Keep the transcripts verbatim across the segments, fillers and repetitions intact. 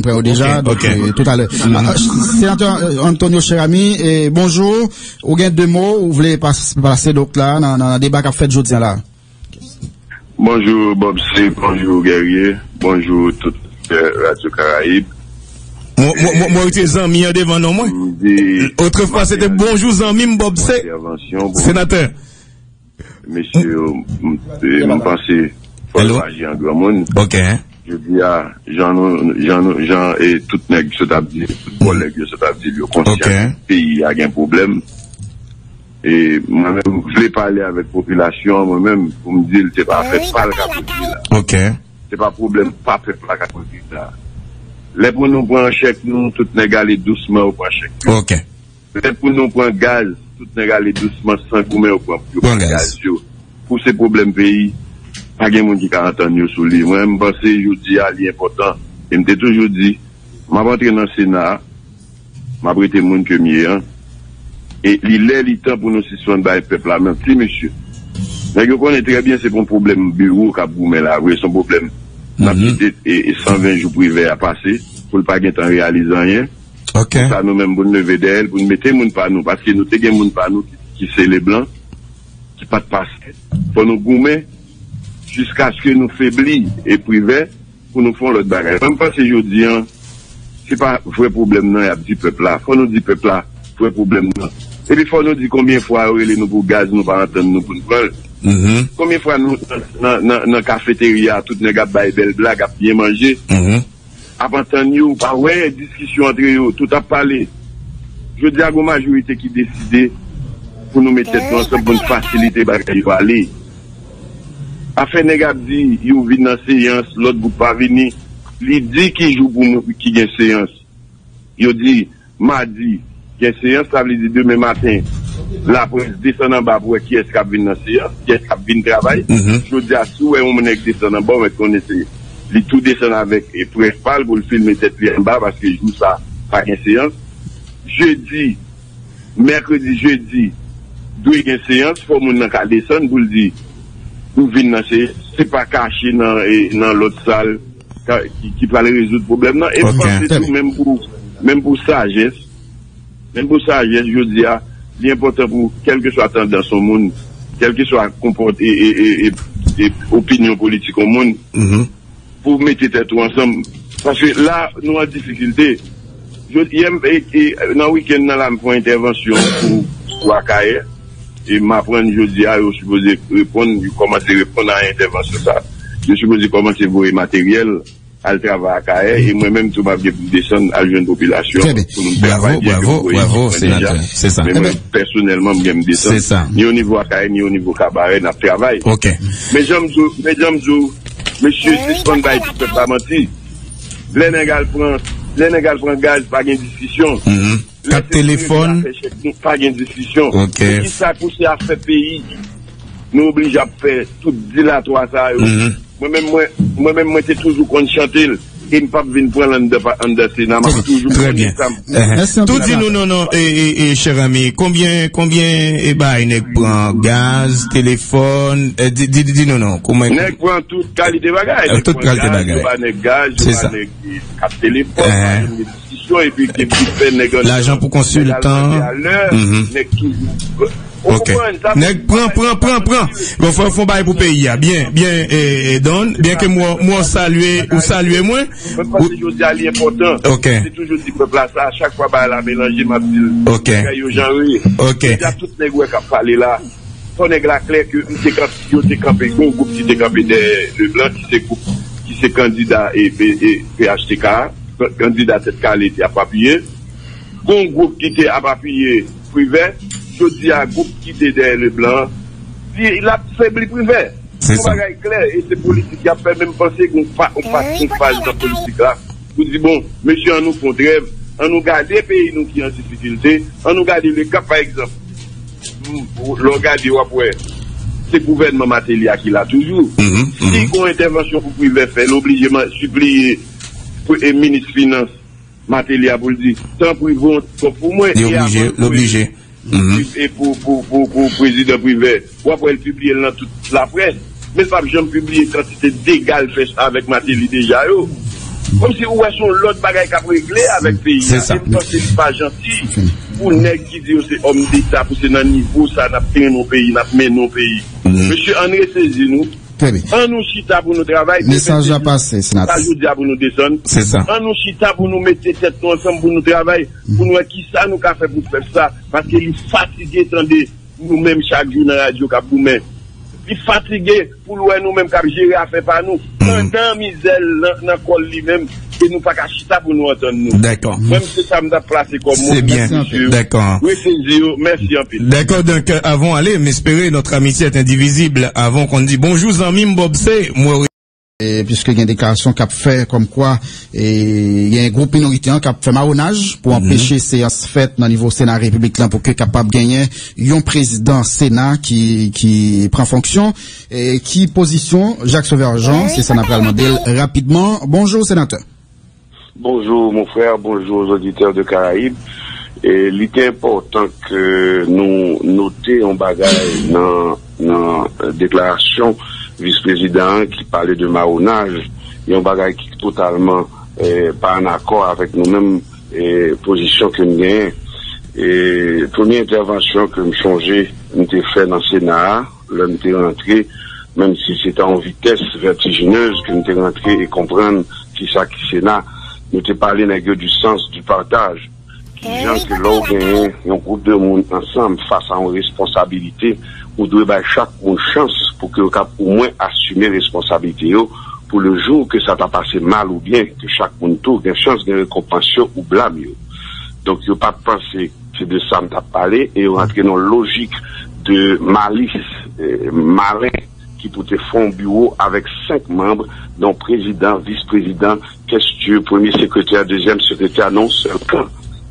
Prè yo deja, donk, euh, toutalè. Ah, Senatè, euh, Antonio Cheramy, eh, bonjou. Ou gen de mo ou vle pas- pase, donk, la, nan, nan deba k ap fèt jodi a la? Bonjou, Bob C, bonjou, Guerrier, bonjou, tout, euh, Radio Caraïbe. Mwen, mwen, mwen, mwen retire zanmi an devan non mwen. Otrefwa, se te bonjou zanmi m, Bob C. Senatè. Mesye yo, m, m, m panse fò yo aji an granmoun. Ok. Jodi a, jan nou, jan nou, jan, e, tout nèg sot ap di, tout kòlèg yo sot ap di, yo konsyan peyi a gen pwoblèm. E mwen menm, m vle pale avèk popilasyon an, mwen menm, pou m di l se pa afè pa l k ap regle la. Ok. Se pa pwoblèm pa pèp la k ap regle la. Lè pou nou pran chèk nou, tout nèg ale dousman, yo pran chèk yo. Ok. Petèt pou nou pran gaz, tout nèg ale dousman, san goumen, yo pran, yo pran gaz yo. Pou se pwoblèm peyi, pa gen moun ki ka antann yo sou li. Mwen, m panse jodi a, li enpòtan. E m te toujou di, m ap antre nan Sena a, m ap rete moun ke m ye an. E li lè, li tan pou nou sispann bay pèp la manti, mesye. Nèg yo konnen trè byen se pa yon pwoblèm biwo k ap goumen la vre, se yon pwoblèm n ap kite e, e san ven jou Privè a pase, pou l pa gentan reyalize anyen. Ok. Pou sa nou menm, pou n leve dèyè l, pou n mete moun pa nou, paske nou te gen moun pa nou ki, ki se Leblan, ki pa t pase. Fò nou goumen jiskaske nou febli e Privè pou nou fè yon lòt bagay. Mwen, m panse jodi a, se pa vrè pwoblèm nan y ap di pèp la. Fò nou di pèp la vrè pwoblèm nan. Epi fò nou di konbyen fwa yo rele nou pou gaz, nou pa antann nou pou n pran l. Konbyen fwa nou nan, nan, nan, nan kafeterya, tout nèg ap bay bèl blag, ap byen manje. Ap antann yo, ou pa wè diskisyon antre yo, tout ap pale. Jodi a, gon majorite ki deside pou nou met tèt nou ansanm pou n fasilite bagay yo ale. Afè nèg ap di, yo vin nan seyans, lòt gwoup pa vini. Li di ki jou pou moun ki gen seyans. Yo di, madi, gen seyans, sa vle di demen maten, laprès desann anba pou wè kiyès k ap vin nan seyans, kiyès k ap vin travay. Jodi a, si w wè yon nèg desann anba, w mèt konnen se li tou desann avèk, e, près pa l pou l filme tèt li anba, paske jou sa, pa gen seyans. Jedi, mèkredi, jedi, dwe gen seyans, fò moun nan ka desann pou l di, pou vin nan seyans, se pa kache nan, e, nan lòt sal, ka, ki, ki pral rezoud pwoblèm nan. E m panse tou, menm pou, menm pou sajès, menm pou sajès, jodi a, li enpòtan pou, kèlkeswa tandans yon moun, kèlkeswa konpòt-, e, e, e, e, e opinyon politik yon moun, pou mete tèt ou ansanm. Paske la, nou an difikilte. Jodi, yè, m, e, e, nan wikenn nan la, m fè yon entèvansyon pou, pou Akayè. E m aprann jodi a, yo sipoze reponn, yo kòmanse reponn a entèvansyon sa. Yo sipoze kòmanse voye materyèl, al travay Akayè. E mwen menm tou, m ap gen pou m desann, al jwenn popilasyon pou nou travay byen ke m voye ekip mwen deja. Men mwen, pèsonèlman, m gen m desann. Ni o nivo Akayè, ni o nivo Kabarè, n ap travay. Men jan m di w, men jan m di w, mesye, sispann bay ti pèp la manti. Lè nèg al pran, lè nèg al pran gaz, pa gen diskisyon. Kat telefòn. Lè se nou ki afè chèk nou, pa gen diskisyon. Poukisa pou se afè peyi, nou oblije ap fè tout dilatwa sa yo? Mwen menm, mwen, mwen menm, mwen te toujou konn chante l. E m p ap vin pran l anndan pa, anndan Sena, m ap toujou konn sa m pou. Tou di nou non, non, e, e, e, chè zanmi, konbyen, konbyen, e, bagay nèg pran, gaz, telefòn, e, di, di, di, di nou non, kòman. Nèg pran tout kalite bagay. Tout kalite bagay. Yo ba nèg gaz, yo ba nèg kat telefòn, pa janm gen diskisyon, epi ke bit fè nèg anndan. Lajan pou konsiltan. Nèg toujou. Ok. Nèg pran, pran, pran, pran. Bon, fò, fò bay pou peyi a. Byen, byen, e, e, Don, byen ke mwen, mwen salye, ou salye mwen. Mwen panse jodi a li enpòtan. Ok. Se toujou di pèp la sa, chak fwa bagay la melanje, m ap di l. Ok. Bagay yo jan yo ye. Ok. Jodi a tout nèg wè k ap pale la. Fò nèg la klè ke m te kanpe, yo te kanpe, gon gwoup ki te kanpe dèyè Leblan, ki se gwoup, ki se kandida e, e, e P H T K a, kandida Tèt Kale te ap apiye. Gon gwoup ki te ap apiye Privè, jodi a gwoup ki te dèyè Leblan, li, l ap febli Privè. Se sa. Yon bagay klè, e se politik y ap fè, men m panse gon pa, yon pa, yon faz nan politik la. Pou di, bon, mesye, an nou fè yon trèv, an nou gade peyi nou ki an difikilte, an nou gade le Cap, pa egzanp. Lè w gade, w ap wè, se gouvènman Martelly a ki la toujou. Si gon entèvansyon pou Privè fè, l oblije sipliye pou, e, minis finans Martelly a pou l di, tanpri, voye yon kòb pou mwen. Li oblije, l oblije. E pou, pou, pou, pou prezidan Privè, w ap wè l pibliye l nan tout laprès. Men l p ap janm pibliye kantite dega l fè avèk Martelly deja yo. Kòmsi ou wè se yon lòt bagay k ap regle avèk peyi a. Se sa. E m panse li pa janti pou nèg ki di yo se òm deta, pou se nan nivo sa n ap trennen yon peyi, n ap mennen yon peyi. Mesye, ann resezi nou. Trè byen. Ann nou chita pou nou travay. Mesaj la pase, senatè. Sa jodi a pou nou desann. Se sa. Ann nou chita pou nou mete tèt nou ansanm pou nou travay, pou nou wè kisa nou ka fè pou pèp sa, paske li fatige tande nou menm chak jou nan radyo k ap goumen. Li fatige pou l wè nou menm k ap jere afè pa nou. Pandan mizè l nan, nan kò l li menm, e nou pa ka chita pou nou antann nou. Dakò. Mwen, se sa m t ap plase kòm mo. Se byen. Mèsi anpil. Dakò. Resezi yo, mèsi anpil. Dakò, donk, euh, avant d'aller, m espere notre amitié est indivisible. Avan konn di bonjou zanmi m Bob, se mwen. E, piske gen deklarasyon k ap fè kòmkwa, e, gen gwoup minorite an k ap fè mawonaj pou anpeche seyans fèt nan nivo Sena Repiblik lan pou ke kapab genyen yon prezidan Sena ki, ki pran fonksyon. E, ki pozisyon Jacques Sauveur Jean? Se sa n ap pral mande l rapidman. Bonjou, senatè. Bonjou, mon frè, bonjou aux auditeurs de Caraïbes. E, li te enpòtan ke nou note yon bagay nan, nan deklarasyon vis prezidan an ki pale de mawonaj, yon bagay ki totalman, eh, pa an akò avèk nou menm, eh, pozisyon ke n genyen. E premye entèvansyon ke m chonje m te fè nan Sena a, lè m te rantre, menm si se te yon vitès vètijinez ke m te rantre e konprann kisa ki Sena, nou te pale nèg yo du sens du partage. Kijan ke lè w genyen yon gwoup de moun ansanm fas a yon responsabilite, ou dwe bay chak moun chans pou ke yo kab omwen asime responsabilite yo, pou le jou ke sa ta pase mal oubyen ke chak moun tou gen chans gen rekonpans yo ou blam yo. Donk, yo pa t panse se de sa m t ap pale, e yo rantre nan lojik de malis, eh, malen, ki pou te fè yon biwo avèk senk manm, dont prezidan, vis prezidan, kestye, premye sekretè, dezyèm sekretè, nan yon sèl kan.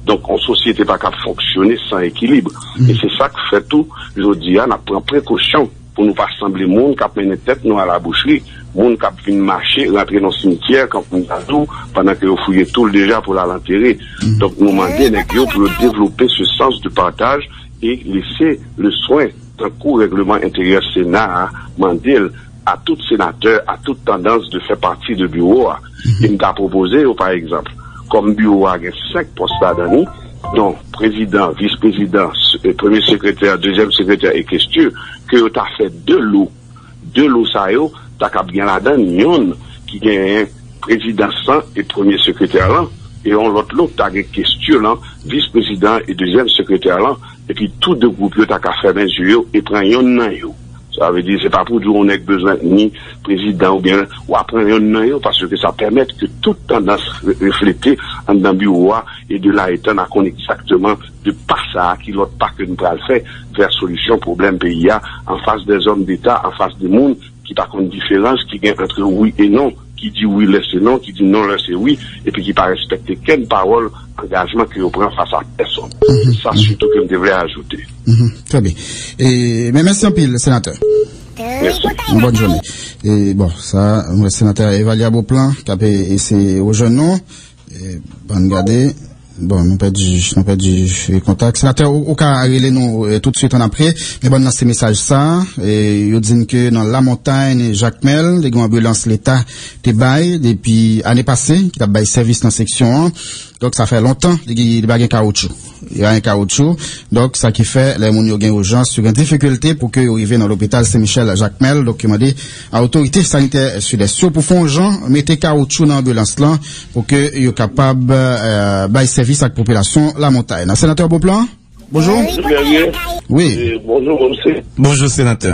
Donk, yon sosyete pa kab fonksyone san ekilib. E se sa k fè tou, jodi a, n ap pran prekosyon pou nou pa sanble moun k ap mennen tèt nou alabouchri, moun k ap vin mache, rantre nan simityè, kankou m ta di w, pandan ke yo fouye tou l deja pou l al antere. Donk, nou mande nèg yo pou yo devlope ce sens de partage et laisser le soin, tankou règleman enteryè Sena a mande l, à tout sénateur, à toute tendance de faire partie de biwo a. E m ta pwopoze yo, pa egzanp, kòm biwo a gen senk pòs ladan li, donk, prezidan, vis prezidan, s-, e, premye sekretè, dezyèm sekretè e kestye, ke yo ta fè de lo. De lo sa yo, ta kab gen ladan yonn ki genyen prezidans lan e premye sekretè lan, e yon lòt lo ta gen kestye lan, vis prezidan e dezyèm sekretè lan, epi tou de gwoup yo ta ka fèmen zye yo e pran yonn nan yo. Sa vle di, se pa pou di yon nèg bezwen ni prezidan oubyen w a pran yonn nan yo, paske sa pèmèt ke tout tandans re-, reflete anndan biwo a, e de la etan n a konn egzakteman de pa sa a ki lòt pa ke n pral fè vè solisyon pwoblèm peyi a, an fas dè zòm deta, an fas de moun ki pa konn diferans ki gen ant wi e non, ki di wi lè se non, ki di non lè se wi, epi ki pa respekte kenn pawòl angajman ke yo pran fas a pèsonn. Se sa sitou ke m te vle ajoute. Trè byen. E, men mèsi anpil, senatè. Mèsi. Yon bòn jounen. E, bon, sa, mwen, senatè Evalia Beauplan, k ap eseye rejwenn nou. E, bann gade. Bon, nou pèdi, nou pèdi, e, kontak. Senatè, ou, ou ka rele nou, e, tout swit annapre. Men bann lanse mesaj sa, e, yo di n ke nan Lamontany, Jakmèl, te gen yon anbilans Leta te bay depi ane pase, ki t ap bay sèvis nan seksyon an. Donk, sa fè lontan, li, li pa gen kawoutchou. Li pa gen kawoutchou. Donk, sa ki fè, lè moun yo gen ijans, yo gen difikilte pou ke yo rive nan lopital Sen Michèl Jakmèl. Donk, yo mande a otorite sanitè Sidès yo pou fè yon jan, mete kawoutchou nan anbilans lan, pou ke yo kapab, eh, bay sèvis ak popilasyon Lamontany. Nan Senatè Beauplan, bonjou. Wi. Eh, bonjou, Bonjou, senatè.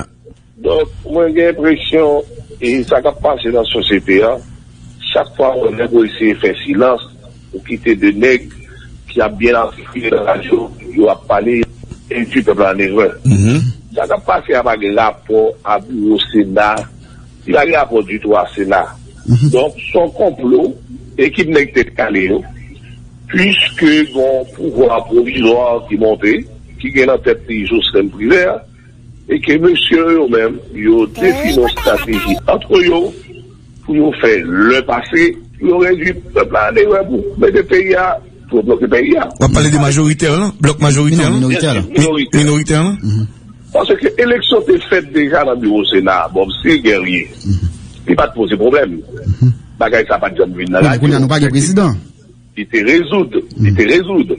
Donk, mwen gen enpresyon, e sa k ap pase nan sosyete a, chak fwa yon nèg ou eseye fè silans, ou kite de nèg ki ap byen artikile nan radyo, yo ap pale, e di pèp la an erè. Sa k ap pase a pa gen rapò a biwo Sena, li pa gen rapò ditou a Sena. Donk, se yon konplo, ekip nèg tèt kale yo, piske gon pouvwa pwovizwa ki monte, ki gen nan tèt li Jocelyn Privert, e ke mesye yo menm, yo defini yon estrateji ant yo pou yo fè lè pase, pou yo redui pèp la an erè pou mete peyi a, pou yo bloke peyi a. W ap pale de majoritè lan, blòk majoritè lan? Byensi, minorite. Minorite lan? Paske eleksyon te fèt deja nan biwo Sena a, Bob, se Guerrier. Li pa t poze pwoblèm. Bagay sa pa t janm vin nan radyo. Kounye a nou pa gen prezidan. Li te rezoud, li te rezoud.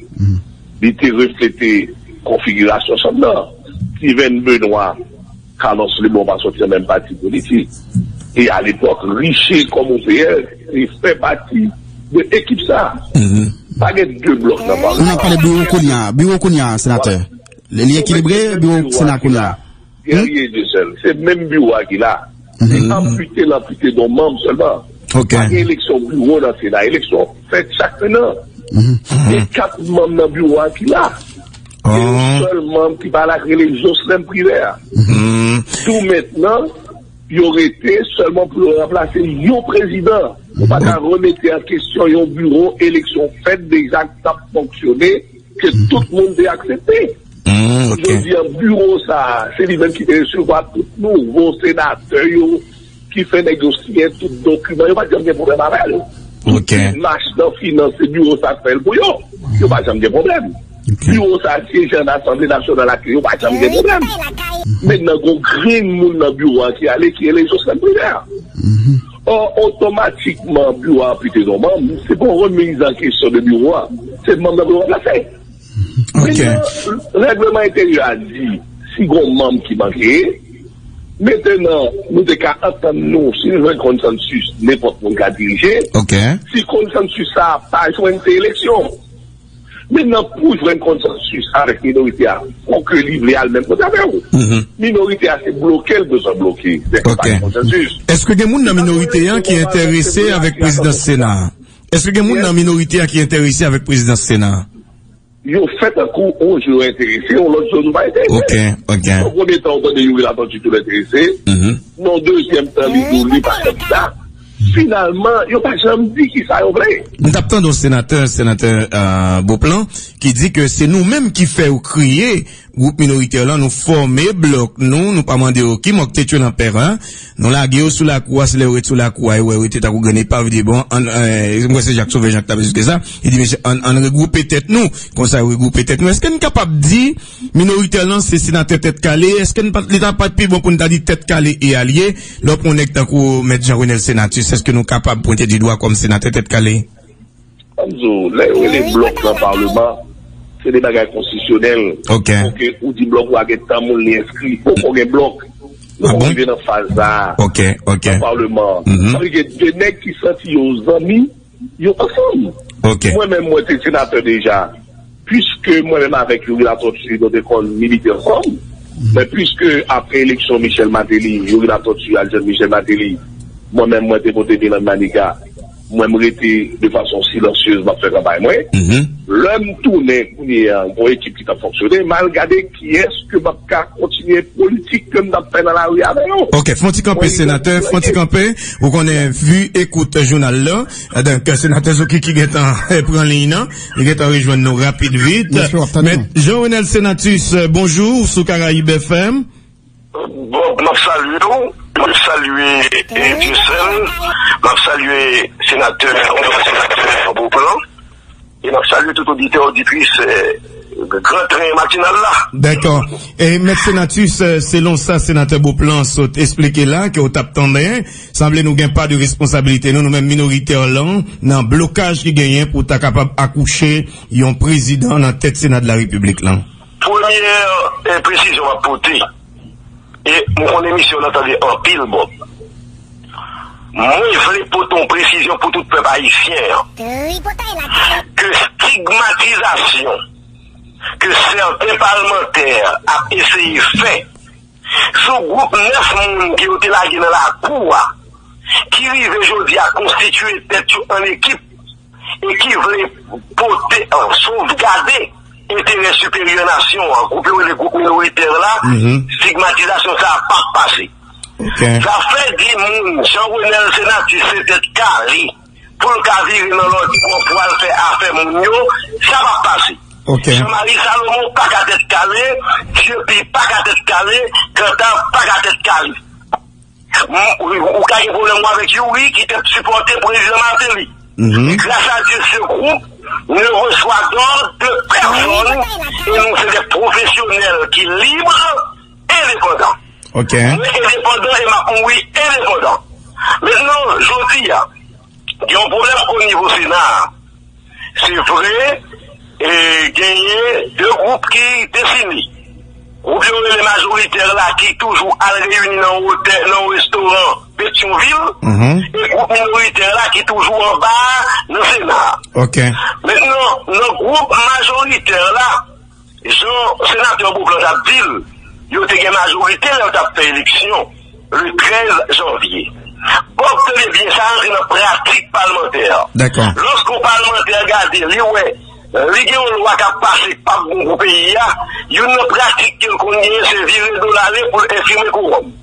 Li te reflete konfigirasyon chanm nan. Steven Benoît, Carlos Lebon pa soti nan menm pati politik. E alepòk, Riché kòm O P S te fè pati de ekip sa. Pa gen de blòk nan pale. N ap pale biwo kounye a, biwo kounye a, senatè. Li ekilibre, biwo Sena kounye a. Guerrier Dieuseul, se menm biwo a ki la. Li anpite, l anpite don manm sèlman. Pa gen eleksyon biwo nan Sena, eleksyon fèt chak en an. E kat manm nan biwo a ki la. Gen yon sèl manm ki pa la, ki rele Jocelyn Privert. Tou mentnan, yo rete sèlman pou yo ranplase yon prezidan. Ou pa ka remete an kesyon yon biwo, eleksyon fèt deja k ap fonksyone, ke tout moun te aksepte. Jodi a, biwo sa a, se li menm ki te resevwa tout nouvo senatè yo, ki fè nèg yo siyen tout dokiman, yo pa t janm gen pwoblèm avè l. Tout ti mach nan finans, se biwo sa k fè l pou yo. Yo pa janm gen pwoblèm. Biwo sa a syeje an Asanble Nasyonal ak yo, yo pa janm gen pwoblèm. Mentnan, gon grenn moun nan biwo a ki ale, ki rele Jocelyn Privert. Ò, otomatikman, biwo a anpite non manm, se pa yon remiz an kesyon de biwo a. Se manm nan pou yo ranplase. Mentnan, règleman enteryè a di, si gon manm ki manke, mentnan, nou te ka antann nou, si nou jwenn konsansis, nenpòt moun ka dirije. Si konsansis sa a pa jwenn, se eleksyon. Mentnan, pou jwenn konsansis avèk minorite a, fòk li vle al menm kote avè w. Minorite a, se bloke l bezwen bloke. Lè pa gen konsansis. Èske gen moun nan minorite a ki enterese avèk prezidans Sena a? Èske gen moun nan minorite a ki enterese avèk prezidans Sena a? Yo fè tankou yon jou yo enterese, yon lòt jou nou pa enterese. Ok, ok. Yon premye tan, ou tande Youri Latortue tou enterese. Nan dezyèm tan, li di w li pa kandida. Finalman, yo pa janm di kisa yo vle. M t ap tande yon senatè, senatè, euh, Beauplan, ki di ke se nou menm ki fè yo kreye gwoup minoritè lan, nou fòme blòk nou, nou pa mande yo ki mò k te tchwe nan pè a, nou lage yo sou lakou a, se lè yo ret sou lakou a, yo wè yo rete tankou grenn epav, yo di, bon, ann, euh, mwen se Jacques Sauveur Jean k t ap esplike sa, li di, mesye, ann, ann regwoupe tèt nou, konsa yo regwoupe tèt nou. Èske n kapab di, minoritè lan se senatè tèt kale, èske n pa, li ta pa t pi bon pou n ta di tèt kale e alye, lè w pran yon nèg tankou Mèt Jean Renel Senatus, èske nou kapab pwente di dwa kòm senatè tèt kale? Ann di w, lè yo rele blòk nan palman, se de bagay konstitisyonèl. Ok. Fòk ou di blòk ou a gen tan moun li enskri. Poko gen blòk. Nou poko rive nan faz sa a. Ok, ok. Nan palman. Sa vle di gen de nèg ki santi yo zanmi, yo ansanm. Ok. Mwen menm, mwen te senatè deja. Piske mwen menm avèk Youri Latortue, nou te konn milite ansanm. Men piske apre eleksyon Michel Martelly, Youri Latortue al jwenn Michel Martelly, mwen menm, mwen te vote Milan Maniga. Mwen, m rete de fason silansyez, m ap fè kanpay mwen. Lè m tounen kounye a, gon ekip ki t ap fonksyone, m al gade kiyès ke m ap ka kontinye politik ke m t ap fè nan lari avè yo. Ok, fè yon ti kanpe, senatè, fè yon ti kanpe. Ou konnen, vu ekout jounal la, donk, senatè Zouki ki gentan pran liy nan, li gentan rejwenn nou rapid vit. Mèt Jean Renel Senatus, bonjou, sou Karayib F M. Bon, m ap salye w, m ap salye, eh, Dieuseul, m ap salye senatè, senatè Beauplan, e m ap salye tout oditè, oditris, eh, Gran Tren Matinal la. Dakò. E Mèt Senatus, eh, selon sa senatè Beauplan sot esplike la, ke w t ap tande, sanble nou gen pa de responsablite nou, nou menm minoritè lan, nan blokaj ki genyen pou ta kapab akouche yon prezidan nan tèt Sena de la Repiblik lan. Premyè, eh, presizyon m ap pote, e m konnen misye w nan tande anpil, Bob. Mwen vle pote yon presizyon pou tout pèp ayisyen an, ke stigmatizasyon ke sèten palmantè ap eseye fè sou gwoup nèf moun ke yo te lage nan lakou a, ki rive jodi a konstitye tèt yo an ekip, e ki vle pote, euh, sovgade enterè siperyè nasyon an, gwoup yo rele gwoup minoritè la, stigmatizasyon sa a p ap pase. Zafè di moun Jean Renel Senatus se tèt kale, pou l ka vire nan lòt bò pou al fè afè moun yo, sa p ap pase. Jean Marie Salomon pa ka tèt kale, Dieupie pa ka tèt kale, Cantave pa ka tèt kale. M-, ou, ou ka gen pwoblèm ou avèk Youri ki te sipòte prezidan Martelly. Men gras a Dye, se gwoup ne reswa dòd de pèsòn, e nou se de pwofesyonèl ki lib, endepandan. Mwen endepandan e m ap mouri endepandan. Mentnan, jodi a, Gen yon pwoblèm o nivo Sena a. Se vre, e, genyen de gwoup ki defini. Gwoup yo rele majoritè la ki toujou al reyini nan yon otè, nan yon restoran Petyonvil, e gwoup minoritè la ki toujou anba a nan Sena a. Mentnan, nan gwoup majoritè la, jan senatè Beauplan t ap di l, yo te gen majorite lè yo t ap fè eleksyon le trèz janvye. Bòb, tande byen, sa rantre nan pratik palmantè. Lòske yon palmantè gade, li wè, li gen yon lwa k ap pase k p ap bon pou peyi a, youn nan pratik ke l konn genyen, se vire do l ale pou l enfime kowòm.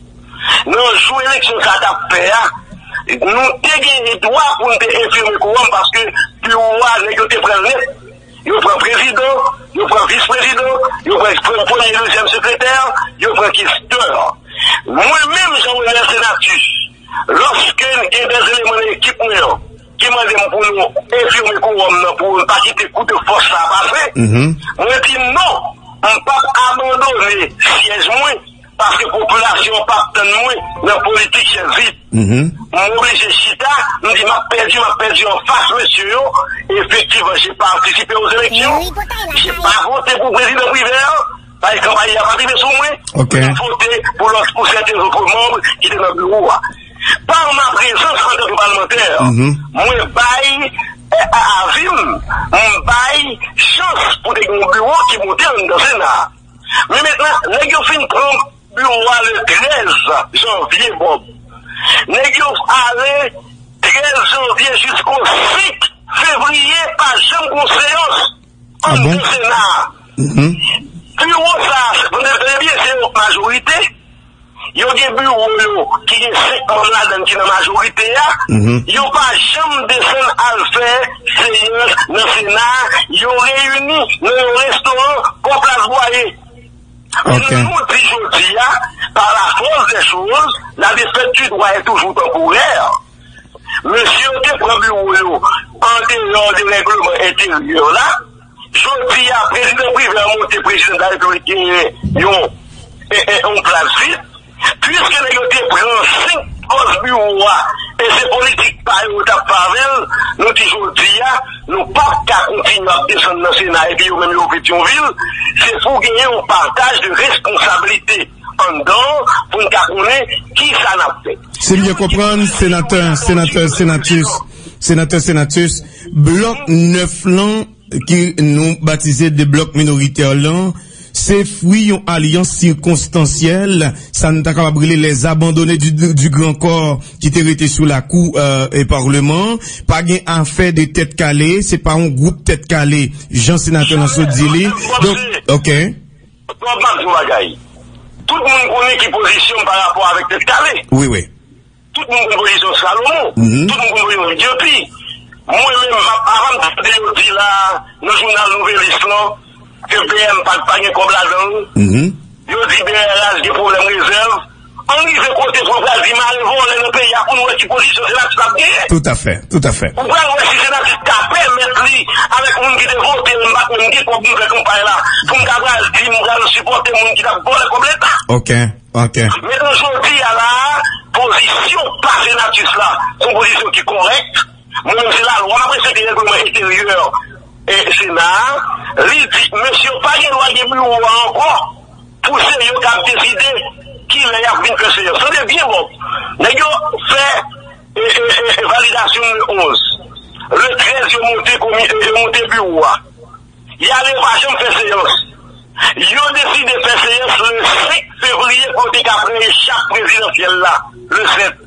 Nan jou eleksyon sa t ap fè a, nou te gen dwa pou n te enfime kowòm paske biwo a, nèg yo te pran l nèt. Yo pran prezidan, yo pran vis prezidan, yo pran pre- premye, dezyèm sekretè, yo pran kestè. Mwen menm, Jean Renel Senatus, lòske gen dè eleman nan ekip mwen an ki mande m pou nou enfime kowòm nan, pou n pa kite kou de fòs sa a pase, mwen di non, m p ap abandone syèj mwen. Paske popilasyon an p ap tann mwen nan politik chèz vid. M oblije chita, m di m ap pèdi, m ap pèdi anfas mesye yo. Effectivement, j'ai participé aux élections. J'ai pas voté pou prezidan Privert, paske kanpay la pa rive sou mwen. M vote pou lòt, pou sèten lòt manm ki te nan biwo a. Par ma prezans antanke palmantè, mwen bay, eh, avi m, m bay chans pou te gen yon biwo ki monte anndan Sena a. Men mentnan, nèg yo fin pran biwo a le trèz janvye, Bòb. Nèg yo ale trèz janvye jisko senk fevriye, pa janm gon seyans anndan Sena a. Biwo sa a, tande byen, se yon majorite. Yo gen biwo yo ki gen senk manm ladan l ki nan majorite a. Yo pa janm desann al fè seyans nan Sena a. Yo reyini nan yon restoran bò Plas Bwaye. Mentnan, nou di jodi a, par la force des choses, la défaite du droit est toujours temporaire. Mesye yo te pran biwo yo an deyò de règleman enteryè la. Jodi a, prezidan Privert monte, prezidan de la Repiblik genyen yon, e, e, yon plas vid. Piske nèg yo te pran senk pòs biwo a, e se politik pa yo yo t ap fè avè l, nou di jodi a, nou p ap ka kontinye ap desann nan Sena epi yo menm yo Petyonvil. Se pou genyen yon pataj de responsablite anndan pou n ka konnen ki sa n ap fè. Si m byen konprann, senatè, senatè Senatus, senatè Senatus, blòk nèf lan, ki nou batize de blòk minoritè lan, se fwi yon alyans sikonstansyèl, sa n ta kapab rele les abandonnés du, du Grand Corps, ki te rete sou lakou, euh, e palman. Pa gen afè de tèt kale, se pa yon gwoup tèt kale, jan senatè lan sot di li. Donk, ok. Bòb, m ap di w bagay. Tout moun konnen ki pozisyon m pa rapò avèk tèt kale. Wi, wi. Tout moun konn pozisyon Salomon. Tout moun konn pozisyon Guillotin. Mwen menm, m ap, avan m tande yo di la, nan jounal Nouvèlis lan, ke B M pa, pa gen kòb ladan l. Yo di B R H gen pwoblèm rezèv. Ann rive kote pou yo pral di mare vòlè nan peyi a pou nou wè ki pozisyon Senatus ap genyen. Toutafè, toutafè. Ou pral wè si Senatus ka pèmèt li, avèk moun ki te vote l, m pa t menm gen kòb m fè kanpay la, pou m ta pral di m pral sipòte moun ki t ap vòlè kòb Leta. Ok, ok. Mentnan, jodi a la a, pozisyon pa Senatus la, se yon pozisyon ki kòrèk. Mwen menm, se lalwa m ap respekte, règleman enteryè e Sena a. Li di, mesye yo pa gen dwa gen biwo a ankò pou se yo k ap deside kilè y ap vin fè seyans. Tande byen, Bòb. Nèg yo fè, e, e, e, e, validasyon le onz. Le trèz, yo monte komi-, e, yo monte biwo a. Y ale, yo pa janm fè seyans. Yo deside fè seyans le senk fevriye pou yo te ka pran echap prezidansyèl la, le sèt.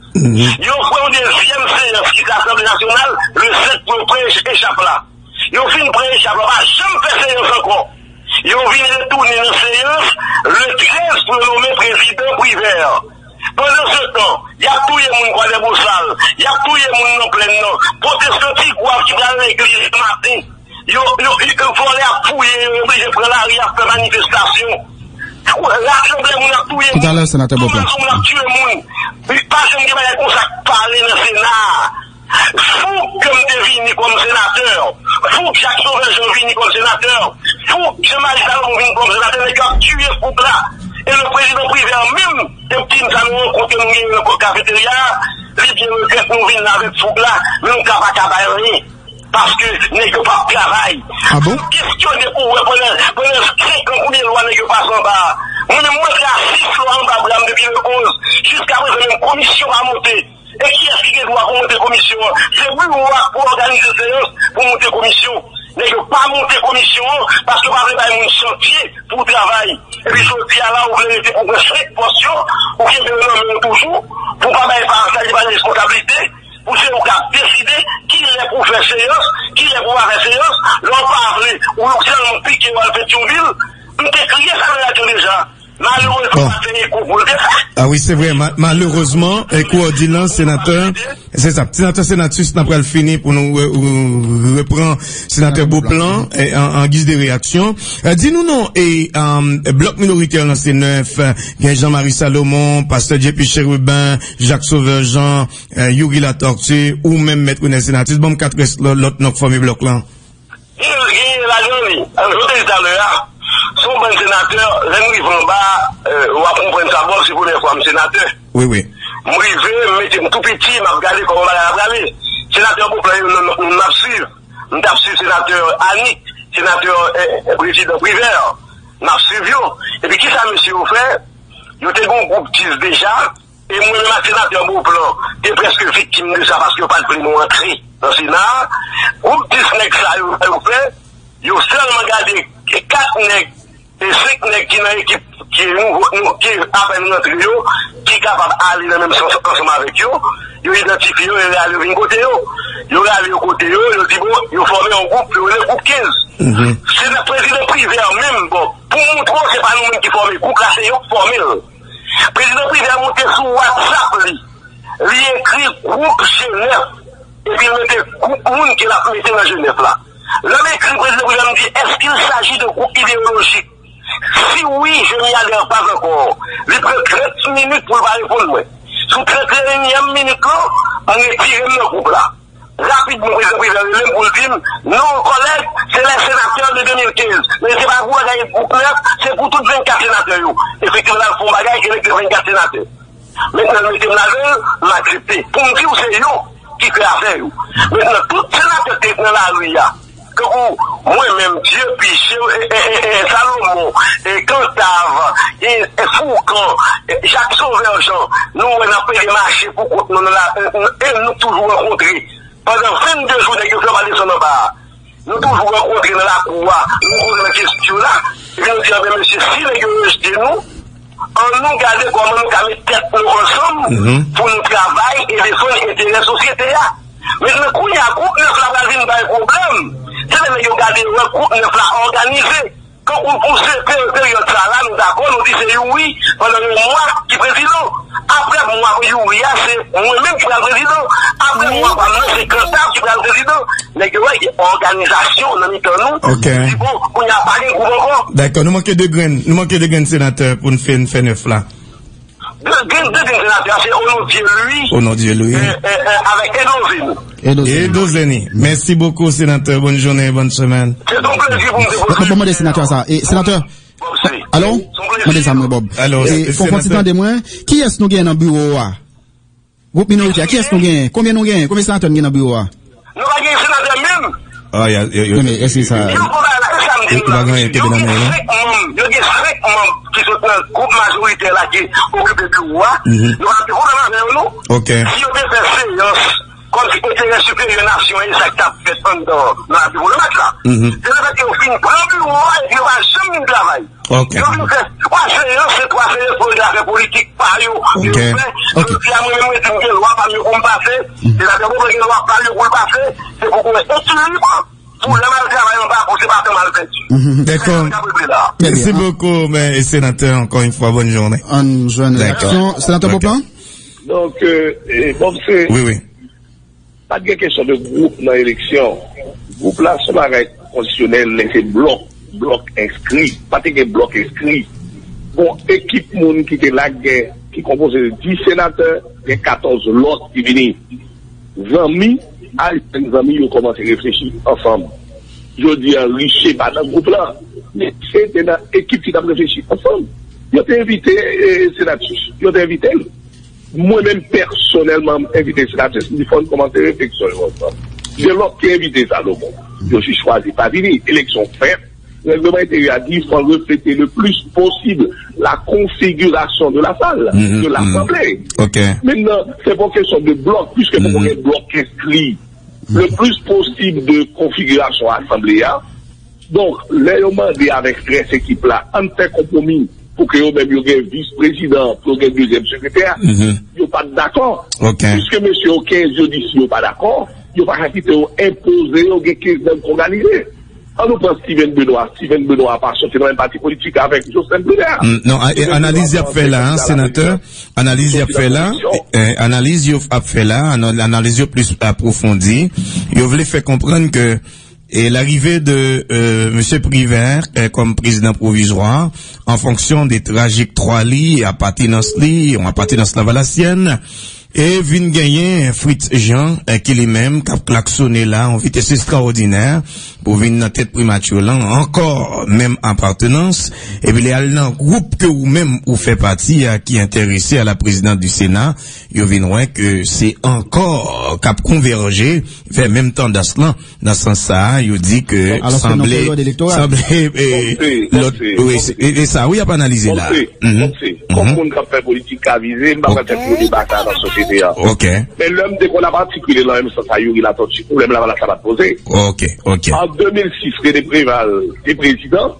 Yo pran yon dezyèm seyans ki se Asanble Nasyonal, le sèt, pou yo pran ech-, echap la. Yo fin pran echap la, pa janm fè seyans ankò. Yo vin retounen nan seyans le trèz pou yo nonmen prezidan Privè. Pandansetan, y ap touye moun Kwadèbosal, y ap touye moun nan Plèn nan. Pwotestan Tigwav ki pral legliz maten, yo, yo, yo, vòlè ap fouye yo, yo oblije pran lari ap fè manifestasyon. Rasanble moun ap touye moun. Toutalè, senatè Bokan. Moun ap tiye moun. Pa janm gen bagay konsa k pale nan Sena a. Fouk ke m te vini kòm senatè, fouk Jak Sovè Jan vini kòm senatè, fouk Jan Mari Salomon vini kòm senatè, nèg yo ap tiye fouk la. E le prezidan Privè menm, te di m sa, nou rankontre, nou genyen nan kafeterya a, Li byen regrèt nou vin la avèk fouk la, men nou ka pa ka bay anyen. Paske nèg yo p ap travay. Si w kestyone pou w wè pandan, pandan senk an konbyen lwa nèg yo pase anba a. Mwen menm mwen te a sis lwa anba bra m depi le onz. Jiskaprezan menm komisyon pa monte. E kiyès ki gen dwa pou monte komisyon an? Se biwo a pou òganize seyans pou monte komisyon. Nèg yo pa monte komisyon an paske yo pa vle bay moun chantye pou travay. Epi jodi a la, ou vle rete pou pran senk pòs yo, ou kenbe yo nan men w toujou, pou pa bay pa sa li pa gen responsablite, pou se ou k ap deside kilè pou fè seyans, kilè pou pa fè seyans, lè w pa vle, ou sèlman pike w al Petyonvil, m te kriye sa nan radyo deja. Malerezman, pa t gen kou pou l te fè. Ah wi, se vre. Ma- malerezman, e kou w di lan, senatè, se sa. Senatè Senatus, n ap pral fini pou nou re- ou- repran senatè Beauplan e, an, an giz de reyaksyon. E, di nou non, e, um, blòk minoritè lan se nèf, e, gen Jean Marie Salomon, pastè J P Chérubin, Jacques Sauveur Jean, e, Youri Latortue, ou menm Mèt Renel Senatus, ban m kat rès lò- lòt non k fòme blòk lan. Gen, gen lajan li. Jan w te di talè a, se yon bann senatè, lè m rive anba, e, w ap konprann sa, bon, se premyè fwa m senatè. Wi, wi. M rive, m mete m tou piti, m ap gade kòman bagay la prale. Senatè Beauplan yo, nou, nou, nou, n ap swiv. M t ap swiv senatè Annick, senatè, e, e, prezidan Privert. M ap swiv yo. Epi kisa mesye yo fè? Yo te gen yon gwoup dis deja. E mwen menm ak senatè Beauplan te prèske viktim de sa paske yo pa t vle nou antre nan Sena a. Gwoup dis nèg sa yo, sa yo fè, yo sèlman gade kat nèg e senk nèg ki nan ekip ki nouvo, nou, ki apèn rantre yo, ki kapab ale nan menm sans ansanm avèk yo, yo idantifye yo e rale yo vin kote yo. Yo rale yo kote yo, yo di bon, yo fòme yon gwoup, yo rele gwoup kenz. Se nan prezidan Privert menm, bon, pou moutre w se pa nou menm ki fòme gwoup la, se yo k fòme l. Prezidan Privert monte sou WhatsApp li. Li ekri gwoup G nèf, epi l mete gwoup moun ke l ap mete nan G nèf la. Lè m ekri prezidan Privert, m di, est-ce qu'il s'agit de groupe idéologique? Si oui, je m'y adhère pas encore. Li pran trant minit pou l pa reponn mwen. Sou trant et unième minit lan, m retire m nan gwoup la. Rapidman, prezidan Privert rele m pou l di m, non, kòlèg, c'est les sénateurs de deux mille quinze. Men se pa pou bagay gwoup nèf, se pou tout vennkat senatè yo. Efektivman, l al fè yon bagay ki rete vennkat senatè. Mentnan, l mete m ladan l, m aksepte. Pou m di w, se yo ki fè afè yo. Mentnan, tout senatè k te nan lari a, tankou mwen menm, Dieupi, Che- e, e, e, e, Salomon, e, Cantave, e, e, Fourcand, e, Jacques Sauveur Jean, nou wè n ap plede mache pou kont nou nan la, e, e, e nou toujou rankontre. Pandan vennde jou, nèg yo fè pa desann anba a. Nou toujou rankontre nan lakou a, nou rankontre nan kesyon la, epi nou di, anben, mesye, si nèg yo rejte nou, ann nou gade kòman nou ka met tèt nou ansanm pou nou travay e defann enterè sosyete a. Mentnan, kounye a, gwoup nèf la pral vin bay pwoblèm. Se lè nèg yo gade yo wè gwoup nèf la òganize. Kankou pou se pe- peryòd sa la, nou dakò, nou di se Youri pandan yon mwa ki prezidan. Apre mwa Youri a, se mwen menm ki pral prezidan. Apre mwa pa m nan, se Cantave ki pral prezidan. Nèg yo wè gen òganizasyon nan mitan nou. Di bon, kounye a pa gen gwoup ankò. Dakò, nou manke de grenn, nou manke de grenn senatè pou n fè, n fè nèf la. De, gen de grenn senatè, se Au nom Dieu lui. Au nom Dieu lui. E, e, e, avèk Edo Zeni. Edo Zeni. Edo Zeni. Mèsi bokou, senatè. Bòn jounen, bòn semèn. Se yon plezi pou m te... Mwen, mwen mande senatè sa. E, senatè, alo? Mande sa mwen, Bob. Alo, e, fò, fò ti tande mwen. Kiyès nou gen nan biwo a? Gwoup minoritè, kiyès nou genyen? Konbyen nou genyen? Konbyen senatè nou gen nan biwo a? Nou pa gen senatè menm. Ah, y a, yo, yo, men èske sa... Yo pa gen anyen kenbe nan men yo, non? Yo gen senk manm, yo gen senk manm ki sot nan gwoup majoritè la ki okipe biwo a. Nou pa gen pwoblèm avè yo, non. Si yo te fè seyans kòmsi enterè siperyè nasyon an, e sa k t ap fèt anndan nan labiwo Lemaître la. Se lefètke yo fin pran biwo a epi yo pa janm vin travay. Yo vin fè twa seyans, se twa seyans pou regle afè politik pa yo. Yo fè, jodi a mwen menm mwen di m gen lwa pa m yo pou m pase, senatè Bobo gen lwa pa l yo pou l pase, se pou gen ekilib pou lè m al travay anba pou se pa tan m al pèdi. Dakò. Mèsi bokou, men, senatè, ankò yon fwa, bòn jounen. Ann jwenn reyaksyon. Senatè Beauplan? Donk, e, e, bon, se... Wi, wi. Pa t gen kesyon de gwoup nan eleksyon. Gwoup la se yon bagay konstitisyonèl, men se blòk, blòk enskri. Pa te gen blòk enskri. Bon, ekip moun ki te la k gen, ki konpoze de dis senatè, gen katòz lòt ki vini. Zanmi, al jwenn zanmi yo kòmanse reflechi ansanm. Jodi a, Riche pa nan gwoup la, men se te nan ekip ki t ap reflechi ansanm. Yo te envite, e, Senatus, yo te envite l. Mwen menm pèsonèlman, m envite senatè Sylvie, fò n kòmanse refleksyon yo ansanm. Gen lòt ki envite Salomon. Yo jis chwazi pa vini. Eleksyon fèt. Règleman enteryè a di fò reflete le plus possible la configuration de la salle, de l'Assemblée. Maintenant, c'est pas question de bloc, puisque poko gen blòk enskri. Le plus possible de configuration asanble a. Donk, lè yo mande avèk rès ekip la, ann fè konpwomi pou ke yo menm yo gen vis prezidan, pou yo gen dezyèm sekretè, yo pa t dakò. Piske mesye yo kenz yo di si yo pa dakò, yo pa ka kite yo enpoze yo gen kenz nèg k òganize. An nou pran Steven Benoît. Steven Benoît pa soti nan menm pati politik avèk Jocelyn Privert. Non, analiz y ap fè la, senatè, analiz y ap fè la, analiz yo ap fè la, analiz yo plis apwofondi. Yo vle fè konprann ke e larive de euh, Mesye Privert euh, kòm prezidan pwovizwa, an fonksyon de trajektwa li, apatenans li, yon apatenans lavalasyèn, e vin genyen Fritz Jean, eh, ki li menm k ap klaksone la, yon vitès estrawòdinè, pou vin nan tèt primati lan, ankò menm apatenans, epi li al nan gwoup ke ou menm ou fè pati a, ki enterese a la prezidans di Sena, yo vin wè ke se ankò k ap konvèje vè menm tandans lan, nan sans sa a, yo di ke sanble, sanble, eh, lòt, wi, e sa, wi, y ap analize la. Kòm moun k ap fè politik ka vize, m pa pral fè pwoblem baka nan sosyete a. Men lè m te konn ap atikile nan menm sans a Youri Latortue, pwoblem Lavalas la pa t poze. An de mil sis, René Préval te prezidan,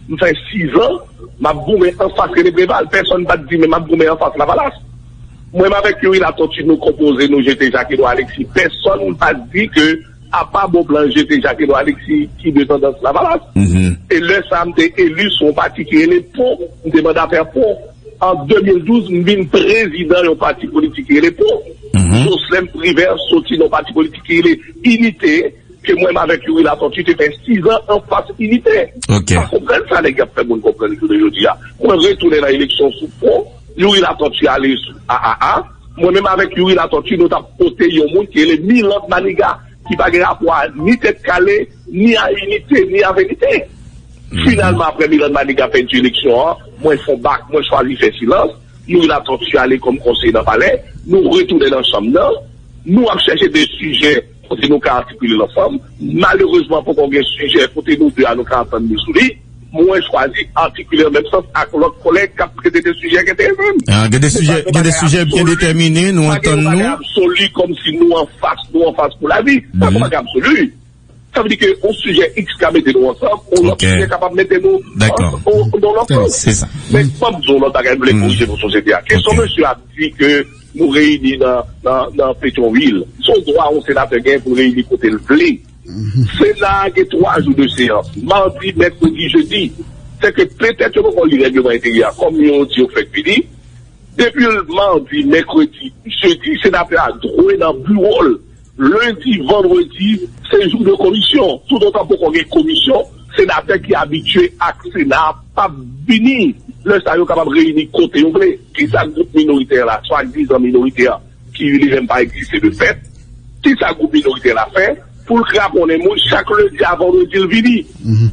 m fè sizan, m ap goumen anfas René Préval. Pèsonn pa t di, men m ap goumen anfas Lavalas. Mwen menm avèk Youri Latortue, nou konpoze, nou jete Jak Edward Alexis. Pèsonn pa t di ke, apa bon plan jete Jak Edward Alexis ki de tandans Lavalas. E lè sa a, m te eli sou yon pati ki rele Pon, m te mandatè Pon. An de mil douz, m vin prezidan yon pati politik ki rele Pon. Jocelyn Privert soti nan yon pati politik ki rele Inite, ke mwen menm avèk Youri Latortue te fè sizan anfas Inite. Ou pa konprann sa nèg y ap fè moun konprann jounen jodi a. Mwen retounen nan eleksyon sou Pon, Youri Latortue ale sou A A A. Mwen menm avèk Youri Latortue, nou t ap pote yon moun ki rele Mirlande Manigat, ki pa gen rapò a ni Tèt Kale, ni a Inite, ni a Verite. Finalman, apre Mirlande Manigat pèdi eleksyon an, mwen fè yon bak, mwen chwazi fè silans. Youri Latortue ale kòm konseye nan palè. Nou retounen nan chanm nan. Nou ap chèche de sijè kote nou ka atikile l ansanm. Malerezman, poko gen sijè kote nou de a nou ka antann nou sou li. Mwen chwazi atikile an menm sans ak lòt kòlèg k ap trete de sijè ki enterese m. Gen de sijè, gen de sijè byen detèmine, nou antann nou. Bagay absoli kòmsi nou anfas, nou anfas pou lavi. Sa se bagay absoli. Sa vle di ke yon sijè X ka mete nou ansanm, yon lòt sijè kapab mete nou ansanm, yon lòt sijè. Men fò m di yon lòt bagay, m vle korije pou sosyete a. Kesyon mesye a ap di ke nou reyini nan, nan, nan Petyonvil. Se yon dwa yon senatè gen pou l reyini kote l vle. Sena a gen twa jou de seyans, madi, mèkredi, jedi. Sèke petèt yo poko li règleman enteryè a, kòm yo di yo fèk vini. Depi madi, mèkredi, jedi, senatè a dwe nan biwo l. Lendi, vandredi, se jou de komisyon. Toutotan poko gen komisyon, senatè ki abitye ak Sena a p ap vini. Lè sa a, yo kapab reyini kote yo vle. Kisa gwoup minoritè la, swadizan minoritè, ki li menm pa egziste de fèt, kisa gwoup minoritè la fè? Pou l kraponnen moun, chak lendi a vandredi l vini.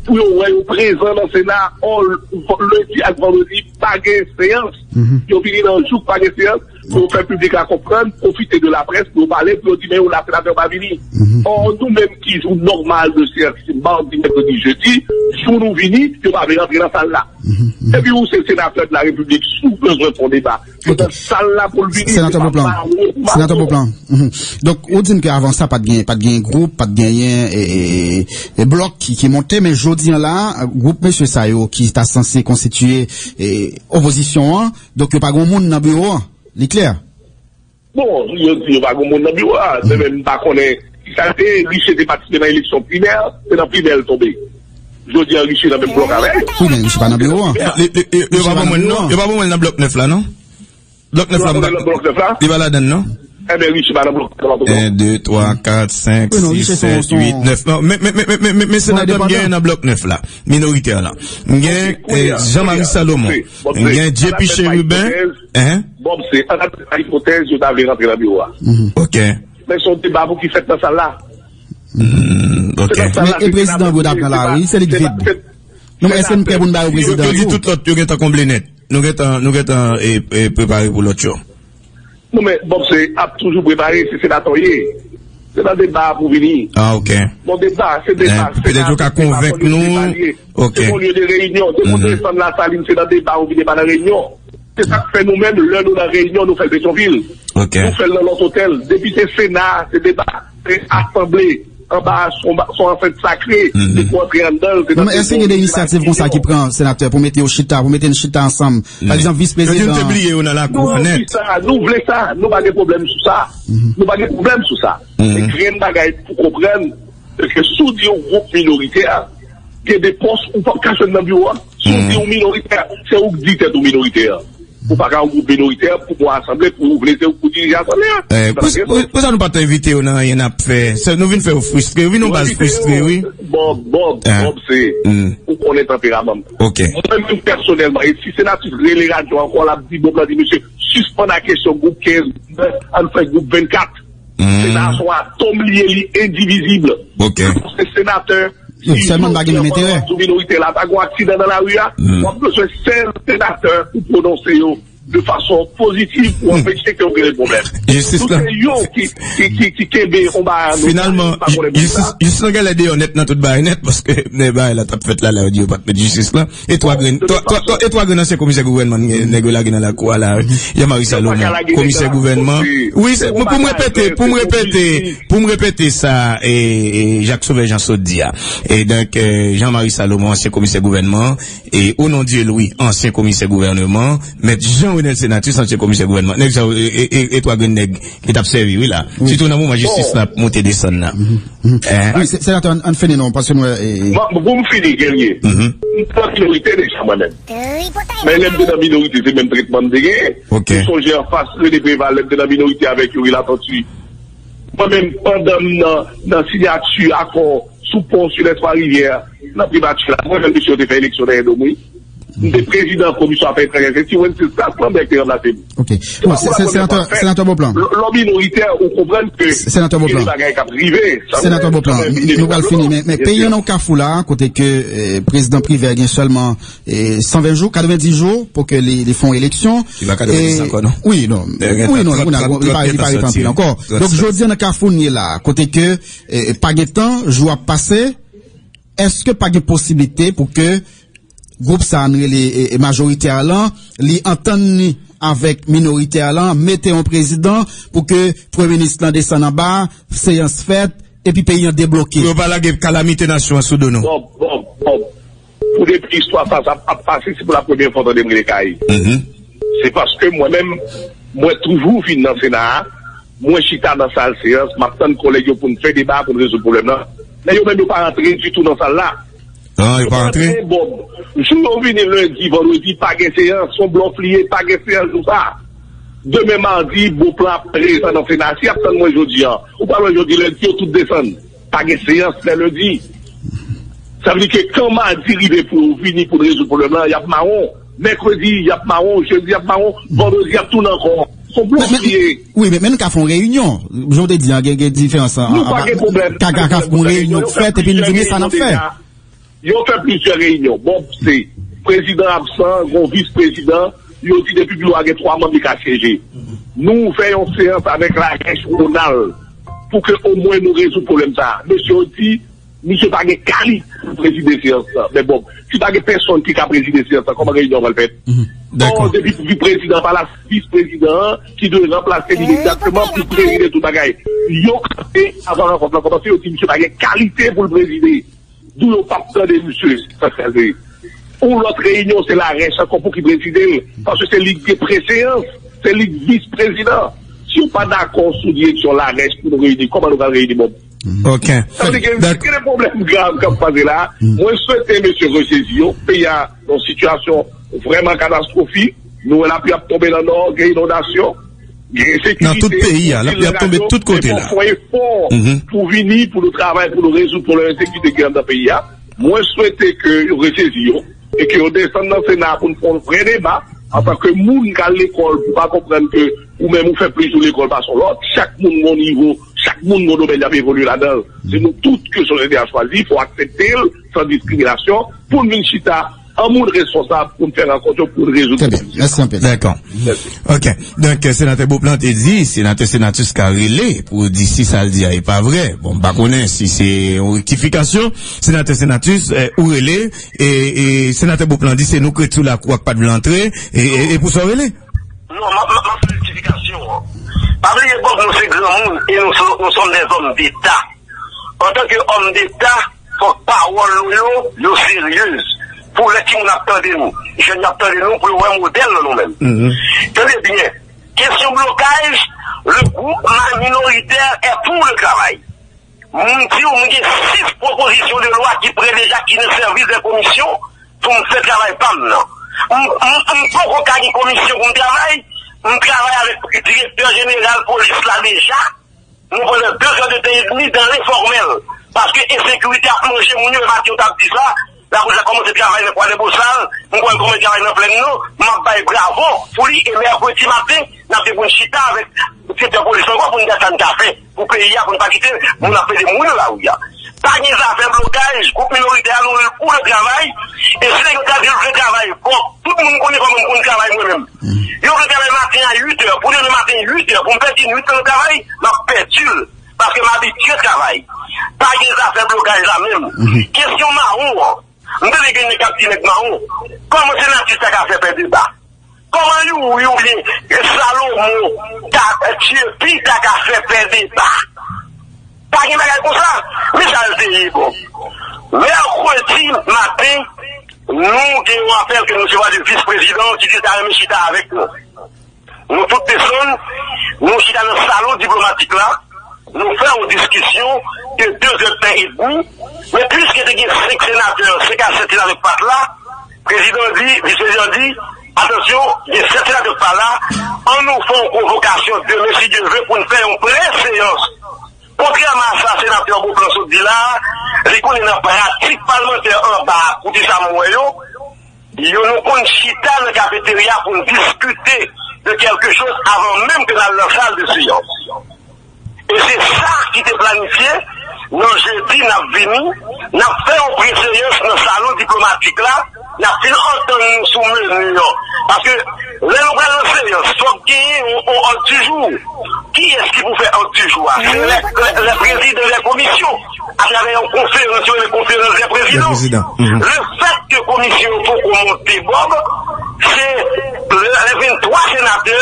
Pou yo wè yo prezan nan Sena, ò, lendi ak vandredi pa gen seyans. Yo vini nan jou k pa gen seyans, pou yo fè piblik la konprann, pwofite de laprès, pou yo pale, pou yo di, men yo la, senatè pa vini. Ò, nou menm ki jou nòmal de seyans, se madi, mèkredi, jedi, jou nou vini, yo pa vle rantre nan sal la. Epi ou se senatè de la repiblik, si w bezwen fè yon deba, se nan sal la pou l vini, se pa ba ou, pou ba ou. Senatè Beauplan. Donk, ou di m ke avan sa, pa t gen, pa t gen gwoup, pa t genyen, e, e, e, e blòk ki, ki monte, men jodi an la, gwoup mesye sa yo ki ta sanse konstitiye, e, opozisyon an, donk yo pa gen moun nan biwo an, li klè. Bon, yo di yo pa gen moun nan biwo a, men, men m pa konnen kisa l te ye. Riche te patisipe nan eleksyon primè, se nan primè l tonbe. Jodi a, Riche nan menm blòk avè l. Wi, men Riche pa nan biwo an. Yo pa ban mwen l non, yo pa ban mwen l nan blòk nèf la non. Blòk nèf la, m pa nan blòk nèf la. Li pa ladann non. Enben, Riche pa nan blòk nèf la. En, de, twa, kat, senk, sis, sèt, uit, nèf. Non, men, men, men senatè m gen nan blòk nèf la, minoritè la. M gen, eh, Jean Marie Salomon. M gen J P Chérubin. Hein? Bon, se an ap fè ipotèz yo ta vle rantre nan biwo a. Ok. Men se yon deba pou ki fèt nan sal la. Hmm, ok. Se nan sal la, se prezidan yo ta pran la, wi, se li ki vide. Non, men èske n prè pou n ba yo prezidan yo? Yo di tout lòt yo gentan konble nèt. Nou gentan, nou gentan, e, e, prepare pou lòt yo. Non, men Bob se ap toujou prepare, se senatè w ye. Se nan deba pou vini. Ah, ok. Bon, deba, se deba. Eh, petèt yo ka konvenk nou. Ok. Se yon lye de reyinyon. Se pou desann Lasalin, se nan deba ou vini, pa nan reyinyon. Se sa k fè nou menm, lè nou nan reyinyon, nou fè l Petyonvil. Ok. Nou fè l nan lòt otèl. Depi se Sena, se deba. Se asanble. Anba, se yon ansent sakre. Depi w antre anndan l, se nan. Men èske gen de inisyativ konsa ki pran, senatè, pou mete yo chita, pou mete n chita ansanm? Pa egzanp, vis prezidan. Yo di nou te bliye yo nan lakou an nèt. Nou vle sa, nou vle sa, nou pa gen pwoblèm sou sa. Nou pa gen pwoblèm sou sa. Men grenn bagay pou konprann, se ke si w di yon gwoup minoritè, gen de pòs ou p ap ka jwenn nan biwo a. Si w di w minoritè, se ou k di tèt ou minoritè. Ou pa ka yon gwoup minoritè pou pran asanble, pou ou vle se ou pou dirije asanble a. Pou sa nou pa t envite yo nan anyen n ap fè. Nou vin fè yo fristre, wi, nou baz fristre, wi. Bob, Bob, Bob, se, ou konnen tanperaman m. Ok. Mwen menm pèsonèlman, e si senatris rele radyo ankò, l ap di Bob la di, mesye, sispann ak kesyon gwoup kenz, ann fè gwoup vennkat. Sena a se yon atom li ye, li endivizib. Ok. Se senatè. Sèlman n pa gen menm enterè. Sou minorite la, pa gen aksidan nan lari a, w ap bezwen sèl senatè pou pwononse yo de fason pozitiv pou anpeche ke yo genyen pwoblèm. Jistis la. Nou se yo ki, ki, ki, ki kenbe konba a nou. Finalman, jistis, jistis la genlè deyò nèt nan tout bagay nèt, paske bagay la t ap fèt la, la yo di yo pa t met jistis la. E twa grenn, twa, twa, twa, e twa grenn ansyen komisè gouvènman nèg yo lage nan lakou a la, Jean Marie Salomon, komisè gouvènman. Wi, se pou, pou m repete, pou m repete, pou m repete sa, e, e Jacques Sauveur Jean sot di a. E donk, e, Jean Marie Salomon, ansyen komisè gouvènman, e Onon Dieu Louis, ansyen komisè gouvènman, mèt Jean Renel Senatus, ansyen komisè gouvènman. Nèg sa yo, e, e, e, e twa grenn nèg ki t ap sèvi, wi, la. Sitou nan moman jistis la ap monte desann nan. Wi, se, senatè, ann, ann fini non, paske nou wè, e, e. Bon, pou m fini, Guerrier, m te nan minorite deja mwen menm. Men lè m te nan minorite, se menm tretman m te genyen. Ok. Ou sonje anfas Rene Preval, lè m te nan minorite avèk Youri Latortue. Mwen menm, pandan m nan, nan siyati akò sou pon Silès Twa Rivyè, nan primati la, mwen menm, mesye yo te fè eleksyon dèyè do m, wi. M te prezidan komisyon afè etranjè. Se Ti Wences Clark Lambert ki te ranplase m. Ok. Bon, se, se, senatè, senatè Beauplan. Lè w minoritè, ou konprann ke gen de bagay k ap rive. Senatè Beauplan, nou pral fini, men, men peyi an nan yon kafou la, kote ke, eh, prezidan Privert gen sèlman, eh, san ven jou, katrevenndis jou pou ke li, li fè yon eleksyon. Li pa katrevenndis ankò, non. Wi, non. Wi, non, li pa, li pa ret anpil ankò. Donk, jodi an nan kafou n ye la, kote ke, eh, pa gen tan, jou ap pase, èske pa gen posiblite pou ke gwoup sa a n rele, e, e, majoritè a lan, li antann li avèk minoritè a lan, mete yon prezidan pou ke premye minis lan desann anba, seyans fèt, epi peyi an debloke. Pou yo pa lage kalamite nasyon an sou do nou. Bob, Bob, Bob. Pou depi istwa sa, sa ap pase, se pou la premyè fwa w tande m rele Kay. Se paske mwen menm, mwen toujou vin nan Sena a, mwen chita nan sal seyans, m ap tann kòlèg yo pou n fè deba, pou n rezoud pwoblèm nan. Men yo menm yo pa rantre ditou nan sal la. Non, yo pa rantre. Bob. Jou yo vini lendi, vandredi, pa gen seyans, se yon blòf li ye, pa gen seyans jou sa. Demen madi, Beauplan ap prezan nan Sena. Si y ap tann mwen jodi an, ou pral wè jodi lendi, yo tout desann. Pa gen seyans lè lendi. Sa vle di ke kan madi rive pou yo vini pou n rezoud pwoblèm lan, y ap mawon. Mèkredi, y ap mawon. Jedi, y ap mawon. Vandredi, y ap tounen ankò. Se yon blòf li ye. Wi, men, men nou ka fè yon reyinyon. Jan w te di a, gen, gen diferans an. Nou pa gen pwoblèm. Ka, ka, ka fè yon reyinyon k fèt epi n di men sa n ap fè. Yo fè plizyè reyinyon. Bon, se prezidan absan, gon vis prezidan. Yo di depi biwo a gen twa manm, li ka syeje. Nou fè yon seyans avèk Larèch Ronald pou ke omwen nou rezoud pwoblèm sa a. Mesye yo di, misye pa gen kalite pou prezide seyans lan. Men bon, si pa gen pèsonn ki ka prezide seyans lan, kòman reyinyon an pral fèt? Dakò. Depi vis prezidan pa la, vis prezidan an ki dwe ranplase li egzakteman pou prezide tout bagay. Yo kanpe avan rankont lan kòmanse, yo di misye pa gen kalite pou l prezide. D'où yo p ap tande misye. Sa k pase? Yon lòt reyinyon, se Larèch ankò pou ki prezide l. Paske se li k gen preseyans. Se li k vis prezidan. Si w pa dakò sou direksyon Larèch pou nou reyini, kòman nou pral reyini, Bob? Ok. Sa vle di gen, gen de pwoblèm grav k ap pase la. Mwen swete mesye resezi yo. Peyi a nan yon sitiyasyon vrèman katastwofik. Nou wè lapli ap tonbe nan Nò, gen inondasyon. Nan tout peyi a, lapli ap tonbe tout kote la. Fè yon efò pou vini, pou nou travay, pou nou rezoud pwoblèm ensekirite ki anndan peyi a. Mwen swete ke yo resezi yo e ke yo desann nan Sena a pou n fè yon vrè deba. Antanke moun k al lekòl, pou pa konprann ke ou menm ou fè plis jou lekòl pase yon lòt. Chak moun gon nivo, chak moun gon domèn y ap evolye ladan l. Se nou tout ke sosyete a chwazi, fò w aksepte l san diskriminasyon pou n vin chita An moun responsab pou n fè rankont yo pou n rezoud pwoblèm. Trè byen. Mèsi anpil. Dakò. Mèsi. Ok. Donk, euh, senatè Beauplan te di, senatè Senatus ka rele pou di si sa l di a e pa vrè. Bon, m pa konnen si se yon rektifikasyon. Senatè Senatus, euh, ou rele, e, e senatè Beauplan di se nou k ret sou lakou a k pa t vle antre, e, e, e pou sa w rele? Non, m ap, m ap, m ap fè rektifikasyon an. Pa bliye, Bob, nou se granmoun e nou, nou sommes des hommes d'État. Antanke òm deta, fòk pawòl nou yo, yo seryez. Pou lè timoun ap tande nou, jèn yo ap tande nou, pou yo wè modèl nan nou menm. Mhm. Tande byen, kesyon blokaj, le groupe ma-, minoritaire est pour le travail. M di w, m gen sis pwopozisyon de lwa ki pre deja, ki nan sèvis de komisyon pou m fè travay pa m nan. M, m, m poko ka gen komisyon pou m travay, m travay avèk direktè jeneral polis la deja. Nou pandan de zè de tan edmi dan lenfòmèl. Paske ensekirite ap manje moun yo, e maten yo t ap di sa, lapolis la kòmanse travay nan Kwa de Bosal, m kwè l kòmanse travay nan Plèn Nò, m ap bay bravo pou li, e mèkredi maten, n ap gen pou n chita avèk direktè polis la ankò pou n di sa n ka fè pou peyi a, pou n pa kite moun ap pede mouri nan lari a. Pa gen zafè blokaj, gwoup minorite a, nou rele pou le travay, e si nèg yo ta di yo vle travay, bon, tout moun konnen kòman m konn travay mwen menm. Yo vle travay maten a uit è, pou demen maten uit è, pou m pèdi nwit lan nan travay, m ap pèdi l, paske m abitye travay. Pa gen zafè blokaj la menm. Mhm. Kesyon mawon an, m tande gen nèg k ap di nèg mawon. Kòman Senatus ta ka fè pè deba? Kòman Youri oubyen Salomon ta, Tyepi ta ka fè pè deba? Pa gen bagay konsa. Men sa l te ye, bon. Mèkredi maten, nou gen yon apèl ke nou resevwa de vis prezidan ki di l ta renmen chita avèk nou. Nou tout desann, nou chita nan salon diplomatik la, nou fè yon diskisyon de de zè tan edmi, men piske te gen senk senatè, senk a sèt senatè k pa t la, prezidan di, vis prezidan di, atansyon, gen sèt senatè k pa la, ann nou fè yon konvokasyon demen, si Dye vle, pou n fè yon prè seyans. Kontrèman a sa senatè Beauplan sot di la, li konnen nan pratik palmantè anba a, koute sa m wè yo, yo nou konn chita nan kafeterya pou n diskite de quelque chose avant même que n al nan sal de seyans. E se sa ki te planifye, nan jedi n ap vini, n ap fè yon preseyans nan salon diplomatik la, n ap fin antann nou sou meni an. Paske lè nou pral nan seyans, fòk genyen yon, yon òd di jou. Kiyès ki pou fè òd di jou a? Se lè, lè, lè prezidan lè komisyon, atravè yon konferans, yo rele konferans dè prezidan. Dè prezidan. Mhm. Le fèt ke komisyon yo poko monte, Bob, se lè, lè venntwa senatè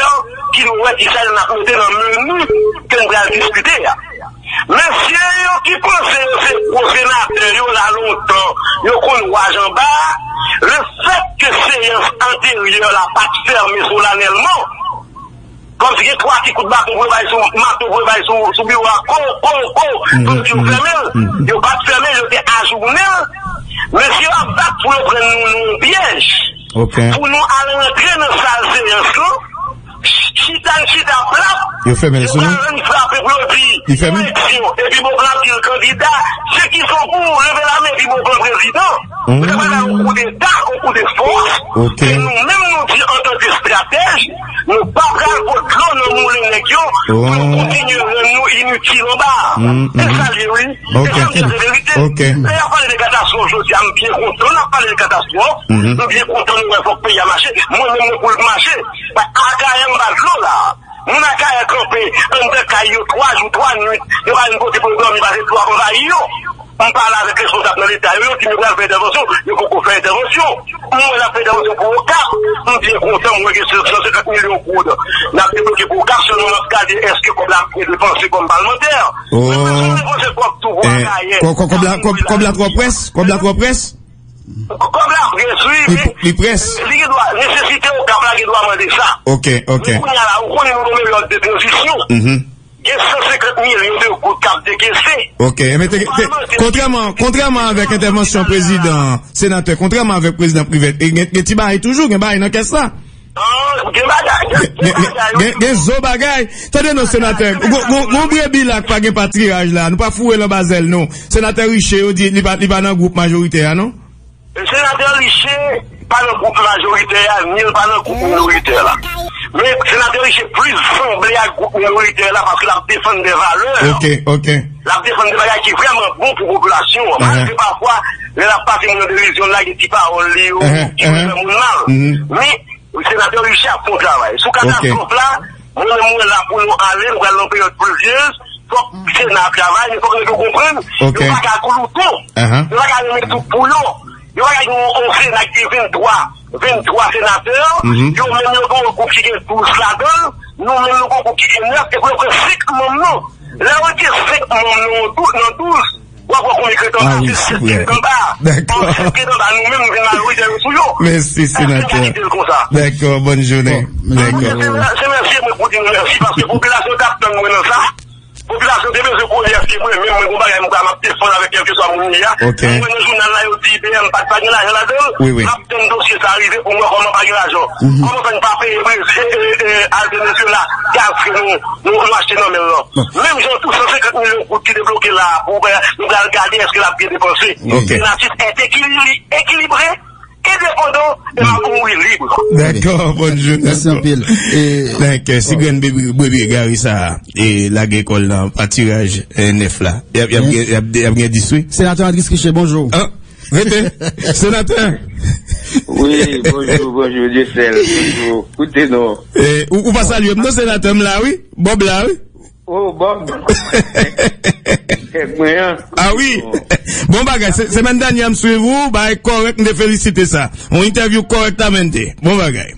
ki nou wè ki sa n ap mete nan meni ke n pral diskite a. Mesye yo ki panse yo se gwo senatè yo la lontan, yo konn waj anba, le fèt ke seyans anteryè la pa t fèmen solanèlman, kòmsi gen twa ti kout baton pou yo bay sou, mato pou yo bay sou, sou biwo a, ko, ko, ko, pou yo di yo fèmen l, yo pa t fèmen l, yo te ajounen l. Mesye yo ap bat pou yo pran nou nan yon pyèj. Ok. Pou nou al rantre nan sal seyans lan, chita n chita plat, yo fèmen l sou nou. Yo pral rann frape pou yo di eleksyon, epi Beauplan ap di l kandida. Se ki son pou leve lamen epi Beauplan prezidan? Ou ta pral fè yon koudeta, yon koudefòs. Ok. E nou menm nou di antanke estratèj, nou pa pral pot dlo nan moulen nèg yo pou yo kontinye rann nou initil anba a. E sa l ye, wi. Ok. E sa m di se verite. Ok. Lè y ap pale de katastwòf jodi a, m byen kontan n ap pale de katastwòf. M byen kontan nou wè fòk peyi a mache. Mwen menm mwen pou l mache. Akayè m ba dlo la. Moun Akayè kanpe anndan kay yo twa jou, twa nwit. Yo pa jwenn kote pou yo dòmi paske dlo ap anvayi yo. M pale avèk responsab nan Leta yo, yo di m yo pral fè entèvansyon, yo poko fè entèvansyon. M wè n ap fè entèvansyon pou Okap, m byen kontan, m wè gen san senkant milyon goud n ap debloke pou Okap, sèlman m ap gade èske kòb la ap byen depanse kòm palmantè. Mwen bezwen depanse kòb tou pou Akayè. Kòb la, kòb, kòb la twò près? Kòb la twò près? Kòb la près, wi, men li gen dwa, nesesite Okap la gen dwa mande sa. Ok, ok. Men kounye a la, ou konnen nou nan peryòd de tranzisyon. Gen san senkant milyon de goud k ap dekese. Ok, men te, te, kontrèman, kontrèman avèk entèvansyon prezidan, senatè, kontrèman avèk prezidan Privert, e gen, gen ti bagay toujou, gen bagay nan kès la. Gen, gen, gen, gen zo bagay. Tande non, senatè, gon, gon, gon brebi la k pa gen patriraj la, nou pa foure l anba zèl non. Senatè Riché, yo di li pa, li pa nan gwoup majoritè a non. Senatè Riché pa nan gwoup majoritè a, ni l pa nan gwoup minoritè la. Men senatè Riché plis sanble ak gwoup minoritè la paske l ap defann de valè. Ok, ok. L ap defann de bagay ki vrèman bon pou popilasyon an. Malgre pafwa, Lè l ap pase moun nan televizyon, l lage ti pawòl li yo, ki fè moun mal. Men, senatè Richard ap fè yon travay. Sou katastwòf la, mwen menm mwen la pou nou ale, nou pral nan peryòd plizyez, fòk Sena ap travay, men fòk nèg yo konprann, yo pa ka glouton. Yo pa ka renmen tout pou yo. Yo pa ka gen yon, yon Sena ki gen venntwa, venntwa senatè, yo menm yo gen yon gwoup ki gen douz ladan l, nou menm nou gen yon gwoup ki gen nèf, epi yo pran senk manm nou. Lè yo retire senk manm nou nan dou-, nan douz, w ap wè konbyen krèt anba, se krèt anba. Dakò. Paske krèt anba, nou menm, nou vin mayorite sou yo. Mèsi, senatè. Dakò, bòn jounen. Dakò. Se, se mèsi mwen pou di nou mèsi, paske popilasyon t ap tann mwen nan sa. Popilasyon te bezwen konnen èske mwen menm, mwen gon bagay mwen m ap defann avèk kèlkeswa moun li a. Mwen wè nan jounal la, yo di I B M pa t, pa gen lajan ladan l. M ap tann dosye sa a rive pou m wè kòman pa gen lajan. Kòman fè n pa peye Brezil, e, e, e, al Venezuela gaz ke nou, nou, nou achte nan men l lan. Menm jan tou, san senkant milyon goud ki debloke la a pou, e, nou pral gade èske l ap byen depanse. Senatus est équili-, équilibré, endepandan, e m ap mouri lib. Dakò, bòn jounen. Mèsi anpil. Dakò, si grenn bebe, bebe egare sa a, e lage kò l nan patiraj, e, nèf la, y ap, y ap gen, y ap, y ap gen dis wi. Senatè Andris Riché, bonjou. Rete. Senatè. Wi, bonjou, bonjou, Dieuseul, bonjou. Koute non. E, ou, ou pa salye m non, senatè, m la wi. Bob la wi. Oh, Bob. Kèk mwen an. Ah wi. Bon bagay, se, semèn dènyè m swiv ou, bagay kòrèk, m te felisite sa. Yon entèvyou kòrèktamente. Bon bagay.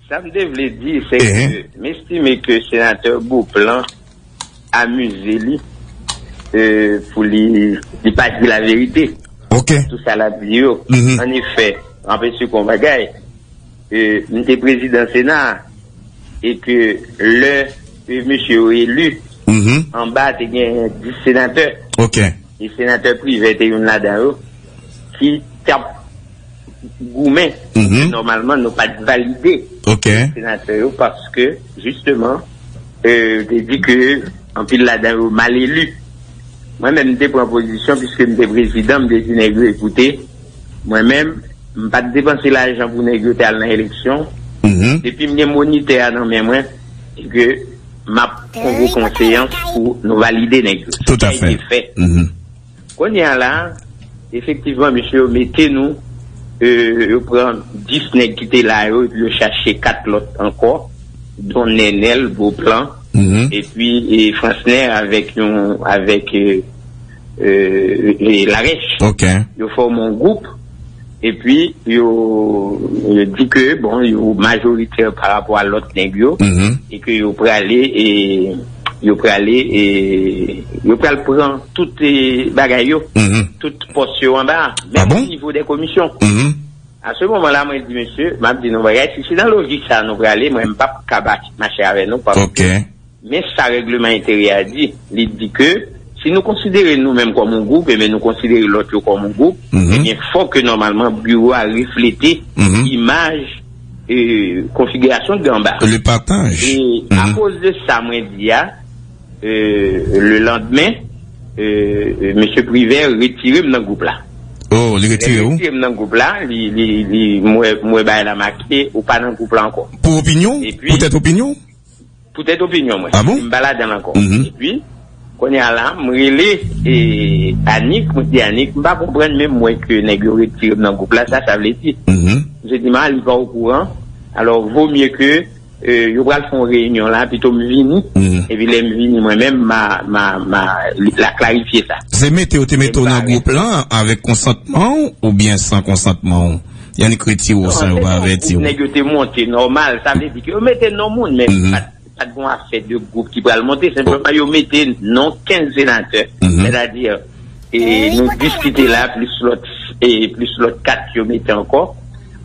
Sa m te vle di, se ke m estime ke senatè Beauplan amize li, e, pou li, li pa di laverite. Ok. Tout sa l ap di yo. An efè, anpesi kon bagay, e, m te prezidan Sena a, e ke lè, e, mesye yo eli, anba te gen dis senatè. Ok. E senatè Privè te youn ladan yo, ki t ap goumen. Nòmalman, nou pa t valide senatè yo paske, jisteman, e, te di ke anpil ladan yo mal eli. Mwen menm, m te pran pozisyon, piske m te prezidan, m te di nèg yo, ekoute, mwen menm, m pa t depanse lajan pou nèg yo te al nan eleksyon. Depi m gen monitè a nan men mwen, e ke m ap konvoke yon seyans pou nou valide nèg yo. Tout à fait. Kounye a la, efektivman, mesye yo mete nou, e, yo pran dis nèg ki te la yo, epi yo chache kat lòt ankò, don Nènèl, Beauplan, epi, e, Fransnè avèk yon, avèk, e, e, e, Larèch. Ok. Yo fòme yon gwoup, epi yo, yo di ke, bon, yo majoritè pa rapò a lòt nèg yo, e ke yo prale, e, yo prale, e, yo pral pran tout, e, bagay yo, tout pòs yo anba a, menm o nivo dè komisyon. A se moman la, mwen di, mesye, m ap di nou bagay, si se nan lojik sa a nou prale, mwen, m p ap ka ba-, mache avè nou, paske men sa règleman enteryè a di. Li di ke si nou konsidere nou menm kòm yon gwoup, ebyen nou konsidere lòt yo kòm yon gwoup, ebyen fòk ke nòmalman biwo a reflete imaj, e, konfigirasyon ki anba. Le partage. E akoz de sa mwen di a, e, le landmen, e, e, mesye Privè retire m nan gwoup la. Oh, li retire ou? Li retire m nan gwoup la, li, li, li, mwen, mwen bay la make, ou pa nan gwoup la ankò. Pou opinyon? Epi, poutèt opinyon? Poutèt opinyon mwen. Ah bon? M pa ladan l ankò. Epi, kounye a la, m rele, e, Anik, mwen di Anik, m pa konprann menm mwen ke nèg yo retire m nan gwoup la, sa, sa vle di. Misye di m, a, li pa okouran. Alò, vo mye ke, e, yo pral fè yon reyinyon la, pito m vini. Epi lè m vini mwen menm, ma, ma, ma, la klarifye sa. Se mete yo te mete w nan gwoup lan avèk konsantman w oubyen san konsantman w? Yannick retire w san yo pa avèti w. Nèg yo te monte nòmal, sa vle di ke yo mete non moun, men pa t, pa t gon afè de gwoup ki pral monte, senpleman yo mete non kenz senatè, sètadi, e, nou dis ki te la, plis lòt, e, plis lòt kat yo mete ankò.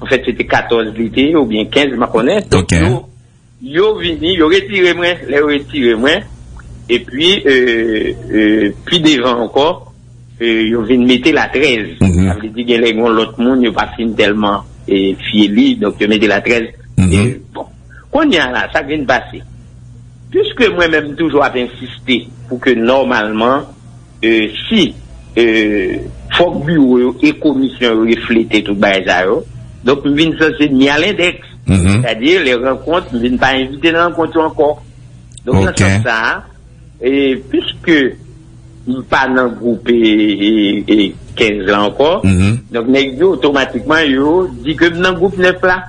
Anfèt, se te katòz li te ye, oubyen kenz, m pa konnen. Donk, yo, yo vini, yo retire mwen, lè yo retire mwen, epi, e, e, pi devan ankò, e, yo vin mete la trèz. Sa vle di, gen lè gen lòt moun, yo pa fin tèlman, e, fye li, donk yo mete la trèz. E, bon. Kounye a la, sa k vin pase. Piske mwen menm, m toujou ap ensiste pou ke nòmalman, e, si, e, fòk biwo yo e komisyon yo reflete tout bagay sa yo, donk m vin sanse ni a lendèks. Sètadi, lè rankont, m vin pa envite nan rankont yo ankò. Donk, nan sans sa a, e, piske m pa nan gwoup, e, e, e, kenz la ankò. Donk, nèg yo, otomatikman, yo di ke m nan gwoup nèf la.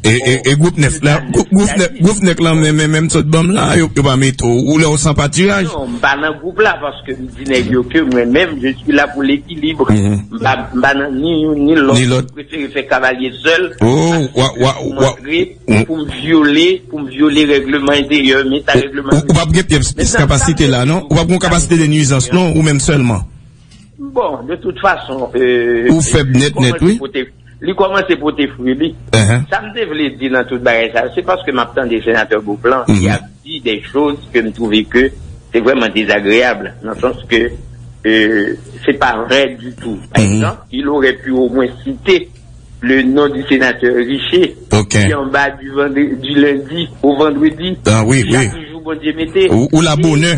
E, e, e gwoup nèf la, gwoup, gwoup nèf, gwoup nèf la, men, men, menm sot ban m la, yo, yo pa mete w, ou lè w san patiraj. Non, m pa nan gwoup la, paske m di nèg yo ke mwen menm, je suis là pour l'équilibre. M pa, m pa nan ni youn ni lòt. Ni lòt. M prefere fè kavalye sèl. Oh, wa, wa, wa. Pou m vyole, pou m vyole règleman enteryè, men sa règleman enteryè. Ou p ap gen pyès kapasite la, non? Ou p ap gen kapasite de nuizans, non? Ou menm sèlman? Bon, de tout fason, euh, ou fèb nèt, nèt, wi. Li kòmanse pote fwi, li. Sa m te vle di nan tout bagay sa, se paske m ap tande senatè Beauplan, li ap di de choz ke m twouve ke se vrèman dezagreyab, nan sans ke, euh, se pa vrè ditou. Pa egzanp, il aurait pu au moins citer le nom du sénateur Richer, ki anba du, vandre- du lundi au vendredi. Ah, wi, wi. Chak jou Bondye mete. Ou, ou la bonè.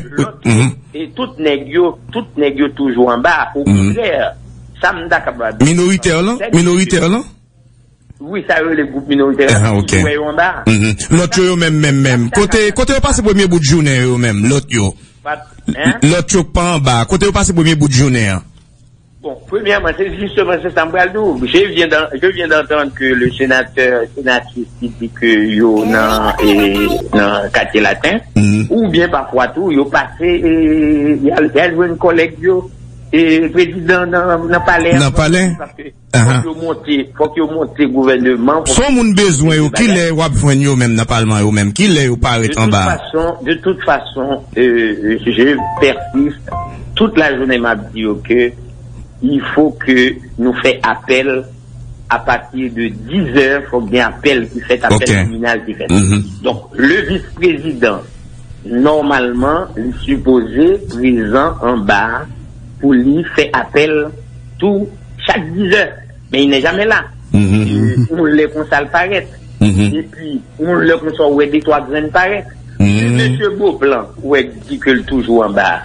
E tout nèg yo, tout nèg yo toujou anba. Okontrè, sa m ta kapab di. Minoritè lan? Minoritè lan? Wi, sa yo rele gwoup minoritè lan, toujou wè yo anba. Lòt yo, yo menm, menm, menm. Kote, kote yo pase premye bout jounen, yo menm, lòt yo? Lòt yo k pa anba, kote yo pase premye bout jounen an? Bon, premyèman, se jisteman se sa m pral di w. Je viens d'en- je viens d'entendre que le sénateur, sénatrice ki di ke yo nan, e, nan katye laten, oubyen pafwa tou, yo pase, e, y al, y al jwenn kòlèg yo, e, prezidan nan, nan palè a. Nan palè? Paske fòk yo monte, fòk yo monte gouvèneman. Son moun bezwen yo, kilè w ap jwenn yo menm nan palman yo menm? Kilè yo parèt anba? De tout fason, de tout fason, euh, je persiste. Tout la jounen m ap di yo ke il faut que nou fè apèl à partir de dix heures, fòk gen apèl ki fèt, apèl nominal ki fèt. Donk, le vis prezidan, nòmalman, li sipoze prezan anba a pou li fè apèl tou chak dizè. Men li nè jamè la. E, yon lè konsa l parèt. Epi, yon lè konsa w wè de twa grenn parèt. Si mesye Beauplan wè di ke l toujou anba a,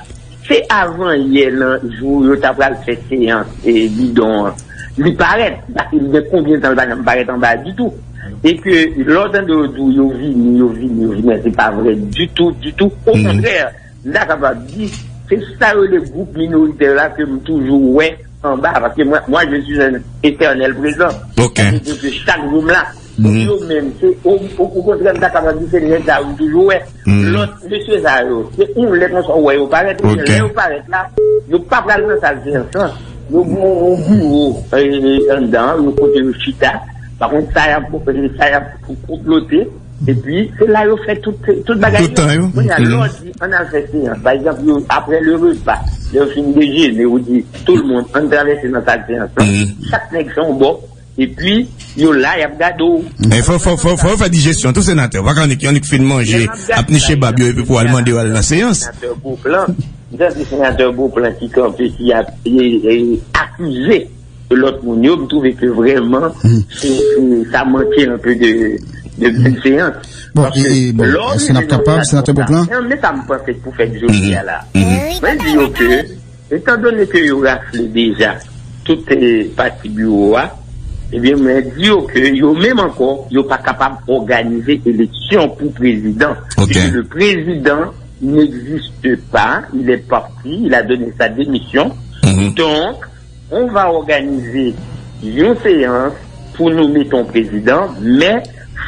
se avan yè nan jou yo ta pral fè seyans e bidon an, li parèt. Paske li gen konbyen tan l pa janm parèt anba a ditou. E ke lè w tande yo di w yo vini, yo vini, yo vini, se pa vrè ditou, ditou. Okontrè, m ta kapab di, se sa yo rele gwoup minoritè la ke m toujou wè anba, paske mwen, moi, je suis un éternel présent. Sa vle di ke chak jou m la. Pou yo menm, se, o, o, okontrè, m ta kapab di se nèg sa yo m toujou wè. Lòt mesye sa yo, se yon lè konsa w wè yo parèt, epi lè yo parèt la, yo pa pral nan sal seyans lan. Yo gen yon biwo, e, anndan, yo kote yo chita. Pa kont sa y ap, sa y ap konplote. Epi, se la yo fè tout, tout bagay yo. Tout tan yo. Kounye a, lè w di, ann al fè seyans. Pa egzanp, yo, apre le repa, lè yo fin dejene, ou di, tout le monde, ann travèse nan sal seyans lan. Chak nèg fè yon bò, epi, yo la, y ap gade w. Men fò, fò, fò, fò yo fè dijesyon, tou senatè. Pa ka annik, annik fin manje, ap niche bab yo, epi pou al mande yo al nan seyans. Senatè Beauplan, m tande senatè Beauplan ki kanpe, ki ap, e, e, akize lòt moun yo, m twouve ke vrèman, se, se, sa manke anpe de, de bienveyans. Bon, e, e, bon, èske n ap kapab, senatè Beauplan? Men sa m panse k pou fèt jodi a la. Mwen di yo ke, etandone ke yo rafle deja tout, e, pati biwo a, ebyen, mwen di yo ke yo menm ankò, yo pa kapab òganize eleksyon pou prezidan. Puisque le président n'existe pas, il est parti, il a donné sa démission. Donk, on va òganize yon seyans pou nou mete yon prezidan, men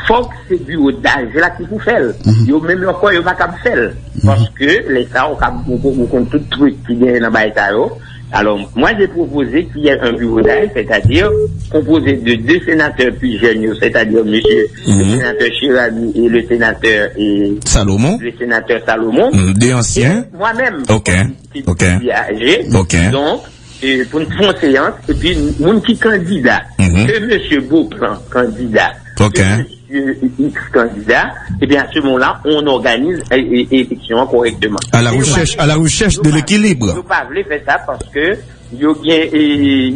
fòk se biwo daj la ki pou fè l. Yo menm ankò, yo pa kab fè l. Paske lè sa, ou kab, ou, ou konn tout trik ki genyen nan bagay sa yo. Alors, moi, j'ai proposé qu'il y ait un bureau d'âge, c'est-à-dire composé de deux sénateurs plus jeunes, c'est-à-dire monsieur le sénateur Cheramy et le sénateur, et Salomon. Le sénateur Salomon. Deux anciens. Et moi-même, qui, qui suis âgé. Donc, e, pou n fè yon seyans, epi moun ki kandida, ke mesye Beauplan kandida, ke mesye X kandida, ebyen, à ce moment-là, on organise, e, e, eleksyon an kòrèkteman. À la recherche, à la recherche de l'équilibre. Yo pa vle fè sa paske yo gen, e,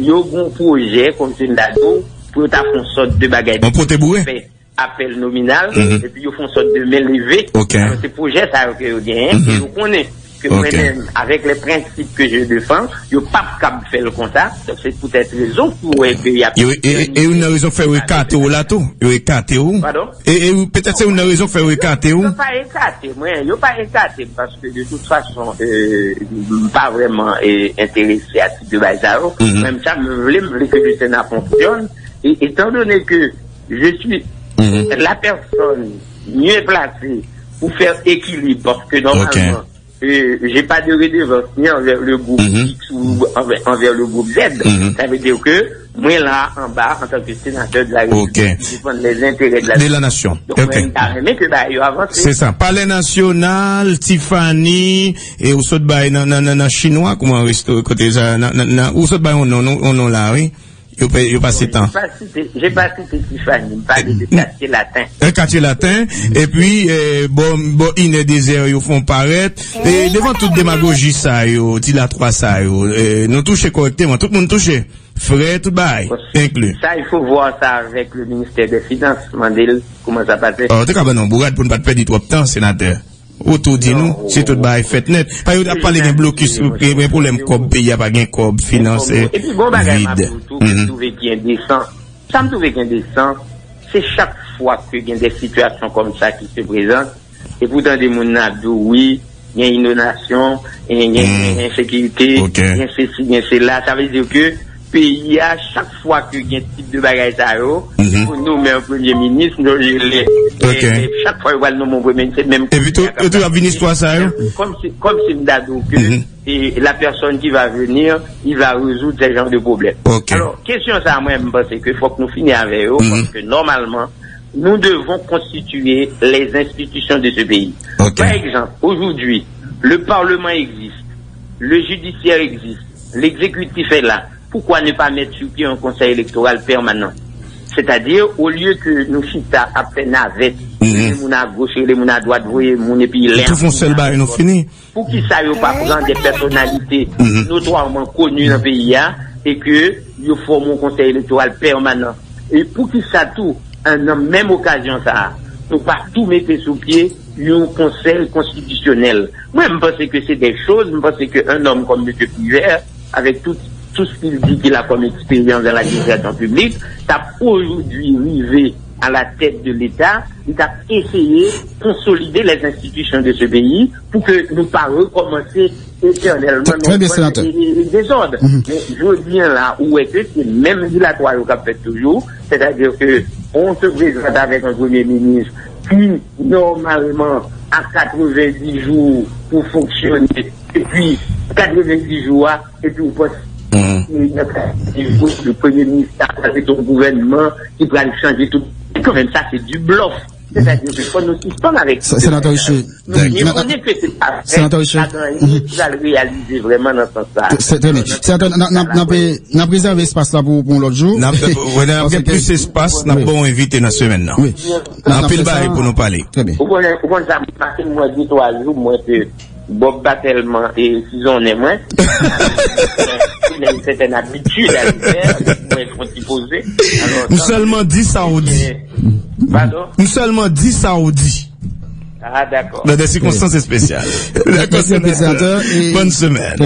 yo gen yon pwojè, kòm se m ta di w, pou yo ta fè yon sòt de bagay. On pote boure. Apèl nominal, epi yo fè yon sòt de men leve. Alò, se pwojè sa yo ke yo genyen, ke yo konnen. ke mwen menm, avèk lè prensip ke je defann, yo p ap kab fè l konsa. Donk, se poutèt rezon ki w wè ke y ap... Yo, e, e, e youn nan rezon k fè yo ekate w la tou. Yo ekate w. Padon? E, e petèt se youn nan rezon k fè yo ekate w. Yo pa ekate mwen, yo pa ekate m, paske de tout fason, euh, m pa vrèman, euh, enterese a tip de bagay sa yo. Menm sa, m vle, m vle ke le Sénat fonctionne. Et étant donné que je suis la personne mieux placée pour faire équilibre, parce que normalement, euh, j'ai pas de redevance ni envers le groupe X ou envers, envers le groupe Z. Ça veut dire que mwen la anba antanke senatè de la République ki defann les intérêts de la, de la nation. Donk, mwen, m ta renmen ke bagay yo avanse. Se sa. Palè Nasyonal, Tiffany, e ou sot bay nan, nan, nan, nan chinwa, kouman resto, kote sa, nan, nan, nan, ou sot bay yon non, yon non la, wi. Yo pa, yo pase tan. J'ai pas cité, j'ai pas cité Tiffany, m pale de Quartier Latin. E Quartier Latin, epi, eh, bò, bò inè dezè yo fon parèt. E devan tout demagoji sa yo, dilatwa sa yo, eh, nou touche kòrèkteman, tout moun touche. Frè, tout bagay, enkli. Ça, il faut voir ça avec le ministère des Finances, mande l kouman sa pase. Ou te ka ban nou bourad pou n pa t pèdi twòp tan, senatè. Ou tou di nou, si tout bagay fèt nèt. Pa yo ap pale gen blokis, gen, gen pwoblèm kòb, peyi a pa gen kòb, finans, eh, vid. Epi gon bagay m ap di w tou, ke m twouve ki endesan. Sa m twouve ki endesan, se chak fwa ke gen de sitiyasyon kòm sa ki se prezante, epi w tande moun nan ap di w, wi, gen inondasyon, gen, gen, gen ensekirite, gen sesi, gen sela. Sa vle di ke peyi a, chak fwa ke gen tip de bagay sa yo, pou nonmen yon premye minis, nou sonje lè, eh, chak fwa yo pral nonmen yon premye minis, se menm... Epi tou, yo tou ap vin istwa sa yo. Kòm si, kòm si m ta di w ke, eh, la personne qui va venir, il va résoudre ce genre de problème. Alors, kesyon sa, mwen, m panse ke fòk nou fini avè yo, paske nòmalman, nous devons constituer les institutions de ce pays. Par exemple, aujourd'hui, le Parlement existe, le judiciaire existe, l'exécutif est là. Pourquoi ne pas mettre sur pied un conseil électoral permanent? C'est-à-dire, au lieu que nou chita ap fè navèt, rele moun a goch, rele moun a dwat, voye moun epi len ap fini. Poukisa yo pa pran de pèsonalite notwaman koni nan peyi a e ke yo fòme yon konsèy elektoral pèmanan? E poukisa tou, an, nan menm okazyon sa a, nou pa tou mete sou pye yon konsèy konstitisyonèl? Mwen, m panse ke se de choz, m panse ke un homme comme Monsieur Privert, avec tout, tout ce qu'il dit qu'il a comme expérience dans l'administration publique, t ap aujourd'hui rive à la tête de l'État, li t ap eseye konsolide les institutions de ce pays pou ke nou pa rekòmanse etènèlman nan e, e, e dezòd. Men jodi a la, ou wè ke se menm dilatwa yo k ap fèt toujou, sètadi ke on se prezante avèk yon premye minis ki nòmalman a katrevenndis jou pou fonksyone, epi katrevenndis jou a, epi ou panse ke nan katrevenndis jou, le premye minis la pral mete yon gouvènman ki pral chanje tout. Kanmenm, sa se du bluff. Sètadi ke fò nou sispann avèk... Senatè Riche, nou byen konnen ke se pa fèt, pa gen anyen ki pral reyalize vrèman nan sans sa. Trè byen. Senatè, n ap, n ap, n ap, n ap rezève espas la pou, pou yon lòt jou. N ap, wè, n ap gen plis espas, n ap ba w envite nan semèn nan. Anpil bagay pou nou pale. Trè byen. Ou konnen, ou konn sa, m pase mwen de twa jou, mwen ke Bob pa tèlman, e, sizonnen mwen. Il a une certaine habitude à le faire, mwen fè yon ti poze. M sèlman di sa w di. Padon? M sèlman di sa w di. Ah, dakò. Dans des circonstances spéciales. Dakò, senatè. Bonne semaine.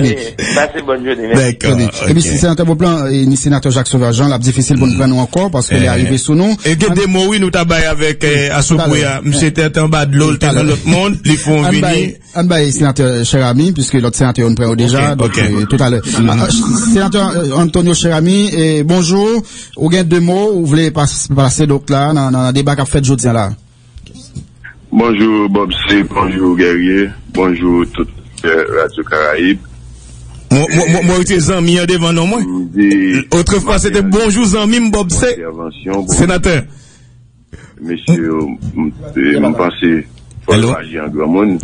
Pase bòn jounen. Dakò. Epi senatè Beauplan, e, ni senatè Jacques Sauveur Jean, l ap difisil pou n pran nou ankò, paske lè a rive sou nou. E gen de mo, wi, nou ta bay avèk, e, Assoupou a. Misye te anba dlo, l te nan lòt mond, li fè yon vini. Ann bay senatè Cheramy, piske lòt senatè yo n pran yo deja, donk, e, toutalè. Senatè, e, Antonio Cheramy, e, bonjou. Ou gen de mo ou vle pas-, pase, donk, la, nan, nan deba k ap fèt jodi a la? Bonjou, Bob C, bonjou, Guerrier, bonjou, tout, e, Radio Caraïbe. Mwen, mwen, mwen, mwen rete zanmi an devan non mwen. Otrefwa, se te bonjou, zanmi m, Bob C. Senatè. Mesye yo, m, m, m panse fò yo aji an granmoun.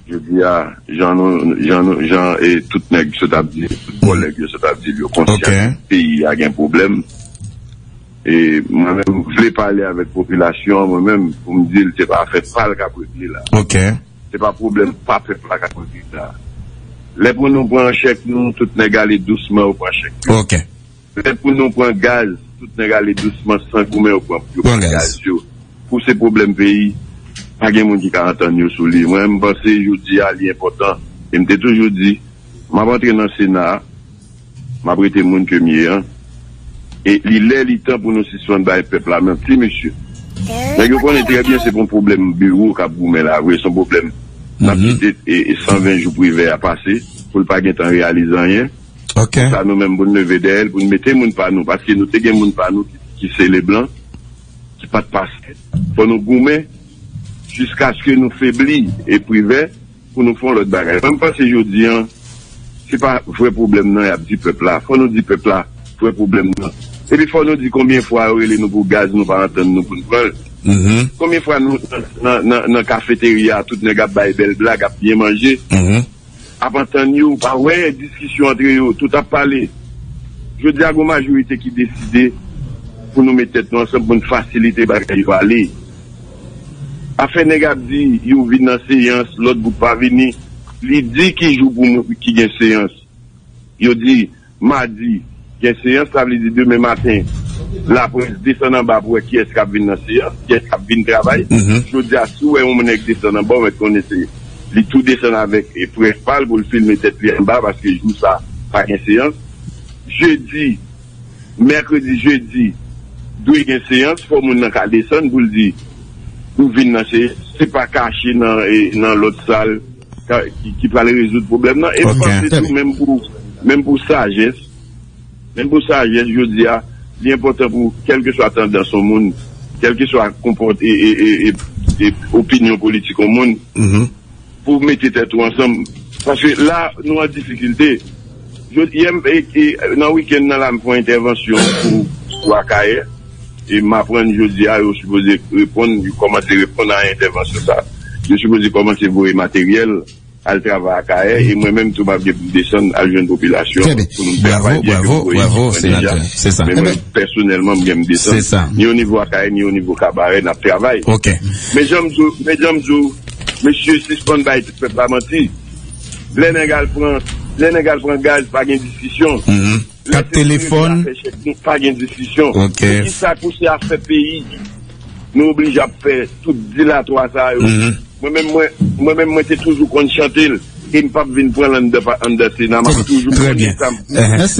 Jodi a, jan nou, jan nou, jan, e, tout nèg sot ap di, tout kòlèg yo sot ap di, yo konsyan peyi a gen pwoblèm. E mwen menm, m vle pale avèk popilasyon an, mwen menm, pou m di l se pa afè pa l k ap regle la. Se pa pwoblèm pa pèp la k ap regle la. Lè pou nou pran chèk nou, tout nèg ale dousman, yo pran chèk yo. Lè pou nou pran gaz, tout nèg ale dousman, san goumen, yo pran, yo pran gaz yo. Pou se pwoblèm peyi, pa gen moun ki ka antann yo sou li. Mwen, m panse jodi a, li enpòtan E m te toujou di, m ap antre nan Sena a, m ap rete moun ke m ye an. E li lè, li tan pou nou sispann bay pèp la manti, mesye. Nèg yo konnen trè byen se pou yon pwoblèm biwo k ap goumen la vre, se yon pwoblèm n ap kite e, e san ven jou Privè a pase pou l pa gentan reyalize anyen. Sa nou menm pou n leve dèyè l, pou n mete moun pa nou, paske nou te gen moun pa nou ki, ki se Leblan, ki pa t pase. Fò nou goumen jiskaske nou febli e Privè pou nou fè yon lòt bagay. Mwen, m panse jodi an, se pa vrè pwoblèm nan y ap di pèp la. Fò nou di pèp la vrè pwoblèm nan. Epi fò nou di konbyen fwa yo rele nou pou gaz, nou pa antann nou pou n pran l. Konbyen fwa nou nan, nan, nan, nan kafeterya, tout nèg ap bay bèl blag, ap byen manje, ap antann yo, ou pa wè diskisyon antre yo, tout ap pale. Jodi a, gon majorite ki deside pou nou met tèt nou ansanm pou n fasilite bagay yo ale. Afè nèg ap di yo vin nan seyans, lòt bout pa vini. Li di ki jou pou moun ki gen seyans. Yo di madi gen seyans, sa vle di demen maten laprès desann anba pou wè kiyès k ap vin nan seyans, kiyès k ap vin travay. Jodi a, si w wè yon nèg desann anba, w mèt konnen se li tou desann avèk e près pa l pou l filme tèt li anba, paske jou sa pa gen seyans. Jedi, mèkredi, jedi, dwe gen seyans, fò moun nan ka desann pou l di, pou vin nan seyans, se pa kache nan, e, nan lòt sal ka, ki, ki pral rezoud pwoblèm nan. E m panse tou, menm pou, menm pou sajès, menm pou sajès, jodi a, li enpòtan pou, kèlkeswa tandans yon moun, kèlkeswa konpòt-, e, e, e, e, e opinyon politik yon moun, pou mete tèt ou ansanm. Paske la, nou an difikilte. Jodi, yè, m, e, e, nan wikenn nan la, m fè yon entèvansyon pou, pou Akayè. E m aprann jodi a, yo sipoze reponn, yo kòmanse reponn a entèvansyon sa. Yo sipoze kòmanse voye materyèl, al travay Akayè. E mwen menm tou, m ap gen pou m desann, al jwenn popilasyon pou nou travay, byen ke m voye ekip mwen deja. Men mwen, pèsonèlman, m gen m desann. Ni o nivo Akayè, ni o nivo Kabarè, n ap travay. Men jan m di w, men jan m di w, mesye, sispann bay pèp la manti. Lè nèg al pran, lè nèg al pran gaz, pa gen diskisyon. Lè se Privè k ap fè chèk nou, pa gen diskisyon. Se kisa pou se afè peyi, nou oblije ap fè tout dilatwa sa yo. Mwen menm, mwen, mwen menm, mwen te toujou konn chante l. E m p ap vin pran l anndan, anndan Sena, m ap toujou konnen sa m.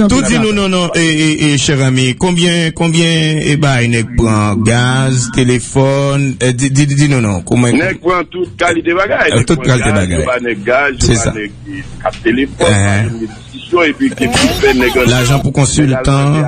Tou di nou non, non, e, e, e, chè zanmi, konbyen, konbyen, e, bagay nèg pran? Gaz, telefòn, e, di, di, di, di nou non, kòman? Nèg pran tout kalite bagay. Nèg pran gaz, yo ba nèg gaz, yo ba nèg, e, kat telefòn, pa janm gen diskisyon, epi ke tout fè nèg anndan. Lajan pou konsiltan.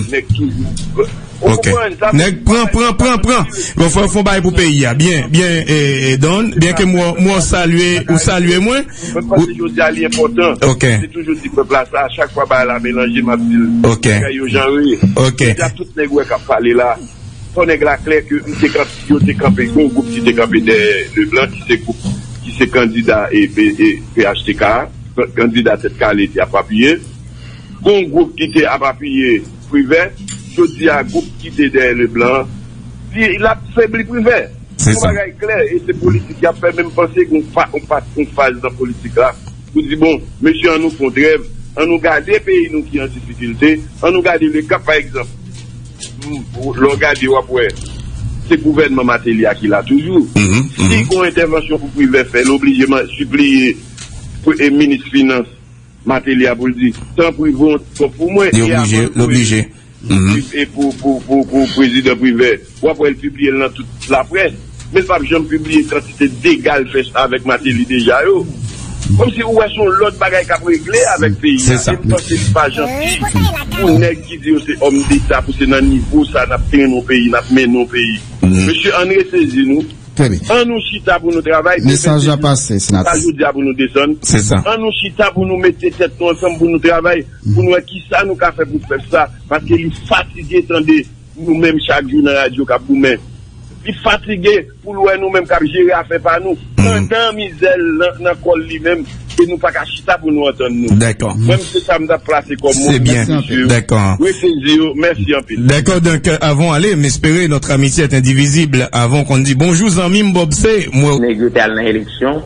Nèg toujou. Ok. Nèg pran, pran, pran, pran. Bon, fò, fò bay pou peyi a. Byen, byen, e, e, Don, byen ke mwen, mwen salye, ou salye mwen. Mwen panse jodi a li enpòtan. Ok. Se toujou di pèp la sa, chak fwa bagay la melanje, m ap di l. Ok. Bagay yo jan yo ye. Ok. Jodi a tout nèg wè k ap pale la. Fò nèg la klè ke m te kanpe, yo te kanpe, gon gwoup ki te kanpe dèyè Leblan, ki se gwoup, ki se kandida e, e, e P H T K a, kandida Tèt Kale te ap apiye. Gon gwoup ki te ap apiye Privè, jodi a gwoup ki te dèyè Leblan, li, l ap febli Privè. Se sa. Yon bagay klè, e se politik y ap fè, men m panse gon pa, yon pa, yon faz nan politik la, pou di, bon, mesye, ann nou fè yon trèv, ann nou gade peyi nou ki an difikilte, ann nou gade le kap, pa egzanp, lè w gade, w ap wè, se gouvènman Mateli a ki la toujou. Si gon entèvansyon pou Privè fè, l oblije sipliye pou, e, minis finans Mateli a pou l di, tanpri, voye yon ti kòb pou mwen. Li oblije, l oblije. E pou, pou, pou, pou prezidan Privè, w ap wè l pibliye l nan tout laprès. Men l p ap janm pibliye kantite dega l fè avèk Mateli deja yo. Kòmsi ou wè se yon lòt bagay k ap regle avèk peyi a. E m panse li pa janti pou nèg ki di yo se òm deta, pou se nan nivo sa n ap trennen yon peyi, n ap mennen yon peyi. Mesye, ann resezi nou. Trè byen. Ann nou chita pou nou travay. Mesaj la pase, senatè. Jodi a pou nou desann. Se sa. Ann nou chita pou nou mete tèt nou ansanm pou nou travay, pou nou wè kisa nou ka fè pou pèp sa, paske li fatige tande nou menm chak jou nan radyo k ap goumen. Li fatige pou l wè nou menm k ap jere afè pa nou, pandan mizè l nan, nan kò l li menm, e nou pa ka chita pou nou antann nou. Dakò. Mwen, se sa m t ap plase kòm mo pou mesye yo. Dakò. Resezi yo, mèsi anpil. Dakò, donk, euh, avant d'aller, m espere notre amitié est indivisible. Avan konn di bonjou, zanmi m Bob, se mwen. Nèg yo te al nan eleksyon.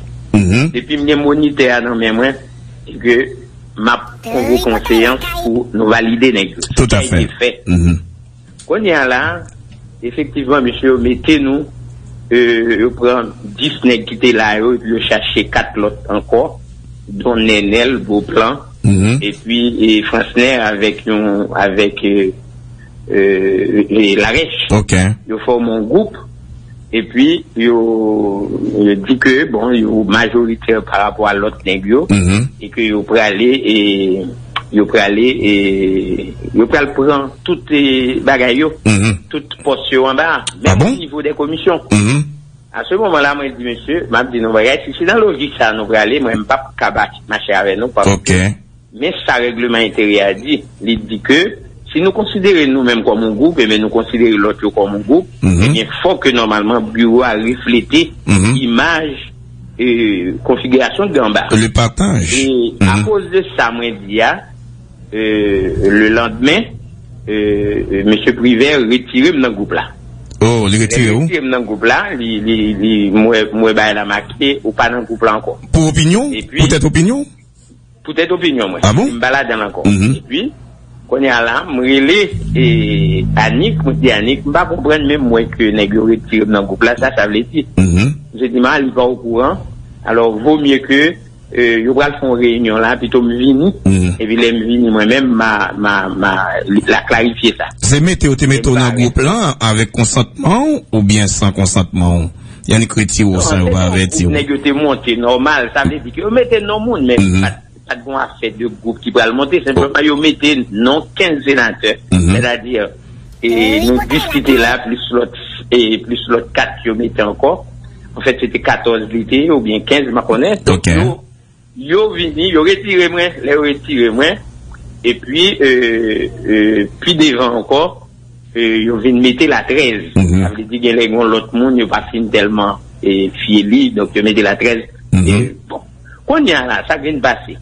Depi m gen monitè a nan men mwen, e ke m ap konvoke yon seyans pou nou valide nèg yo. Tout à fait. Sa te fè. Kounye a la, efektivman, mesye yo mete nou, euh, yo pran dis nèg ki te la yo, epi yo chache kat lòt ankò. Don Nenel Beauplan, epi e Fransner avèk yon, avèk e, e, e Larèch. Yo fòme yon gwoup, epi yo, yo di ke, bon, yo majoritè pa rapò a lòt nèg yo, e ke yo prale, e yo prale, e yo pral pran tout e, bagay yo, tout pòs yo anba, menm nivo de komisyon. A se moman la, mwen di, mesye, m ap di nou bagay, si se nan lojik sa nou prale, mwen, m p ap ka ba- mache avè nou, paske men sa règleman enteryè a di, li di ke si nou konsidere nou menm kòm yon gwoup, ebyen nou konsidere lòt yo kòm yon gwoup, ebyen fòk ke nòmalman biwo a reflete imaj e, konfigirasyon de anba. Le partage. E akoz de sa mwen di a, e, le landmen, e, e, mesye Privè retire m nan gwoup la. Oh, li retire ou? Retire m nan gwoup la, li, li, li, mwen, mwen bay la make, ou pa nan gwoup la ankò. Pou opinyon? Epi, poutèt opinyon? Poutèt opinyon mwen. Ah bon? M pa ladan l ankò. Epi, kounye a la, m rele e, Anik, mwen di Anik, m pa konprann menm mwen ke nèg yo retire m nan gwoup la, sa sa vle di. Misye di m, a, li pa okouran. Alò, vo mye ke e, yo pral fè yon reyinyon la, pito m vini. Epi lè m vini, mwen menm, ma, ma, ma, la klarifye sa. Se mete yo te mete w nan gwoup lan avèk konsantman w oubyen san konsantman w? Yannick retire w san yo pa avèti w. Nèg yo te monte nòmal, sa vle di ke yo mete non moun, men pa t, pa t gon afè de gwoup ki pral monte, senpleman yo mete non kenz senatè, sètadi, e nou diskite la, plis lòt, e plis lòt kat yo mete ankò. Anfèt, se te katòz li te ye, oubyen kenz, m pa konnen. Donk, yo, yo vini, yo retire mwen, lè yo retire mwen, epi, e, e, pi devan ankò, e, yo vin mete la trèz. Sa vle di gen lè gen lòt moun, yo pa fin tèlman, e, fye li, donk yo mete la trèz. E, bon, kounye a la, sa k vin pase.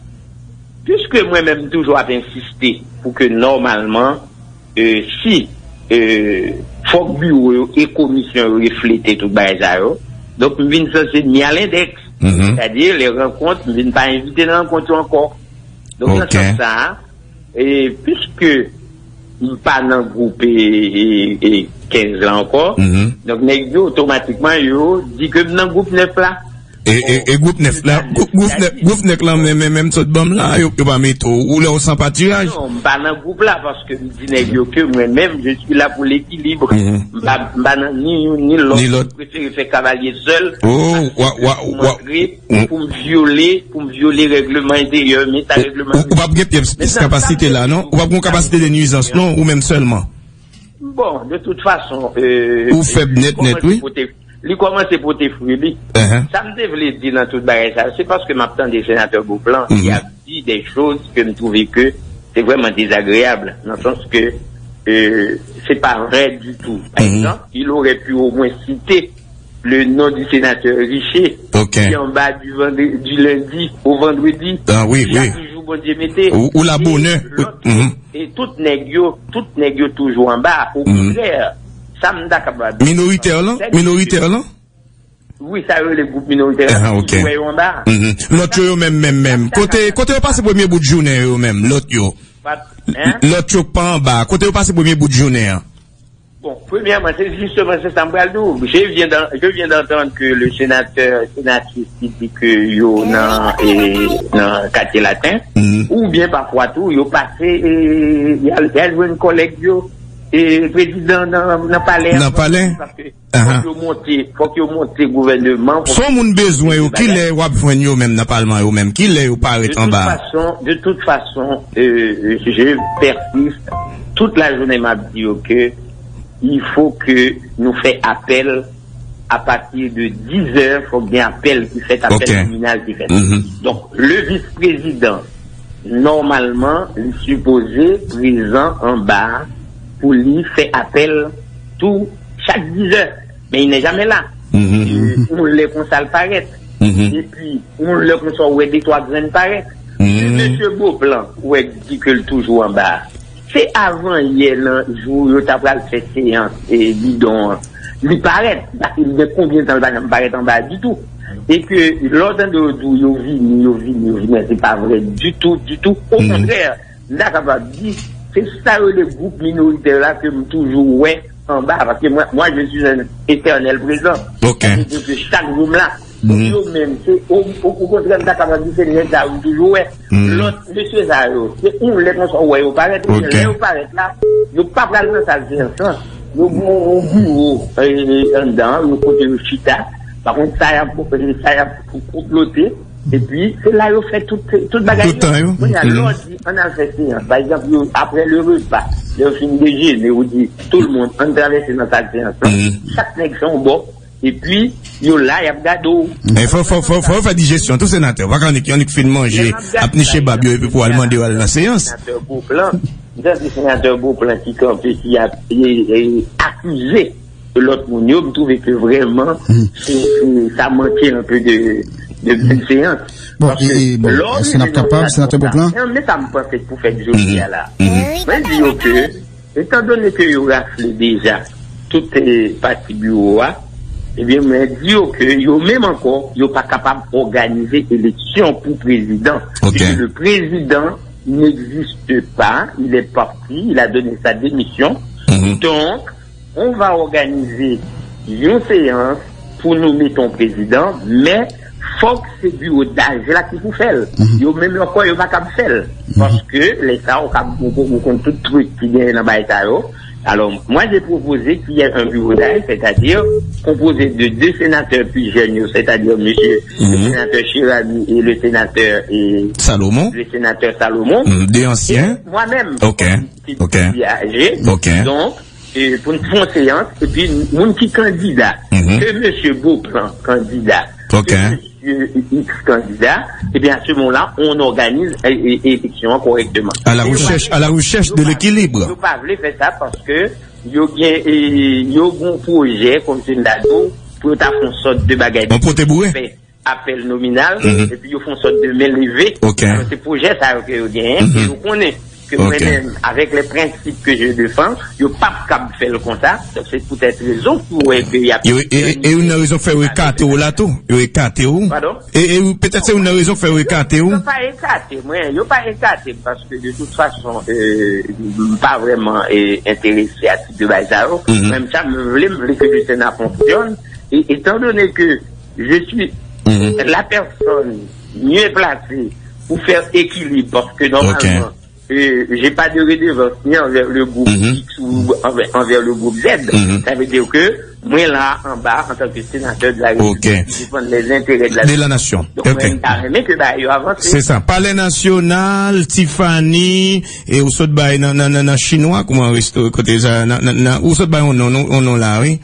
Piske mwen menm toujou ap ensiste pou ke nòmalman, e, si, e, fòk biwo yo e komisyon yo reflete tout bagay sa yo, donk m vin sanse ni a lendèks. Sètadi, lè rankont, m vin pa envite nan rankont yo ankò. Donk, nan sans sa a, e, piske m pa nan gwoup e, e, e kenz la ankò, donk nèg yo otomatikman yo di ke m nan gwoup nèf la. E, e, e gwoup nèf la, gwoup, gwoup nèf, gwoup nèf la, men, men, menm sot ban m la, yo, yo pa mete w, ou lè w san patiraj. Non, m pa nan gwoup la, paske m di nèg yo ke mwen menm, je suis là pour l'équilibre. M pa, m pa nan ni youn ni lòt. Ni lòt. M prefere fè kavalye sèl. Oh, wa, wa, wa. Pou m antre, pou m vyole, pou m vyole règleman enteryè, men sa règleman enteryè. Ou, ou p ap gen pyès, pyès kapasite la, non? Ou p ap gen kapasite de nuizans, non? Ou menm sèlman. Bon, de tout fason, e, ou fèb nèt, nèt, wi. Li kòmanse pote fwi li. Sa m te vle di nan tout bagay sa, se paske m ap tande senatè Beauplan ki ap di de choz ke m twouve ke se vrèman dezagreyab, nan sans ke, e, se pa vrè ditou. Pa egzanp, il aurait pu au moins citer le nom du sénateur Richer, ki anba du, vendre- du lundi au vendredi, ki a toujou Bondye mete. Ou, ou la bonè. E tout nèg yo, tout nèg yo toujou anba. Okontrè, sa m ta kapab di. Minoritè lan? Minoritè lan? Wi, sa yo rele gwoup minoritè lan, toujou wè yo anba. Lòt yo, yo menm, menm, menm. Kote, kote yo pase premye bout jounen yo menm, lòt yo? Lòt yo k pa anba, kote yo pase premye bout jounen an? Bon, premyèman, se jisteman se sa m pral di w. Je viens d'en- je viens d'entendre que le sénateur, sénatrice ki di ke yo nan, e, nan Katye Laten, oubyen pafwa tou, yo pase, e, y al, y al jwenn kòlèg yo, e, prezidan nan, nan palè a. Nan palè? Paske fòk yo monte, fòk yo monte gouvèneman, fòk. Si yon moun bezwen yo, kilè w ap jwenn yo menm nan palman yo menm? Kilè yo parèt anba? De tout fason, de tout fason, e, je persiste, tout la jounen m ap di yo ke il faut que nou fè apèl apati de diz è, fòk gen apèl ki fèt, apèl nominal ki fèt. Donk, le vis prezidan, nòmalman, li sipoze prezan anba a pou li fè apèl tou chak diz è. Men il n'est jamais là. E, yon lè konsa l parèt. Epi, yon lè konsa w wè de twa grenn parèt. Si mesye Beauplan, ou wè, di ke l toujou anba a, se avan yè nan jou yo ta pral fè seyans e bidon an. Li parèt, paske li gen konbyen tan li pa janm parèt anba a ditou. E ke lè w tande yo di w yo vini, yo vini, yo vini, se pa vrè ditou, ditou. Okontrè, m ta kapab di, se sa yo rele gwoup minoritè la ke m toujou wè anba, paske mwen, moi, je suis un éternel présent. Sa vle di ke chak jou m la. Pou yo menm, se o- o- okontrè, m ta kapab di se nèg sa yo toujou wè. Lòt mesye sa yo, se yon lè konsa w wè yo parèt, ebyen lè yo parèt la, yo pa pral nan sal seyans lan. Yo gen yon biwo anndan, yo kote yo chita. Pa kont sa y ap sa y ap konplote. Epi, se la yo fè tout tout bagay yo. Kounye a, lè w di ann al fè seyans, pa egzanp, yo, apre le repa, lè yo fin dejene, ou di tout le monde ann travèse nan sal seyans lan, chak nèg fè yon bò, epi yo la, y ap gade w. Men fò, fò, fò, fò yo fè dijesyon tou, senatè. Pa ka annik, annik fin manje, ap niche bab yo, epi pou al mande yo al nan seyans. Senatè Beauplan, m tande senatè Beauplan ki kanpe, ki ap e, e, akize lòt moun yo, m twouve ke vrèman, se, se, sa manke anpe de, de bèl seyans. Bon, e, e, bon, èske n ap kapab, senatè Beauplan? Men sa m panse pou fèt jodi a la. Mwen di yo ke, etandone ke yo rafle deja tout, eh, pati biwo a, ebyen, mwen di yo ke yo menm ankò, yo pa kapab òganize eleksyon pou prezidan. Puisque le président n'existe pas, il est parti, il a donné sa démission. Donc, on va organize yon seyans pou nou mete yon prezidan, men fòk se biwo daj la ki pou fè l. Yo menm ankò, yo pa kab fè l. Paske lè sa, ou kab, ou, ou konn tout trik ki genyen nan bagay sa yo. Alors, moi, j'ai proposé qu'il y ait un bureau d'âge, c'est-à-dire composé de deux sénateurs plus jeunes, c'est-à-dire monsieur le sénateur Chéramy et le sénateur, et Salomon. Le sénateur Salomon. Deux anciens. Et moi-même, comme qui, qui est âgé. Donc, euh, pour une séance, et puis, moun ki kandida, que monsieur Beauplan kandida, que monsieur X kandida, et bien, à ce moment-là, on organise, euh, euh, élection correctement. À la recherche, à la recherche de l'équilibre. Yo pa vle fè sa paske yo gen, eh, yo gen pwojè, kòm se m ta di w, pou yo ta fè yon sòt de bagay. On pote boure. Apèl nominal, epi yo fè yon sòt de men leve. Alò, se pwojè sa yo ke yo genyen, e yo konnen ke mwen menm, avec les principes que je défends, yo p ap kab fè l konsa. Donk, se poutèt rezon ki w wè ke y ap... E, e, e, e youn nan rezon k fè yo ekate w la tou. Yo ekate w. Padon? E, e petèt se youn nan rezon k fè yo ekate w. Yo pa ekate mwen, yo pa ekate m, paske de tout fason, euh, m pa vrèman, euh, enterese a tip de bagay sa yo. Menm sa, m vle, m vle ke le Sénat fonctionne. Et étant donné que je suis la personne mieux placée pour faire équilibre, parce que normalement, euh, j'ai pas de redevance ni envers le groupe X ou envers, envers le groupe Z. Ça veut dire que mwen la anba antanke senatè de la République ki defann les intérêts de la nation. Donk, mwen ta renmen ke bagay yo avanse. Se sa. Palè Nasyonal, Tiffany, e ou sot bay nan, nan, nan, nan Chinwa, kouman resto, kote sa, nan, nan, nan, ou sot bay yon non, non, yon non la, wi.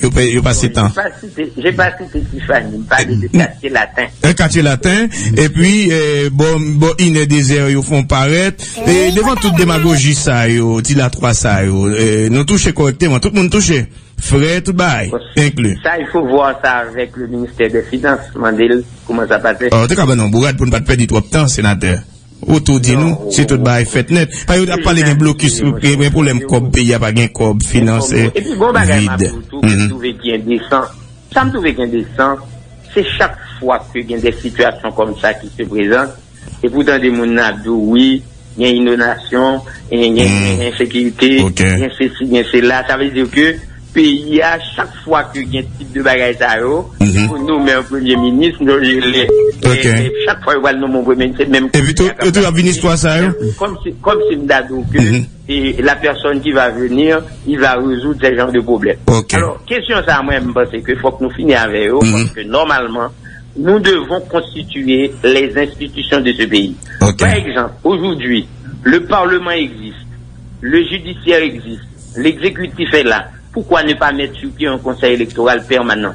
Yo pa, yo pase tan. J'ai pas cité, j'ai pas cité Tiffany, m pale de Katye Laten. E Katye Laten, epi, eh, bò, bò inè dezè yo fè yon parèt. E devan tout demagoji sa yo, dilatwa sa yo, eh, nou touche kòrèkteman, tout moun touche. Frè, tout bagay, enkli. Ça, il faut voir ça avec le ministère des Finances, mande l kouman sa pase. Ou te ka ban nou bourad pou n pa t pèdi twòp tan, senatè. Ou tou di nou, si tout bagay fèt nèt. Pa yo t ap pale gen blokis, gen pwoblèm kòb, peyi a pa gen kòb, finans vid. Epi gon bagay m ap di w tou, ke m twouve ki endesan. Sa m twouve ki endesan, se chak fwa ke gen de sitiyasyon kòm sa ki se prezante, epi w tande moun nan ap di w, wi, gen inondasyon, gen, gen, gen ensekirite, gen sesi, gen sela. Sa vle di ke peyi a, chak fwa ke gen tip de bagay sa yo, pou nonmen yon premye minis, nou, lè, lè, chak fwa yo pral nonmen yon premye minis, se menm... Epi tou, yo tou ap vin istwa sa yo. Kòm si, kòm si m ta di w ke, e, la personne qui va venir, il va résoudre ce genre de problème. Alò, kesyon sa, mwen, m panse ke fòk nou fini avè yo, paske nòmalman, nous devons constituer les institutions de ce pays. Par exemple, aujourd'hui, le Parlement existe, le judiciaire existe, l'exécutif est là. Pourquoi ne pas mettre sur pied un conseil électoral permanent?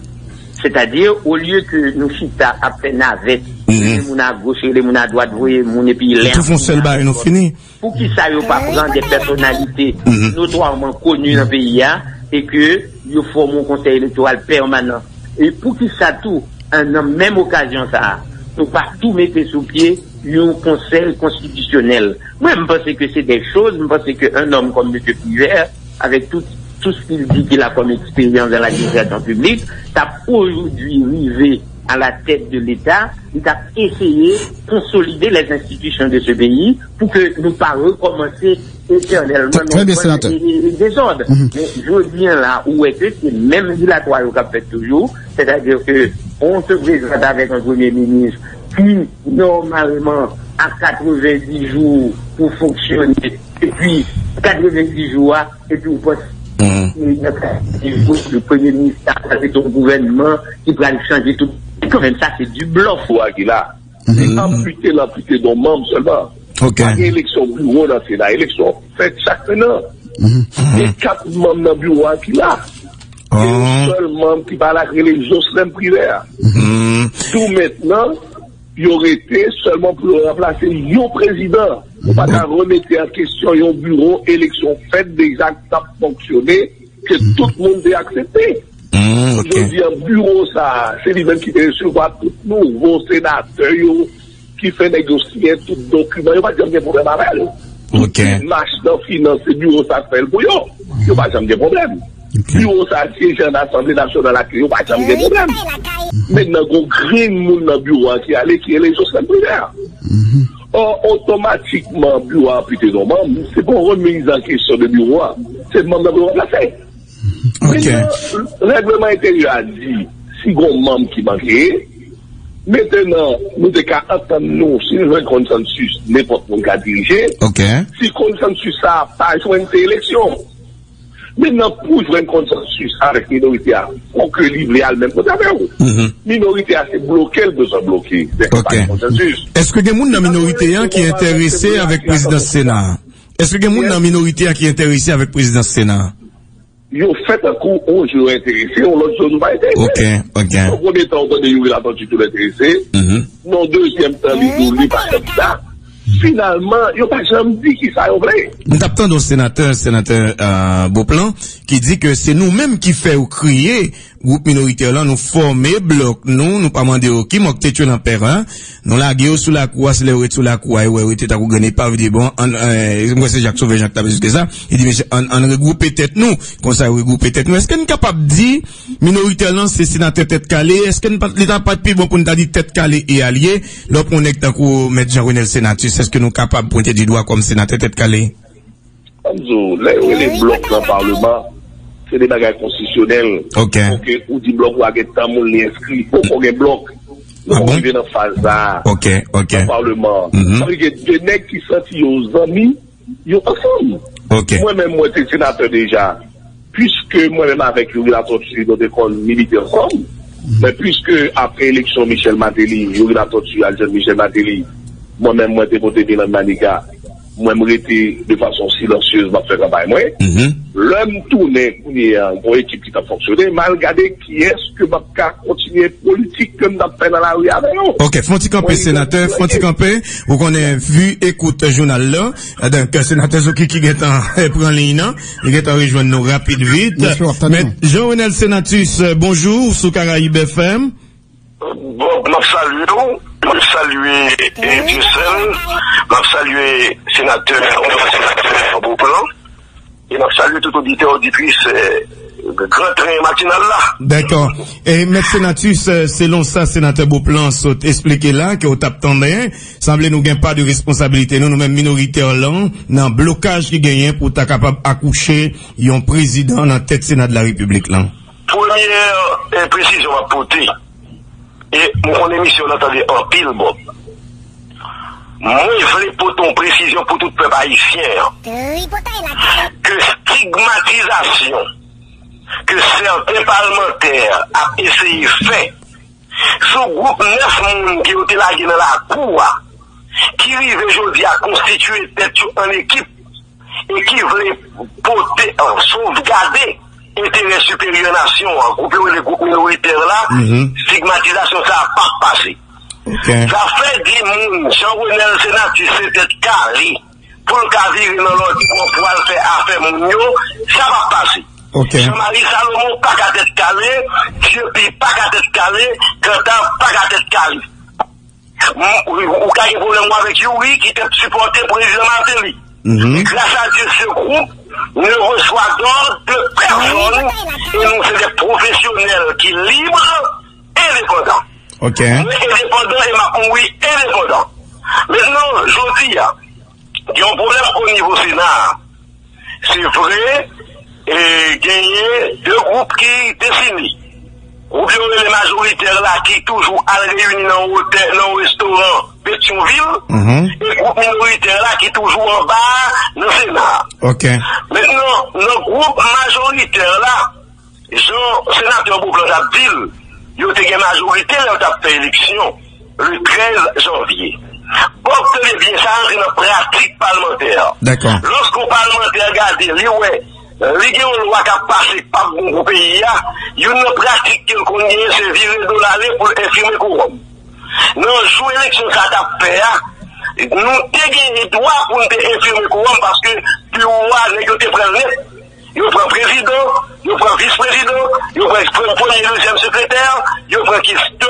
C'est-à-dire, au lieu que nou chita ap fè navèt, rele moun a goch, rele moun a dwat, voye moun epi lè ap fini. Tou fè yon sèl bagay, nou fini. Poukisa yo pa pran de pèsonalite notwaman koni nan peyi a e ke yo fòme yon konsèy elektoral pèmanan? E poukisa tou, nan menm okazyon sa a, nou pa tou mete sou pye yon konsèy konstitisyonèl? Mwen, m panse ke se de choz, m panse ke un homme comme Monsieur Privert, avec tout, tout ce qu'il dit qu'il a comme expérience dans l'administration publique, t ap aujourd'hui rive à la tête de l'État, li t ap eseye konsolide les institutions de ce pays pou ke nou pa rekòmanse etènèlman nan yon dezòd. Men jodi a la, ou wè ke se menm dilatwa yo k ap fèt toujou, sètadi ke on se prezante avèk yon premye minis ki nòmalman a katrevenndis jou pou fonksyone, epi katrevenndis jou a, epi ou panse ke nan katrevenndis jou, le premye minis sa pral rete yon gouvènman ki pral chanje tout. Kanmenm, sa se du bluff. Pou a ki la, se anpite l anpite don manm sèlman. Pa gen eleksyon biwo nan Sena. Eleksyon fèt chak en an. Gen kat manm nan biwo a ki la. Gen yon sèl manm ki pa la, ki rele Jocelyn Privert. Tou mentnan, yo rete sèlman pou yo ranplase yon prezidan. Ou pa ka remete an kesyon yon biwo eleksyon fèt deja k t ap fonksyone, ke tout moun te aksepte. Jodi a, biwo sa a, se li menm ki te resevwa tout nouvo senatè yo, ki fè nèg yo siyen tout dokiman. Yo pa t janm gen pwoblèm avè l. Tout demach nan finans, se biwo sa a k fè l pou yo. Yo pa janm gen pwoblèm. Biwo sa a syeje an Asanble Nasyonal ak yo, yo pa janm gen pwoblèm. Mentnan, gon grenn moun nan biwo a ki ale, ki rele Jocelyn Privert. Ò, otomatikman, biwo a anpite don manm, se pa yon remiz an kesyon de biwo a. Se manm nan biwo a plase. Mentnan, règleman enteryè a di, si gon manm ki manke, mentnan, nou te ka antann nou, si nou jwenn konsansis, nenpòt moun ka dirije. Si konsansis sa a pa jwenn, se eleksyon. Mentnan, pou jwenn konsansis avèk minorite a, fòk ke li vle al menm kote avè w. Minorite a, se bloke l bezwen bloke. Lè ke pa gen konsansis. Èske gen moun nan minorite a ki enterese avèk prezidans Sena a? Èske gen moun nan minorite a ki enterese avèk prezidans Sena a? Yo fè tankou on jou yo enterese, on lòt jou nou pa enterese. Donk, konbyen tan ou tande Youri Latortue toujou enterese? Non, dezyèm tan, li di w li pa kandida. Finalman, yo pa janm di kisa yo vle. M t ap tande yon senatè, senatè, euh, Beauplan, ki di ke se nou menm ki fè yo kriye gwoup minoritè lan, nou fòme blòk nou, nou pa mande yo ki mòk tete yo nan pè a, nou lage yo sou lakou a, se lè yo ret sou lakou a, yo wè yo rete tankou grenn epav, yo di, bon, ann, euh, mwen se Jak Sovè Jan k t ap esplike sa, li di, mesye, ann, ann regwoupe tèt nou, konsa yo regwoupe tèt nou. Èske n kapab di, minoritè lan se senatè tèt kale, èske n pa, li ta pa t pi bon pou n ta di tèt kale e alye, lè w pran yon nèg tankou Mèt Jean Renel Senatus, èske nou kapab pwente di dwa kòm senatè tèt kale? Ann di w, lè yo rele blòk nan palman, se de bagay konstitisyonèl. Fòk ke ou di blòk ou a gen tan moun li enskri. Poko gen blòk. Nou poko rive nan faz sa a nan palman an. Sa vle di gen de nèg ki santi yo zanmi, yo ansanm. Mwen menm, mwen te senatè deja. Piske mwen menm avèk Youri Latortue, nou te konn milite ansanm. Men piske apre eleksyon Michel Martelly, Youri Latortue al jwenn Michel Martelly, mwen menm, mwen te pote bilan Manika. Mwen, m rete de fason silansyez, m ap fè kanpay mwen. Lè m tounen kounye a, m gon ekip ki t ap fonksyone, m al gade kiyès ke m ap ka kontinye politik ke m t ap fè nan lari avè yo. Ok, fè yon ti kanpe, senatè, fè yon ti kanpe. Ou konnen, vu, écoute jounal la, donk, senatè Zouki ki gentan pran liy nan, li gentan rejwenn nou rapid vit. Mèt Jean Renel Senatus, bonjou, sou Karayib F M. Bon, m ap salye w, m ap salye, eh, Dieuseul, m ap salye senatè, senatè Beauplan, e m ap salye tout oditè, oditris, eh, Gran Tren Matinal la. Dakò. E Mèt Senatus, eh, selon sa senatè Beauplan sot esplike la, ke w t ap tande, sanble nou gen pa de responsabilite nou, nou menm minoritè lan, nan blokaj ki genyen pou ta kapab akouche yon prezidan nan tèt Sena de la Repiblik lan. Premyè, eh, presizyon m ap pote, e m konnen misye w nan tande anpil, Bob. Mwen vle pote yon presizyon pou tout pèp ayisyen an. Ke stigmatizasyon ke sèten palmantè ap eseye fè sou gwoup nèf moun ke yo te lage nan lakou a, ki rive jodi a konstitye tèt yo an ekip, e ki vle pote, an, sovgade enterè siperyè nasyon an, gwoup yo rele gwoup minoritè la, stigmatizasyon sa a p ap pase. Zafè di moun Jean Renel Senatus se tèt kale pou l ka vire nan lòt bò pou al fè afè moun yo, sa p ap pase. Jean Marie Salomon pa ka tèt kale, Dieupi pa ka tèt kale, Cantave pa ka tèt kale. M, ou, ou ka gen pwoblèm ou avèk Youri ki te sipòte prezidan Martelly. Grâce à Dieu, ce groupe ne reçoit d'ordre de personne et nous c'est des professionnels qui libres, indépendants. Ok. Mwen endepandan e m ap mouri endepandan. Mentnan, jodi a, gen yon pwoblèm o nivo Sena a. Se vre, e, genyen de gwoup ki defini. Gwoup yo rele majoritè la ki toujou al reyini nan yon otè, nan yon restoran Petyonvil, e gwoup minoritè la ki toujou anba a nan Sena a. Ok. Mentnan, nan gwoup majoritè la, jan senatè Beauplan t ap di l, yo te gen majorite lè yo t ap fè eleksyon le trèz janvye. Bob, tande byen, sa rantre nan pratik palmantè. Dakò. Lòske yon palmantè gade, li wè, li gen yon lwa k ap pase k p ap bon pou peyi a, youn nan pratik ke l konn genyen, se vire do l ale pou l enfime kowòm. Nan jou eleksyon sa t ap fè a, nou te gen dwa pou n te enfime kowòm paske biwo a, nèg yo te pran l nèt. Yo pran prezidan, yo pran vis prezidan, yo pran premye, dezyèm sekretè, yo pran kestè.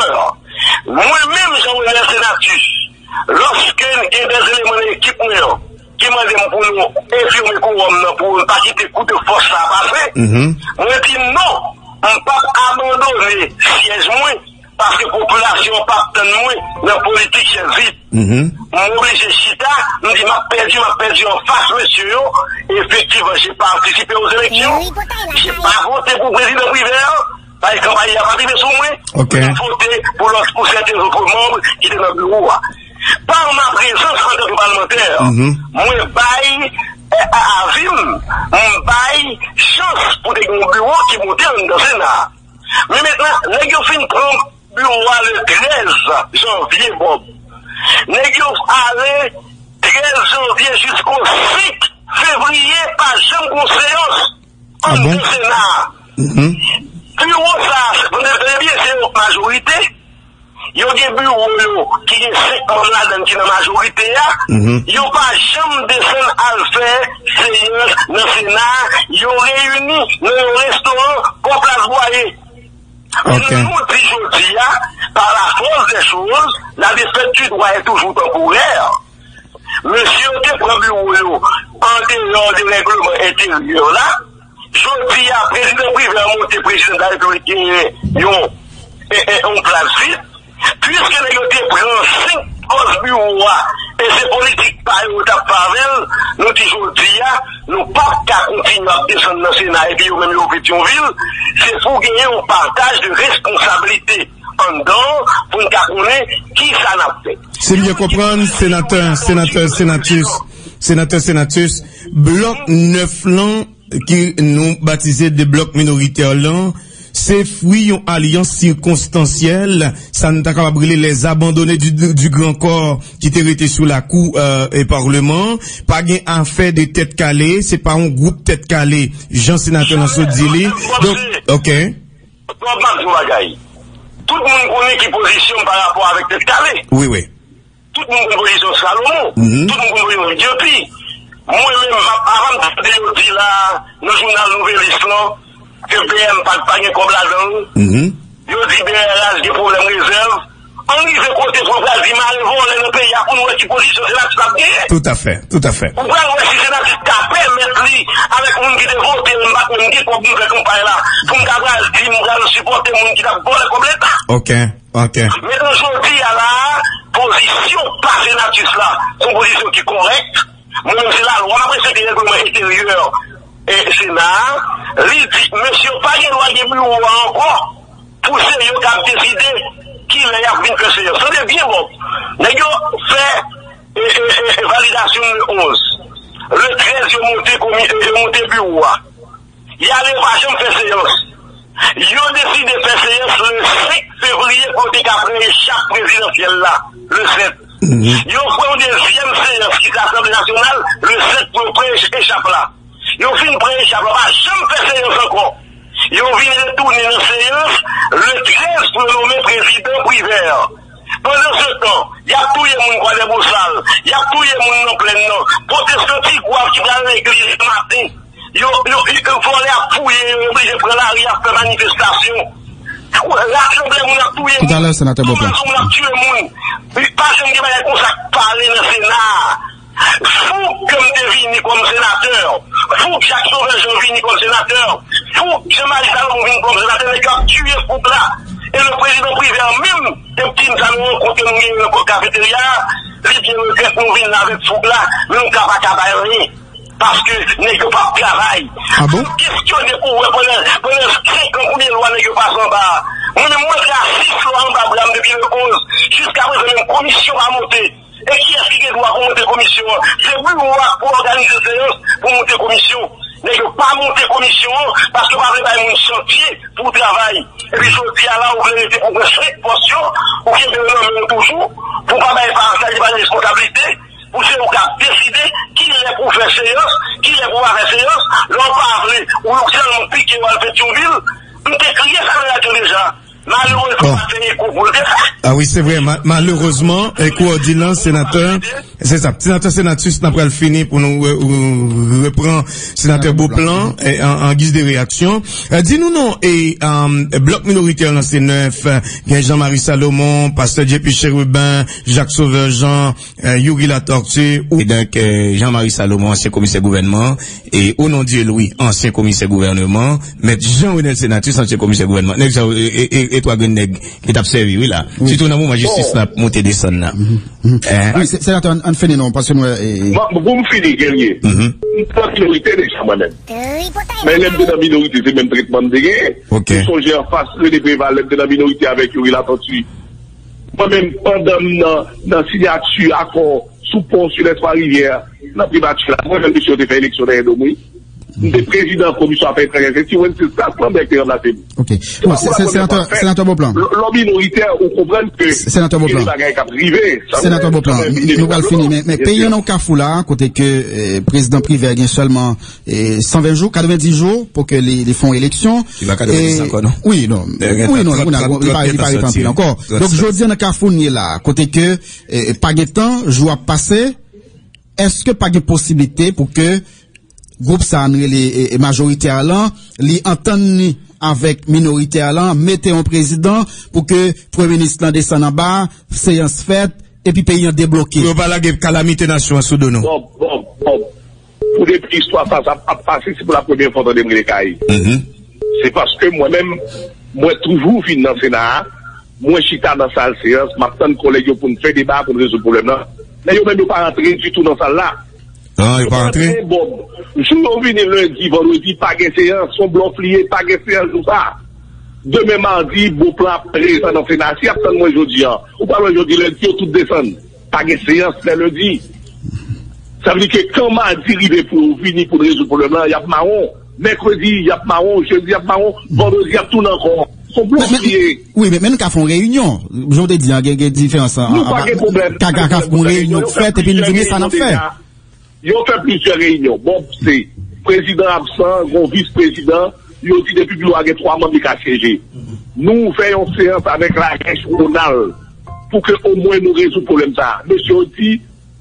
Mwen menm, Jean Renel Senatus, lòske gen de eleman nan ekip mwen an ki mande m pou nou enfime kowòm nan, pou nou pa kite kou de fòs sa a pase, mwen di non, m p ap abandone syèj mwen. Paske popilasyon an p ap tann mwen nan politik chèz vid. M oblije chita, m di m ap pèdi, m ap pèdi anfas mesye yo. Effectivement, j'ai participé aux élections. J'ai pas voté pour président Privert. Paske kanpay la pa rive sou mwen. Ok. M vote pou lòt, pou sèten lòt manm ki te nan biwo a. Par ma prezans antanke palmantè, mwen bay, eh, avi m, m bay chans pou te gen yon biwo ki monte anndan Sena a. Men mentnan, nèg yo fin pran biwo a le trèz janvye, Bob. Nèg yo ale trèz janvye jisko senk fevriye, pa janm gon seyans anndan Sena a. Biwo sa a, tande byen, se yon majorite. Yo gen biwo yo ki gen senk manm ladan l ki nan majorite a. Yo pa janm desann al fè seyans nan Sena a. Yo reyini nan yon restoran bò Plas Bwaye. Ok. Nou di jodi a, par la force des choses, la défaite du droit est toujours temporaire. Mesye yo te pran biwo yo an deyò de règleman enteryè la. Jodi a, prezidan Privè monte, prezidan de la Repiblik genyen yon, e, e, yon plas vid. Piske nèg yo te pran senk pòs biwo a, e se politik pa yo yo t ap fè avè l, nou di jodi a, nou p ap ka kontinye ap desann nan Sena epi yo menm yo Petyonvil. Se pou genyen yon pataj de responsablite anndan pou n ka konnen kisa n ap fè. Si m byen konprann, senatè, senatè Senatus, senatè Senatus, blòk nèf lan, ki nou batize de blòk minoritè lan, se fwi yon alyans sikonstansyèl, sa n ta kapab rele les abandonnés du, du, du grand corps ki te rete sou lakou, euh, e palman. Pa gen afè de tèt kale, se pa yon gwoup tèt kale, jan senatè lan sot di li. Donk, ok. Bob, m ap di w bagay. Tout moun konnen ki pozisyon m pa rapò avèk tèt kale. Wi, wi. Tout moun konn pozisyon Salomon. Tout moun konn pozisyon Guilloty. Mwen menm, m ap, avan m tande yo di la, nan jounal Nouvelliste lan, ke B M pa, pa gen kòb ladan l. Yo di B R H gen pwoblèm rezèv. Ann rive kote pou yo pral di mare vòlè nan peyi a pou n wè ki pozisyon Senatus ap genyen. Toutafè, toutafè. Ou pral wè si Senatus ka pèmèt li, avèk moun ki te vote l, m pa t menm gen kòb m fè kanpay la, pou m ta pral di m pral sipòte moun ki t ap vòlè kòb Leta. Ok, ok. Mentnan jodi a la a, pozisyon pa Senatus la, se yon pozisyon ki kòrèk. Mwen menm se lalwa, m ap respekte règleman enteryè, e, Sena a. Li di, mesye yo pa gen dwa gen biwo a ankò. Pou se yo k ap deside kilè y ap vin fè seyans. Tande byen, Bob. Nèg yo fè, e, e, e, e, validasyon le onz. Le trèz, yo monte komi-, e, yo monte biwo a. Y ale, yo pa janm fè seyans. Yo deside fè seyans le senk fevriye pou yo te ka pran echap prezidansyèl la, le sèt. Yo pran yon dezyèm seyans ki se Asanble Nasyonal, le sèt pou yo pran ech-, echap la. Yo fin pran echap la, pa janm fè seyans ankò. Yo vin retounen nan seyans le trèz pou yo nonmen prezidan Privè. Pandansetan, y ap touye moun Kwadèbosal, y ap touye moun nan Plèn nan, pwotestan Tigwav ki pral legliz maten, yo, yo, yo, vòlè ap fouye yo, yo oblije pran lari ap fè manifestasyon. Rasanble moun ap touye moun, touye moun ap tiye moun. Pa janm gen bagay konsa k pale nan Sena a. Fouk ke m te vini kòm senatè, fouk Jacques Sauveur Jean vini kòm senatè, fouk Jean Marie Salomon vini kòm senatè, nèg yo ap tiye fouk la. E le prezidan Privè menm, te di m sa nan rankont ke nou genyen nan kafeterya a, li byen regrèt nou vin la avèk foug la, men nou ka pa ka bay anyen. Paske nèg yo p ap travay. Ah bon? Fò m kesyone pou wè pandan, pandan senk an konbyen lwa nèg yo pase anba a. Mwen menm mwen rasis lwa anba bra m depi le onz. Jiska prezan menm komisyon pa monte. E kiyès ki gen dwa pou monte komisyon an? Se biwo a pou òganize seyans pou monte komisyon. Nèg yo pa monte komisyon an paske yo pa vle bay moun chantye pou travay. Epi jodi a la, ou vle rete pou pran senk pòs yo, ou kenbe yo nan men w toujou, pou pa bay pa sa li pa gen responsablite, pou se ou k ap deside kilè pou fè seyans, kilè pou pa fè seyans, lè w pa vle, ou sèlman pike w al Petyonvil, m te kriye sa nan radyo deja. Malerezman, pa fè eko pou l te fè. Ah wi, se vre. Ma- malerezman, eko òdinans, senatè, se sa. Senatè Senatus, n ap pral fini pou nou re- ou- repran senatè Beauplan eh, an, an giz de reyaksyon. Eh, di nou non, e um, blòk minoritè lan se nèf, eh, gen Jean Marie Salomon, pastè J P Chérubin, Jacques Sauveur Jean, eh, Youri Latortue, ou. E donk, eh, Jean Marie Salomon, ansyen komisè gouvènman, e Onondieu Louis, ansyen komisè gouvènman, mèt Jean Renel Senatus, ansyen komisè gouvènman. Nèg sa yo, e, e, e, e twa grenn nèg ki t ap sèvi, wi, la. Sitou nan moman jistis la ap monte desann la. Wi, se- senatè, ann ann fini non, paske nou wè. E, e. Bon, pou m fini, Guerrier, m te nan minorite deja mwen menm. Men lè m te nan minorite, se menm tretman m te genyen. Ou sonje anfas Rene Preval, lè m te nan minorite avèk Youri Latortue. Mwen menm, pandan m nan, nan siyati akò sou pon Silès Twa Rivyè, nan primati la, mwen menm, mesye yo te fè eleksyon dèyè do m, wi. M te prezidan komisyon afè etranjè, se Ti Wences Stas Lambert ki te ranplase m. Ok. Bon, se- se- senatè, senatè Beauplan. Lè w minoritè, ou konprann ke gen de bagay k ap rive. Senatè Beauplan, nou pral fini, men, men peyi an nan kafou la, kote ke eh, prezidan Privè gen sèlman eh, san ven jou, katrevenndis jou pou ke li, li fè yon eleksyon. Li pa katrevenndis ankò, non? Wi, non. Wi, non, li pa, li pa ret anpil ankò. Donk, jodi an nan kafou n ye la, kote ke eh, pa gen tan, jou ap pase, èske pa gen posiblite pou ke gwoup sa a n rele eh, eh, majoritè a lan, li antann li avèk minoritè a lan, mete yon prezidan pou ke premye minis lan desann anba, seyans fèt, epi peyi an debloke? Pou yo pa lage kalamite nasyon an sou do nou. Bon, bon, bon. Pou depi istwa sa, sa ap pase, se pou la premyè fwa w tande m rele Kay. Se paske mwen menm, mwen toujou vin nan Sena a, mwen chita nan sal seyans, m ap tann kòlèg yo pou n fè deba, pou n rezoud pwoblèm nan. Men yo menm, yo pa rantre ditou nan sal la. Non, yo pa rantre. Bon, jou yo vini lendi, vandredi, pa gen seyans, se yon blòf li ye, pa gen seyans jou sa. Demen madi, Beauplan ap prezan nan Sena. Si y ap tann mwen jodi a, ou pral wè jodi lendi, yo tout desann. Pa gen seyans lè lendi. Sa vle di ke kan madi rive pou yo vini pou n rezoud pwoblèm lan, y ap mawon. Mèkredi, y ap mawon. Jedi, y ap mawon. Vandredi, y ap tounen ankò. Se yon blòf li ye. Wi, men, men nou ka fè yon reyinyon. Jan w te di a, gen, gen diferans an. Nou pa gen pwoblèm. Ka, ka, ka fè yon reyinyon k fèt, epi nou di, men sa n ap fè. Yo fè plizyè reyinyon. Bon, se prezidan absan, gon vis prezidan. Yo di depi biwo a gen twa manm, li ka syeje. Nou ouvè yon seyans avèk Larèch, Ronald, pou ke omwen nou rezoud pwoblèm sa a. Mesye yo di,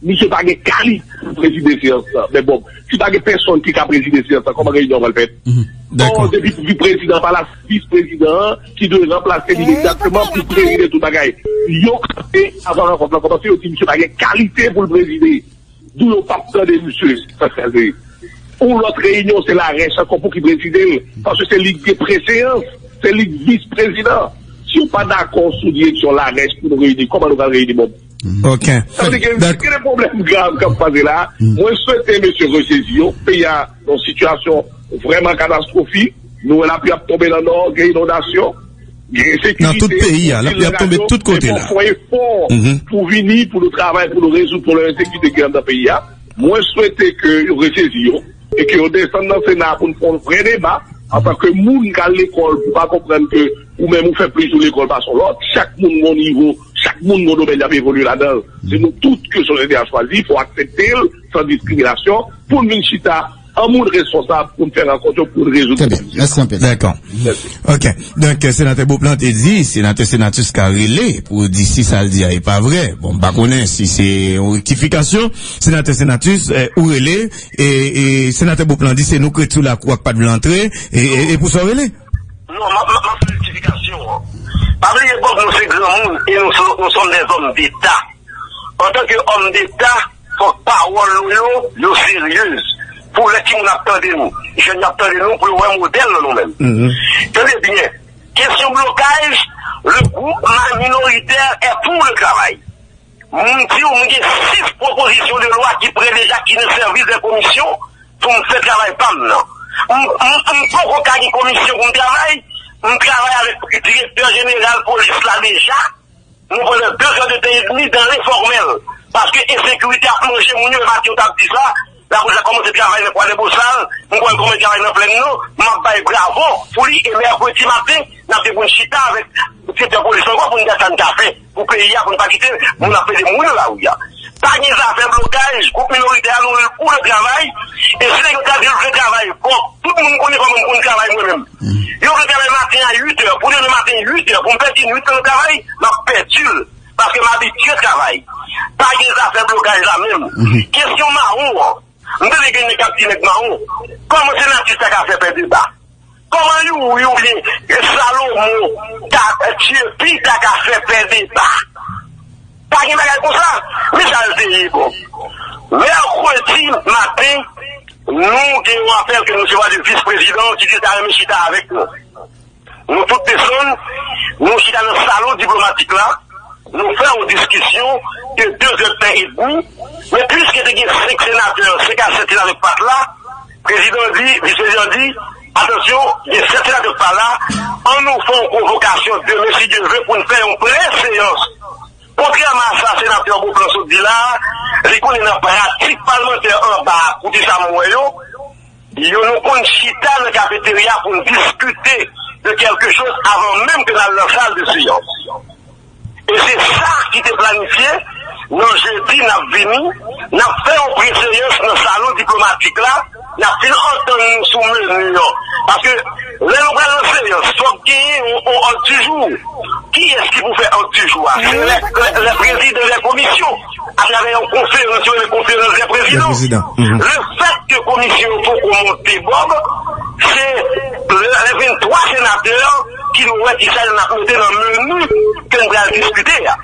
misye pa gen kalite pou prezide seyans lan. Men bon, si pa gen pèsonn ki ka prezide seyans lan, kòman reyinyon an pral fèt? Bon, depi vis prezidan pa la, se vis prezidan an ki dwe ranplase li imedyatman pou prezide tout bagay. Yo kanpe avan rankont lan kòmanse, yo di misye pa gen kalite pou l prezide. D'où yo p ap tande misye, sa k pase. Yon lòt reyinyon, se Larèch ankò pou ki prezide l, paske se li k gen preseyans, se li k vis prezidan. Si yo pa dakò sou direksyon Larèch pou nou reyini, kòman nou pral reyini, Bob? Ok. Sa vle di gen, gen de pwoblèm grav k ap pase la. Mwen swete mesye resezi yo. Peyi a nan yon sitiyasyon vrèman katastwofik. Nou wè lapli ap tonbe nan Nò, gen inondasyon, gen ensekirite. Nan tout peyi a, lapli ap tonbe tout kote la. Fò fè efò pou vini, pou nou travay, pou nou rezoud pwoblèm ensekirite ki anndan peyi a. Mwen swete ke yo resezi yo e ke yo desann nan Sena a pou n fè yon vrè deba. Antanke moun k al lekòl, pou pa konprann ke ou menm ou fè plis jou lekòl pase yon lòt. Chak moun gon nivo, chak moun gon domèn y ap evolye ladan l. Se nou tout ke sosyete a chwazi, fò aksepte l san diskriminasyon, pou n vin chita an moun responsab pou n fè rankont yo, pou n rezoud pwoblèm. Trè byen. Mèsi anpil. Dakò. Ok. Donk, Senatè Beauplan te di, Senatè Senatus ka rele pou di si sa l di a e pa vre. Bon, m pa konnen si se yon rektifikasyon. Senatè Senatus, eh, ou rele, e, e Senatè Beauplan di se nou k ret sou lakou a k pa t vle antre, e, e, e pou sa w rele? Non, m ap, m ap, m ap fè rektifikasyon an. Pa bliye, Bob, nou se granmoun e nou, nou sommes des hommes d'État. Antanke òm deta, fòk pawòl nou yo, yo seryez. Pou lè timoun ap tande nou, jèn yo ap tande nou, pou yo wè modèl nan nou menm. Tande byen, kesyon blokaj, Le groupe ma- minoritaire est pour le travail. Mwen di w, mwen gen sis pwopozisyon de lwa ki prè deja, ki nan sèvis de komisyon pou m fè travay pa m nan. M, m, m poko ka gen komisyon pou m travay, m travay avèk direktè jeneral polis la deja. Nou pandan de zè de tan edmi dan lenfòmèl. Paske ensekirite ap manje moun yo, e maten yo t ap di sa, lapolis la kòmanse travay nan Kwadèbosal, m kwè l kòmanse travay nan Plèn Nò, m ap bay bravo pou li, e mèkredi maten, n ap gen pou n chita avèk direktè polis ankò pou n gad sa n ka fè pou peyi a, pou n pa kite moun ap pede mouri nan lari a. Pa gen zafè blokaj, gwoup minoritè a nou pou le travay, e si nèg yo ta di l vle travay, bon, tout moun konnen kòman m konn travay mwen menm. Yo vle travay maten a uit è, pou demen maten uit è, pou m pèdi nwit lan nan travay, m ap pèdi l, paske m abitye travay. Pa gen zafè blokaj la menm. Kesyon mawon an, m tande gen nèg k ap di nèg mawon, kòman senatè sa ka fè pè deba? Kòman Youri oubyen Salomo, ta, Tyepi ta ka fè pè deba? Pa gen bagay konsa. Men sa l te ye, bon. Mèkredi maten, nou gen yon apèl ke nou resevwa de vis prezidan ki di l ta renmen chita avèk nou. Nou tout desann, nou chita nan salon diplomatik la, nou fè yon diskisyon de de zè tan edmi, men piske te gen senk senatè, senk a sèt senatè k pa t la, prezidan di, vis prezidan di, atansyon, gen sèt senatè k pa la, ann nou fè yon konvokasyon demen, si Dye vle, pou n fè yon prè seyans. Kontrèman a sa senatè Beauplan sot di la, li konnen nan pratik palmantè anba a, koute sa m wè yo, yo nou konn chita nan kafeterya pou n diskite de kèlke choz avan menm ke n al nan sal de seyans. E se sa ki te planifye, nan jedi n ap vini, n ap fè yon preseyans nan salon diplomatik la, n ap fin antann nou sou meni an. Paske lè nou pral nan seyans, fòk genyen yon, yon òd di jou. Kiyès ki pou fè òd di jou a? Se lè, lè, lè prezidan lè komisyon, atravè yon konferans, yo rele konferans dè prezidan. Lè fèt ke komisyon yo poko monte, Bòb, se lè, lè venntwa senatè ki dwe wè kisa n ap mete nan meni ke n pral diskite a.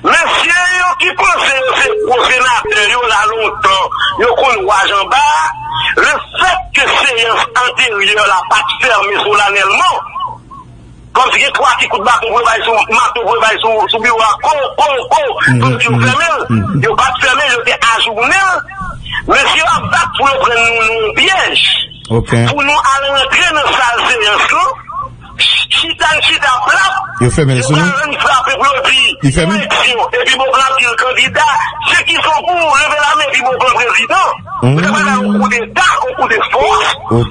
Mesye yo ki panse yo se gwo senatè yo la lontan, yo konn waj anba a, le fèt ke seyans anteryè la pa t fèmen solanèlman, kòmsi gen twa ti kout baton pou yo bay sou, mato pou yo bay sou, sou biwo a, ko, ko, ko, pou yo di yo fèmen l, yo pa t fèmen l, yo te ajounen l. Mesye yo ap bat pou yo pran nou nan yon pyèj, pou nou al rantre nan sal seyans lan, chita n chita plap, yo fèmen l sou nou. Yo pral rann frape pou yo di eleksyon, epi Beauplan ap di l kandida. Se ki son pou leve lamen epi Beauplan prezidan? Yo ta pral bay yon koudeta, yon koudefòs.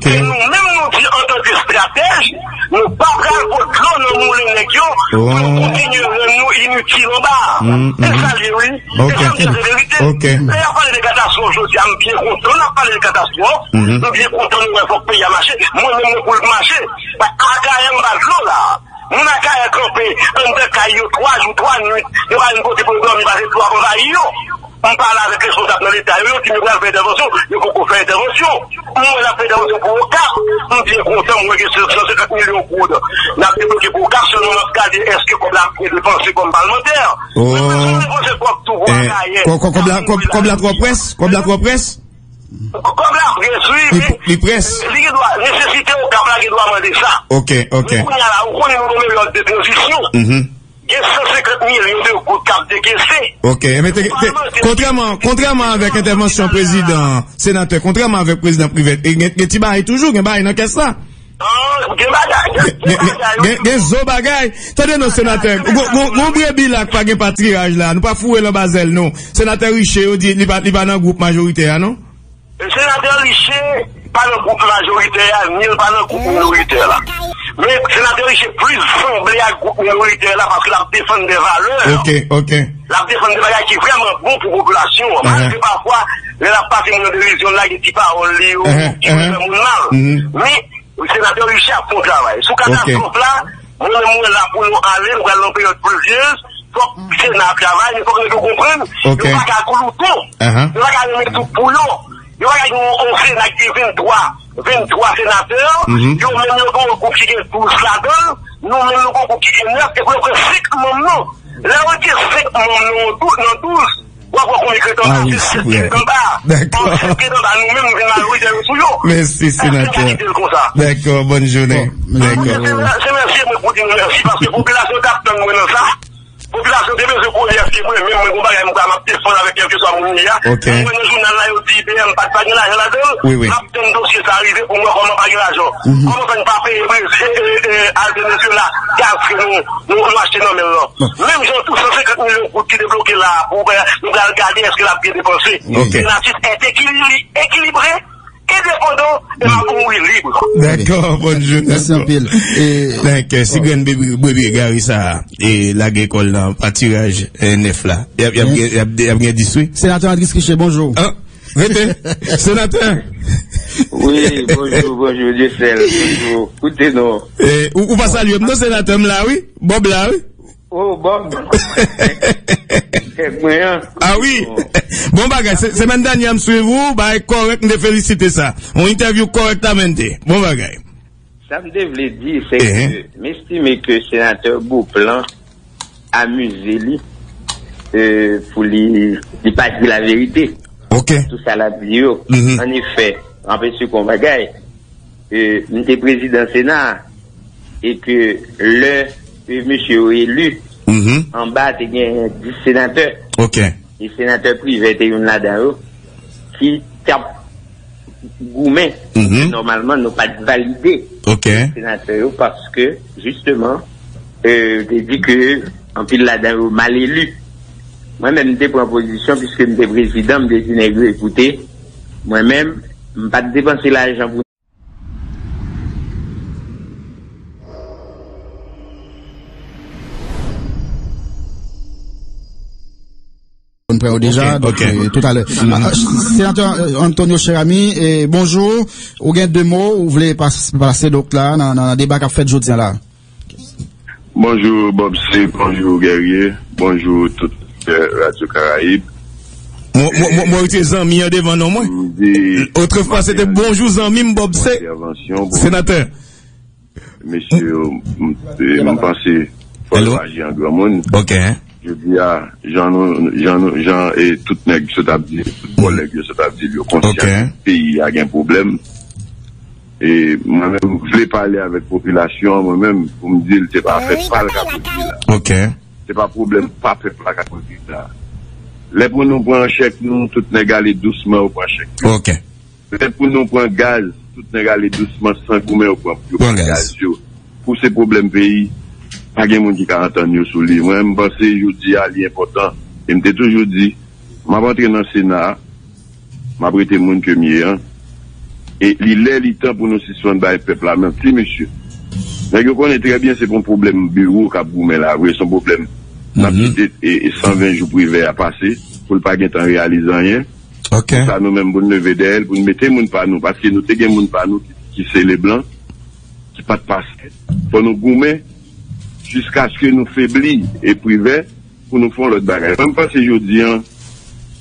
E nou menm nou di antanke estratèj, nou pa pral pot dlo nan moulen nèg yo pou yo kontinye rann nou initil anba a. E sa l ye, wi. E sa m di se verite. Lè y ap pale de katastwòf jodi a, m byen kontan n ap pale de katastwòf. M byen kontan nou wè fòk peyi a mache. Mwen menm mwen pou l mache. Akayè anba dlo la. Moun Akayè kanpe anndan kay yo twa jou, twa nwit. Yo pa vin pote pou yo dòmi paske dlo ap anvayi yo. M pale avèk responsab nan Leta yo, yo di m yo pral fè entèvansyon, yo poko fè entèvansyon. M wè n ap fè entèvansyon pou Okap. M byen kontan, m wè gen san senkant milyon goud n ap debloke pou Okap, sèlman m ap gade èske kòb la ap byen depanse kòm palmantè. Mwen menm, si m depanse kòb tou pou Akayè, kòb la twò près? Kòb la twò près? Kòb la près, wi, men li près. Li gen dwa, nesesite Okap la gen dwa mande sa. Ok, ok. Men kounye a la, ou konnen nou nan peryòd de tranzisyon. Gen san senkant milyon de goud k ap dekese. Ok, men te, te, kontrèman, kontrèman avèk entèvansyon prezidan, senatè, kontrèman avèk prezidan Privert, e gen, gen ti bagay toujou, gen bagay nan kès la. Gen bagay, gen, gen bagay, gen, gen zo bagay. Tande non, senatè. Gon, gon, gon brebi la k pa gen patriraj la. Nou pa foure l anba zèl, non. Senatè Riché, yo di li pa, li pa nan gwoup majoritè a, non? Senatè Riché pa nan gwoup majoritè a, ni l pa nan gwoup minoritè la. Men senatè Riché plis sanble ak gwoup minoritè la paske l ap defann de valè. Ok, ok. L ap defann de bagay ki vrèman bon pou popilasyon an. Malgre pafwa, lè l ap pase moun nan derizyon, l lage ti pawòl li yo, ki fè moun mal. Men, senatè Riché ap fè yon travay. Sou katastwòf la, mwen menm mwen la pou nou ale, nou pral nan peryòd plizyez, fòk Sena a travay, men fòk nèg yo konprann, yo pa ka glouton, yo pa ka renmen tout pou yo. Yo pa ka gen yon, yon Sena ki gen venntwa, venntwa senatè, yo menm yo gen yon gwoup ki gen douz ladan l, nou menm nou gen yon gwoup ki gen nèf, epi yo pran senk manm nou. Lè yo retire senk manm nou nan dou-, nan douz, w Ankò konbyen krèt anba, se sèt krèt anba. Dakò. Sèt krèt anba, nou menm, majorite yo sou yo. Mèsi, senatè. Dakò, bòn jounen. Dakò. Se mèsi mwen pou di nou mèsi, paske popilasyon t ap tann mwen nan sa. Popilasyon te bezwen konnen èske mwen menm mwen gon bagay mwen m ap defann avèk kèlkeswa moun li a. Ok. Mwen nan jounal la, yo di I P M pa t pa gen lajan ladan l. Wi, wi. M ap tann dosye sa a rive pou m wè kòman pa gen lajan. Kòman fè n pa peye prezi, e, e, e, al Venezuela gaz ke nou, nou, nou achte nan men l lan. Menm jan tou san senkant milyon goud ki debloke la pou nou pral gade èske l ap byen depanse. Ok. Senatus est équili-, équilibré, endepandan, e m ap mouri lib. Dakò, bòn jounen. Mèsi anpil. E, dakò, si grenn bebe, bebe egare sa a, e lage kò l nan patiraj, e, nèf la, y ap, y ap, y ap, y ap gen dis, wi. Senatè Andris Riché, bonjou. An, rete. Senatè. Wi, bonjou, bonjou, Dieuseul. Bonjou. Koute non. E, ou, ou pa salye m non, senatè, m la, wi. Bob la, wi. Oh, Bob. Kèk mwen an. Ah wi. Bon bagay, se, semèn dènyè m swiv ou, bagay kòrèk, m te felisite sa. Yon entèvyou kòrèktamente. Bon bagay. Sa m te vle di, se ke m estime ke senatè Beauplan amize li, e, pou li, li pa di laverite. Ok. Tout sa l ap di yo. An efè, anpese kon bagay, e, m te prezidan Sena a, e ke lè, e, mesye yo eli, anba te gen dis senatè. Ok. E senatè Privè te youn ladan yo, ki t ap goumen. Nòmalman, nou pa t valide senatè yo paske, jisteman, e, te di ke anpil ladan yo mal eli. Mwen menm, m te pran pozisyon, piske m te prezidan, m te di nèg yo, ekoute, mwen menm, m pa t depanse lajan pou Konn prè yo deja, donk, e, toutalè. Ah, ah, senatè, e, Antonio Cheramy, e, bonjou. Ou gen de mo ou vle pas-, pase, donk, la, nan, nan, nan deba k ap fèt jodi a la? Bonjou, Bob C, bonjou, Guerrier, bonjou, tout, e, Radio Caraïbe. Mwen, mwen, mwen, mwen rete zanmi an devan non mwen. Otrefwa, se te bonjou zanmi m, Bob C. Senatè. Mesye yo, m, e, m panse fò yo aji an granmoun. Ok. Jodi a, jan nou, jan nou, jan, e, tout nèg sot ap di, tout kòlèg yo sot ap di, yo konsyan peyi a gen pwoblèm. E mwen menm, m vle pale avèk popilasyon an, mwen menm, pou m di l se pa afè pa l k ap regle la. Ok. Se pa pwoblèm pa pèp la k ap regle la. Lè pou nou pran chèk nou, tout nèg ale dousman, yo pran chèk yo. Ok. Petèt pou nou pran gaz, tout nèg ale dousman, san goumen, yo pran, yo pran gaz yo. Pou se pwoblèm peyi, pa gen moun ki ka antann yo sou li. Mwen, m panse jodi a, li enpòtan. E m te toujou di, m ap antre nan Sena a, m ap rete moun ke m ye an. E li lè, li tan pou nou sispann bay pèp la manti, mesye. Nèg yo konnen trè byen se pa yon pwoblèm biwo k ap goumen la vre, se yon pwoblèm n ap kite, e, e san ven jou Privè a pase, pou l pa gentan reyalize anyen. Ok. Pou sa nou menm, pou n leve dèyè l, pou n mete moun pa nou, paske nou te gen moun pa nou ki, ki se Leblanc, ki pa t pase. Fò nou goumen jiskaske nou febli e Privè pou nou fè yon lòt bagay. Mwen, m panse jodi a,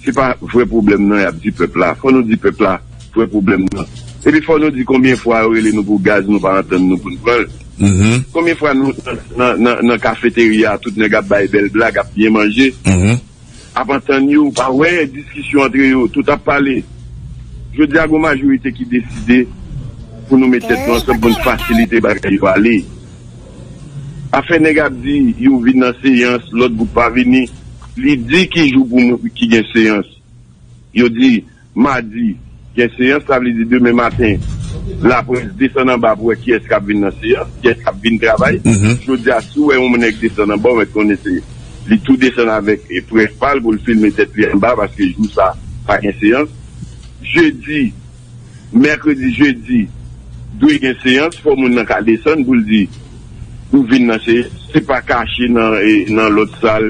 se pa vrè pwoblèm nan y ap di pèp la. Fò nou di pèp la vrè pwoblèm nan. Epi fò nou di konbyen fwa yo rele nou pou gaz, nou pa antann nou pou n pran l. Konbyen fwa nou nan, nan, nan, nan kafeterya, tout nèg ap bay bèl blag, ap byen manje. Ap antann yo, ou pa wè diskisyon antre yo, tout ap pale. Jodi a, gon majorite ki deside pou nou met tèt nou ansanm pou n fasilite bagay yo ale. Afè nèg ap di, yo vin nan seyans, lòt gwoup pa vini. Li di ki jou pou moun ki gen seyans. Yo di, madi, gen seyans, sa vle di demen maten, laprès desann anba pou wè kiyès k ap vin nan seyans, kiyès k ap vin travay. Jodi a, si w wè yon nèg desann anba, w mèt konnen se li tou desann avèk, e, près pa l pou l filme tèt li anba, paske jou sa, pa gen seyans. Jedi, mèkredi, jedi, dwe gen seyans, fò moun nan ka desann pou l di, m vin nan seyans, se pa kache nan, e, nan lòt sal,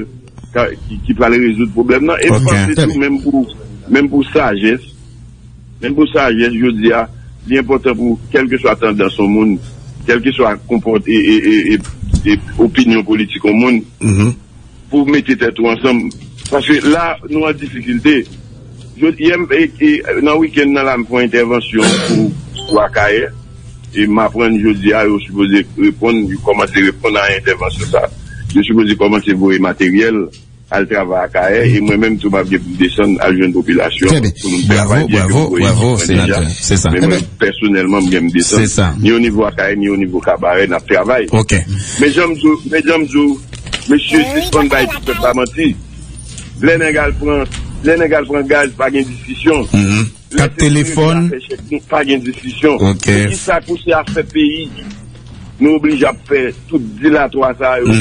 ka, ki, ki pral rezoud pwoblèm nan. E m panse tou, menm pou, menm pou sajès, menm pou sajès, jodi a, li enpòtan pou, kèlkeswa tandans yon moun, kèlkeswa konpòt-, e, e, e, e, e opinyon politik yon moun, pou mete tèt ou ansanm. Paske la, nou an difikilte. Jodi, yè, m, e, e, nan wikenn nan la, m fè yon entèvansyon pou, pou Akayè. E m aprann jodi a, yo sipoze reponn, yo kòmanse reponn a entèvansyon sa. Yo sipoze kòmanse voye materyèl al travay Akayè, e mwen menm tou m ap gen pou m desann al jwenn popilasyon an pou nou travay, byen ke m voye ekip mwen deja. Men mwen pèsonèlman m gen m desann ni o nivo Akayè ni o nivo Kabarè, n ap travay. Men jan m di w, men jan m di w, mesye, sispann bay ti pèp la manti. Lè nèg al pran, lè nèg al pran gaz, pa gen diskisyon. Kat telefòn, pa gen diskisyon. Poukisa pou se afè peyi nou oblije ap fè tout dilatwa sa yo?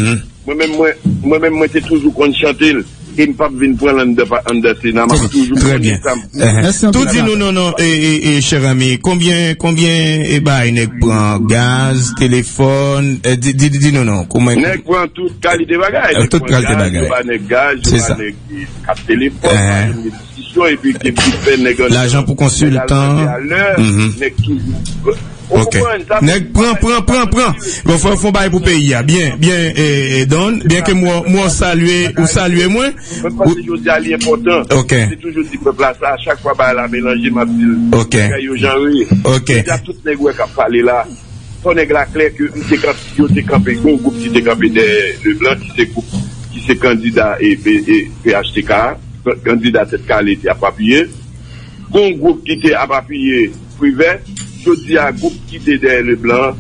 Mwen menm mwen, mwen menm mwen te toujou konn chante l, e m p ap vin pran l anndan pa anndan Sena, m ap toujou konnen sa m. Tou di nou non non, e, e, e, chè ami, konbyen, konbyen e bay nèg pran gaz, telefòn, e, di, di, di, di nou non, kouman? Nèg pran tout kalite bagay. Tout kalite bagay. Yo ba nèg gaz, yo ba nèg kat telefòn, ba nèg diskisyon, epi te vin fè nèg an lajan pou konsiltan. Nèg toujou. Ok. Nèg pran, pran, pran, pran. Bon, fò, fò bay pou peyi a. Byen, byen, e, e, Don, byen ke mwen, mwen salye, ou salye mwen. Mwen panse jodi a li enpòtan. Ok. Se toujou di pèp la sa, chak fwa bagay la melanje, m ap di l. Ok. Bagay yo jan yo ye. Ok. Jodi a tout nèg wè k ap pale la. Fò nèg la klè ke m te kanpe, yo te kanpe, gon gwoup ki te kanpe dèyè Leblanc, ki se gwoup, ki se kandida e, e, e P H T K a, kandida Tèt Kale te ap apiye. Gon gwoup ki te ap apiye Privè, jodi a gwoup ki te dèyè Leblanc,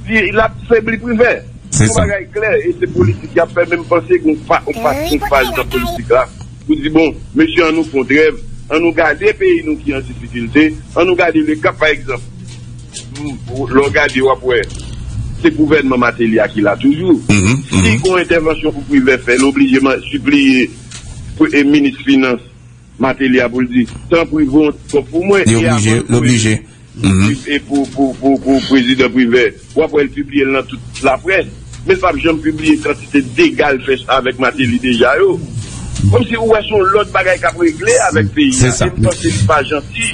li, l ap febli Privè. Se sa. Yon bagay klè, e se politik y ap fè, men m panse gon pa, yon pa, yon faz nan politik la. Pou di, bon, mesye, an nou fè yon trèv, an nou gade peyi nou ki an difikilte, an nou gade Lekap, pa egzanp. Lè w gade, w ap wè, se gouvènman Martelly a ki la toujou. Si gon entèvansyon pou Privè fè, l oblije sipliye pou, e, minis finans Martelly a pou l di, tanpri, voye yon kòb pou mwen. Li oblije, l oblije. E pou, pou, pou, pou prezidan Privè, w ap wè l pibliye l nan tout laprès. Men l p ap janm pibliye kantite dega l fè avèk Martelly deja yo. Kòmsi ou wè se yon lòt bagay k ap regle avèk peyi a. E m panse li pa janti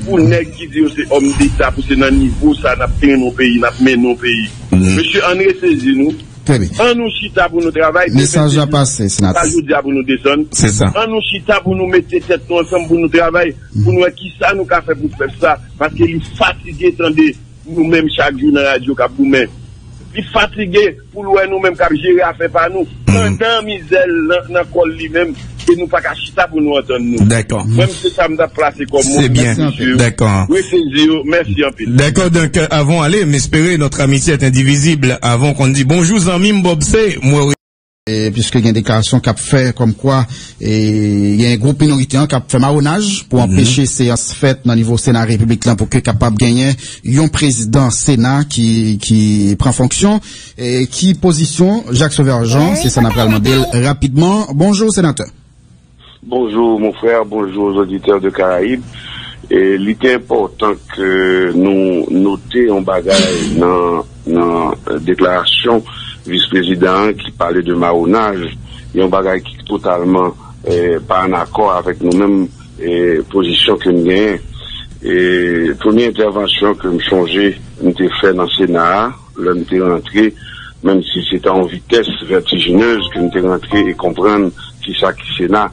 pou nèg ki di yo se òm deta, pou se nan nivo sa n ap trennen yon peyi, n ap mennen yon peyi. Mesye, ann resezi nou. Trè byen. An nou chita pou nou travay. Mesaj la pase, senatè. Sa jodi a pou nou desann. Se sa. An nou chita pou nou mete tèt nou ansanm pou nou travay, pou nou wè kisa nou ka fè pou pèp sa, paske li fatige tande nou menm chak jou nan radyo k ap goumen. Li fatige pou l wè nou menm k ap jere afè pa nou. Pandan mizè l nan, nan kò l li menm, e nou pa ka chita pou nou antann nou. Dakò. Mwen, se sa m t ap plase kòm mo pou mesye yo. Dakò. Resezi yo, mèsi anpil. D'accord, donc, euh, avant d'aller, mais espérer notre amitié est indivisible, avant qu'on dise bonjour, zanmi m Bob, se mwen. E, piske gen deklarasyon k ap fè kòmkwa, e, gen gwoup minorite an k ap fè mawonaj pou anpeche seyans fèt nan nivo Sena Repiblik lan pou ke kapab genyen yon prezidan Sena ki, ki pran fonksyon. E, ki pozisyon Jacques Sauveur Jean? Se sa n ap pral mande l rapidman. Bonjou, senatè. Bonjou, mon frè, bonjou aux auditeurs de Caraïbes. E, li te enpòtan ke nou note yon bagay nan, nan deklarasyon vis prezidan an ki pale de mawonaj, yon bagay ki totalman, e, pa an akò avèk nou menm, e, pozisyon ke n genyen. E, premye entèvansyon ke m chonje m te fè nan Sena a, lè m te rantre, menm si se ta yon vitès vètijinez ke m te rantre e konprann kisa ki Sena,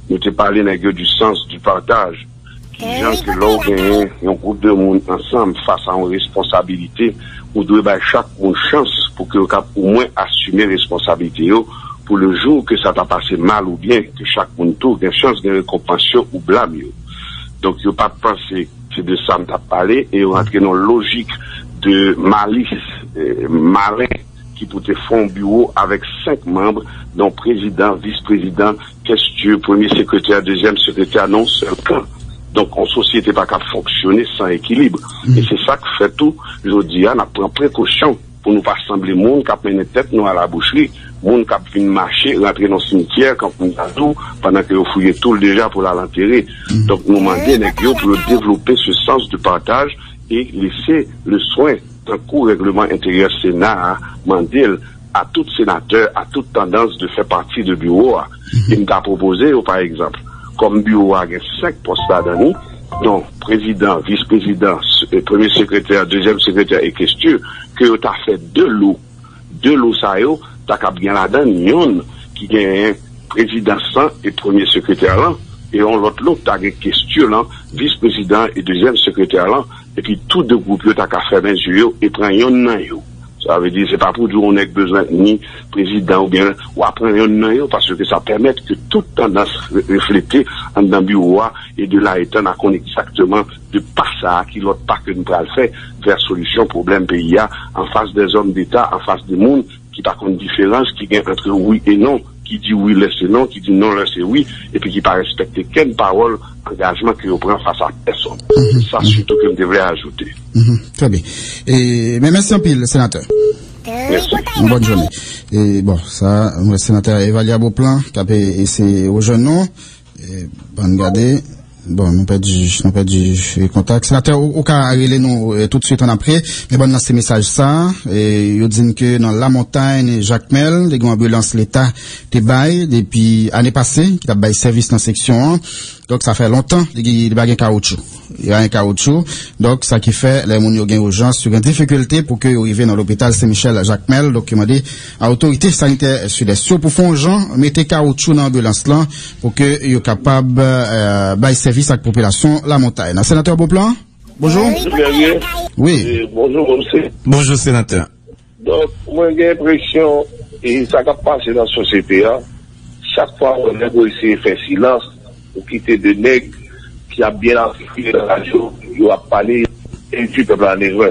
nou te pale nèg yo du sens du partage. Kijan ke lè w genyen yon gwoup de moun ansanm fas a yon responsabilite, ou dwe bay chak moun chans pou ke yo kab omwen asime responsabilite yo, pou le jou ke sa ta pase mal oubyen ke chak moun tou gen chans gen rekonpans yo ou blam yo. Donk, yo pa t panse se de sa m t ap pale, e yo rantre nan lojik de malis, e, malen, ki pou te fè yon biwo avèk senk manm, dont prezidan, vis prezidan, kestye, premye sekretè, dezyèm sekretè, nan yon sèl kan. Donk, yon sosyete pa ka fonksyone san ekilib. E se sa k fè tou, jodi a, n ap pran prekosyon pou nou pa sanble moun k ap mennen tèt nou alabouchri, moun k ap vin mache, rantre nan simityè, kankou m ta di w, pandan ke yo fouye tou l deja pou l al antere. Donk, nou mande nèg yo pou yo devlope ce sens de partage et laisser le soin, tankou règlement intérieur Sénat a mande l, à tout sénateur, à toute tendance de faire partie de biwo a. E m ta pwopoze yo, pa egzanp, kòm biwo a gen senk pòs ladan li, donk, prezidan, vis prezidan, s-, e, premye sekretè, dezyèm sekretè e kestye, ke yo ta fè de lo. De lo sa yo, ta kab gen ladan yonn ki genyen prezidans lan e premye sekretè lan, e yon lòt lo ta gen kestye lan, vis prezidan e dezyèm sekretè lan, epi tou de gwoup yo ta ka fèmen zye yo e pran yonn nan yo. Sa vle di, se pa pou di yon nèg bezwen ni prezidan oubyen w ap pran yonn nan yo, paske sa pèmèt ke tout tandans re- reflete anndan biwo a, e de la etann a konn egzakteman de pa sa a ki lòt pa ke n pral fè vè solisyon pwoblèm peyi a, an fas de zòm deta, an fas de moun ki pa konn diferans ki gen ant wi e non, ki di wi lè se non, ki di non lè se wi, epi ki pa respekte kenn pawòl angajman ke yo pran fas a pèsonn. Se sa sitou ke m te vle ajoute. Trè byen. E, men mèsi anpil, senatè. Mèsi. Yon bòn jounen. E, bon, sa, mwen, senatè Evalia Beauplan, k ap eseye rejwenn nou. E, ban n gade. Bon, nou pèdi, nou pèdi e, kontak. Senatè, ou, ou ka rele nou e, tout swit annapre. Men ban n lanse mesaj sa. E, yo di n ke nan Lamontany, Jakmèl, te gen yon anbilans Leta te bay depi ane pase, ki t ap bay sèvis nan seksyon an. Donk, sa fè lontan, li, li pa gen kawoutchou. Li pa gen kawoutchou. Donk, sa ki fè, lè moun yo gen ijans, yo gen difikilte pou ke yo rive nan lopital Sen Michèl Jakmèl. Donk, yo mande a otorite sanitè Sidès yo pou fè yon jan, mete kawoutchou nan anbilans lan, pou ke yo kapab e, bay sèvis ak popilasyon Lamontany. Nan Senatè Beauplan, bonjou. Guerrier, Wi. eh, bonjou, Bonse. Bonjou, senatè. Donk, mwen gen enpresyon, e sa k ap pase nan sosyete a, chak fwa yon nèg ou eseye fè silans, ou kite de nèg ki ap byen afiche nan radyo, yo ap pale, e di pèp la an erè.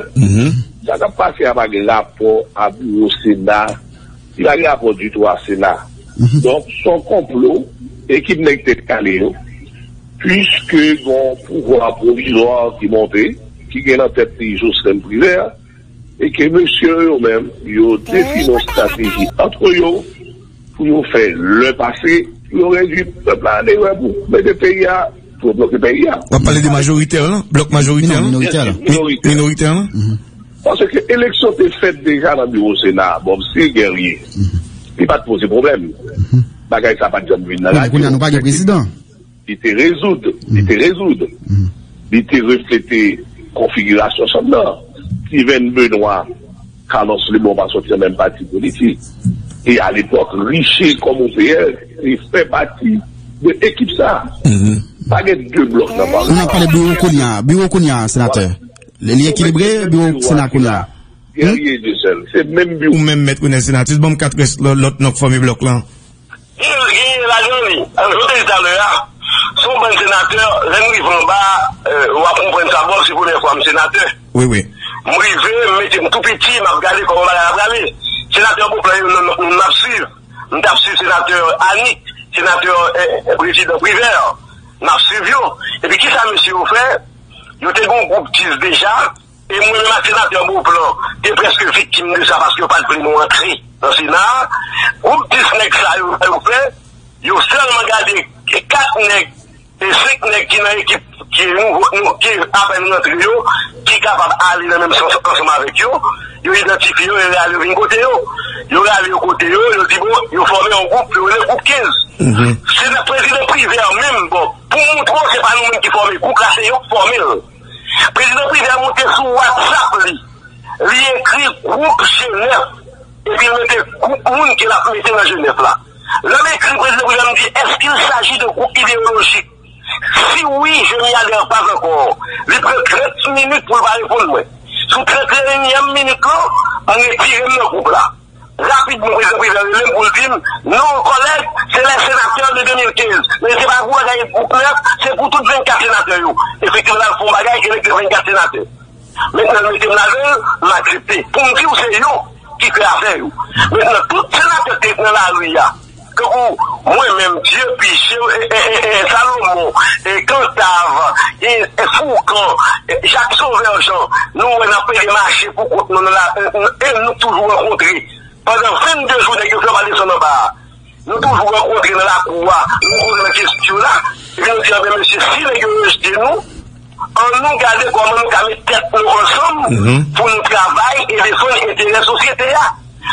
Sa k ap pase a pa gen rapò a biwo Sena, li pa gen rapò ditou a Sena. Donk, se yon konplo, ekip nèg tèt kale yo, piske gen yon pouvwa pwovizwa ki monte, ki gen nan tèt li Jocelyn Privert, e ke mesye yo menm, yo defini yon estrateji ant yo pou yo fè lè pase, pou yo redui pèp la an erè pou mete peyi a, pou yo bloke peyi a. W ap pale de majoritè lan, blòk majoritè lan, Minoritè lan. Minoritè lan. Paske eleksyon te fèt deja nan biwo Sena a, Bonse Guerrier. Li pa t poze pwoblèm. Bagay sa pa t janm vin nan Kounye a, kounye a, nou pa gen prezidan. Li te rezoud, li te rezoud. Li te reflete konfigirasyon chanm nan. Steven Benoît, Carlos Lebon pa soti nan menm pati politik. E alepòk, Riché kòm O P S, li fè pati de ekip sa. Pa gen de blòk nan Nou ap pale biwo kounye a, biwo kounye a, senatè. Li, li ekilibre, biwo Sena kounye a. Guerrier de sèl, se menm biwo. Ou menm, mèt Renel Senatus, ban m kat rès lòt, lòt nòk fòme blòk lan. Gen, gen ladan li. Jan w te di talè a, se yon bann senatè, lè n rive anba, w ap konprann sa, bon, se premyè fwa m senatè. Wi, wi. M rive, m mete m tou piti, m ap gade kòman bagay la prale. Senatè Beauplan yo, nou, nou, nou ap swiv. M t ap swiv senatè Anik, senatè eh, eh, prezidan Privè. M ap swiv yo. Epi kisa mesye yo fè? Yo te gen yon gwoup dis deja, e mwen menm ak senatè Beauplan te prèske viktim de sa paske yo pa t vle nou antre nan Sena a. Gwoup dis nèg sa yo, sa yo fè, yo sèlman gade kat nèg e senk nèg ki nan ekip ki nouvo, nou, ki apèn rantre yo, ki kapab ale nan menm sans ansanm avèk yo, yo idantifye yo e rale yo vin kote yo. Yo rale yo kote yo, yo di bon, yo fòme yon gwoup, yo rele gwoup kenz. Se nan prezidan Privè menm, bon, pou montre w se pa nou menm ki fòme gwoup la, se yo k fòme l. Prezidan Privè monte sou WhatsApp li, li ekri gwoup G nèf, epi l mete gwoup moun ke l ap mete nan G nèf la. Lè m ekri prezidan Privè, m di, est-ce qu'il s'agit de groupe idéologique? Si oui, je m'y adhère pas encore. Li pran trant minit pou l pa reponn mwen. Sou trant et unième minit lan, m retire m nan gwoup la. Rapidman, prezidan Privè rele m pou l di m, non, kòlèg, c'est les sénateurs de deux mille quinze. Men se pa pou bagay gwoup nèf, se pou tout vennkat senatè yo. Efektivman, l al fè yon bagay ki elektè vennkat senatè. Mentnan, l mete m ladan l, m aksepte. Pou m di w, se yo ki fè afè yo. Mentnan, tout senatè k te nan lari a, tankou mwen menm, Dye Pich, e, e, e, e, Salomon, e, Kantav, e, e, Foukan, e, Jak Sovè Jan, nou wè n ap pede mache pou kont nou nan la, e, e, nou toujou rankontre. Pandan vennde jou, nèg yo fè pa desann anba a. Nou toujou rankontre nan lakou a, nou rankontre nan kestil la, epi nou di, anben mesye, si nèg yo rejte nou, ann nou gade kòman nou ka met tèt nou ansanm pou nou travay e defann enterè sosyete a.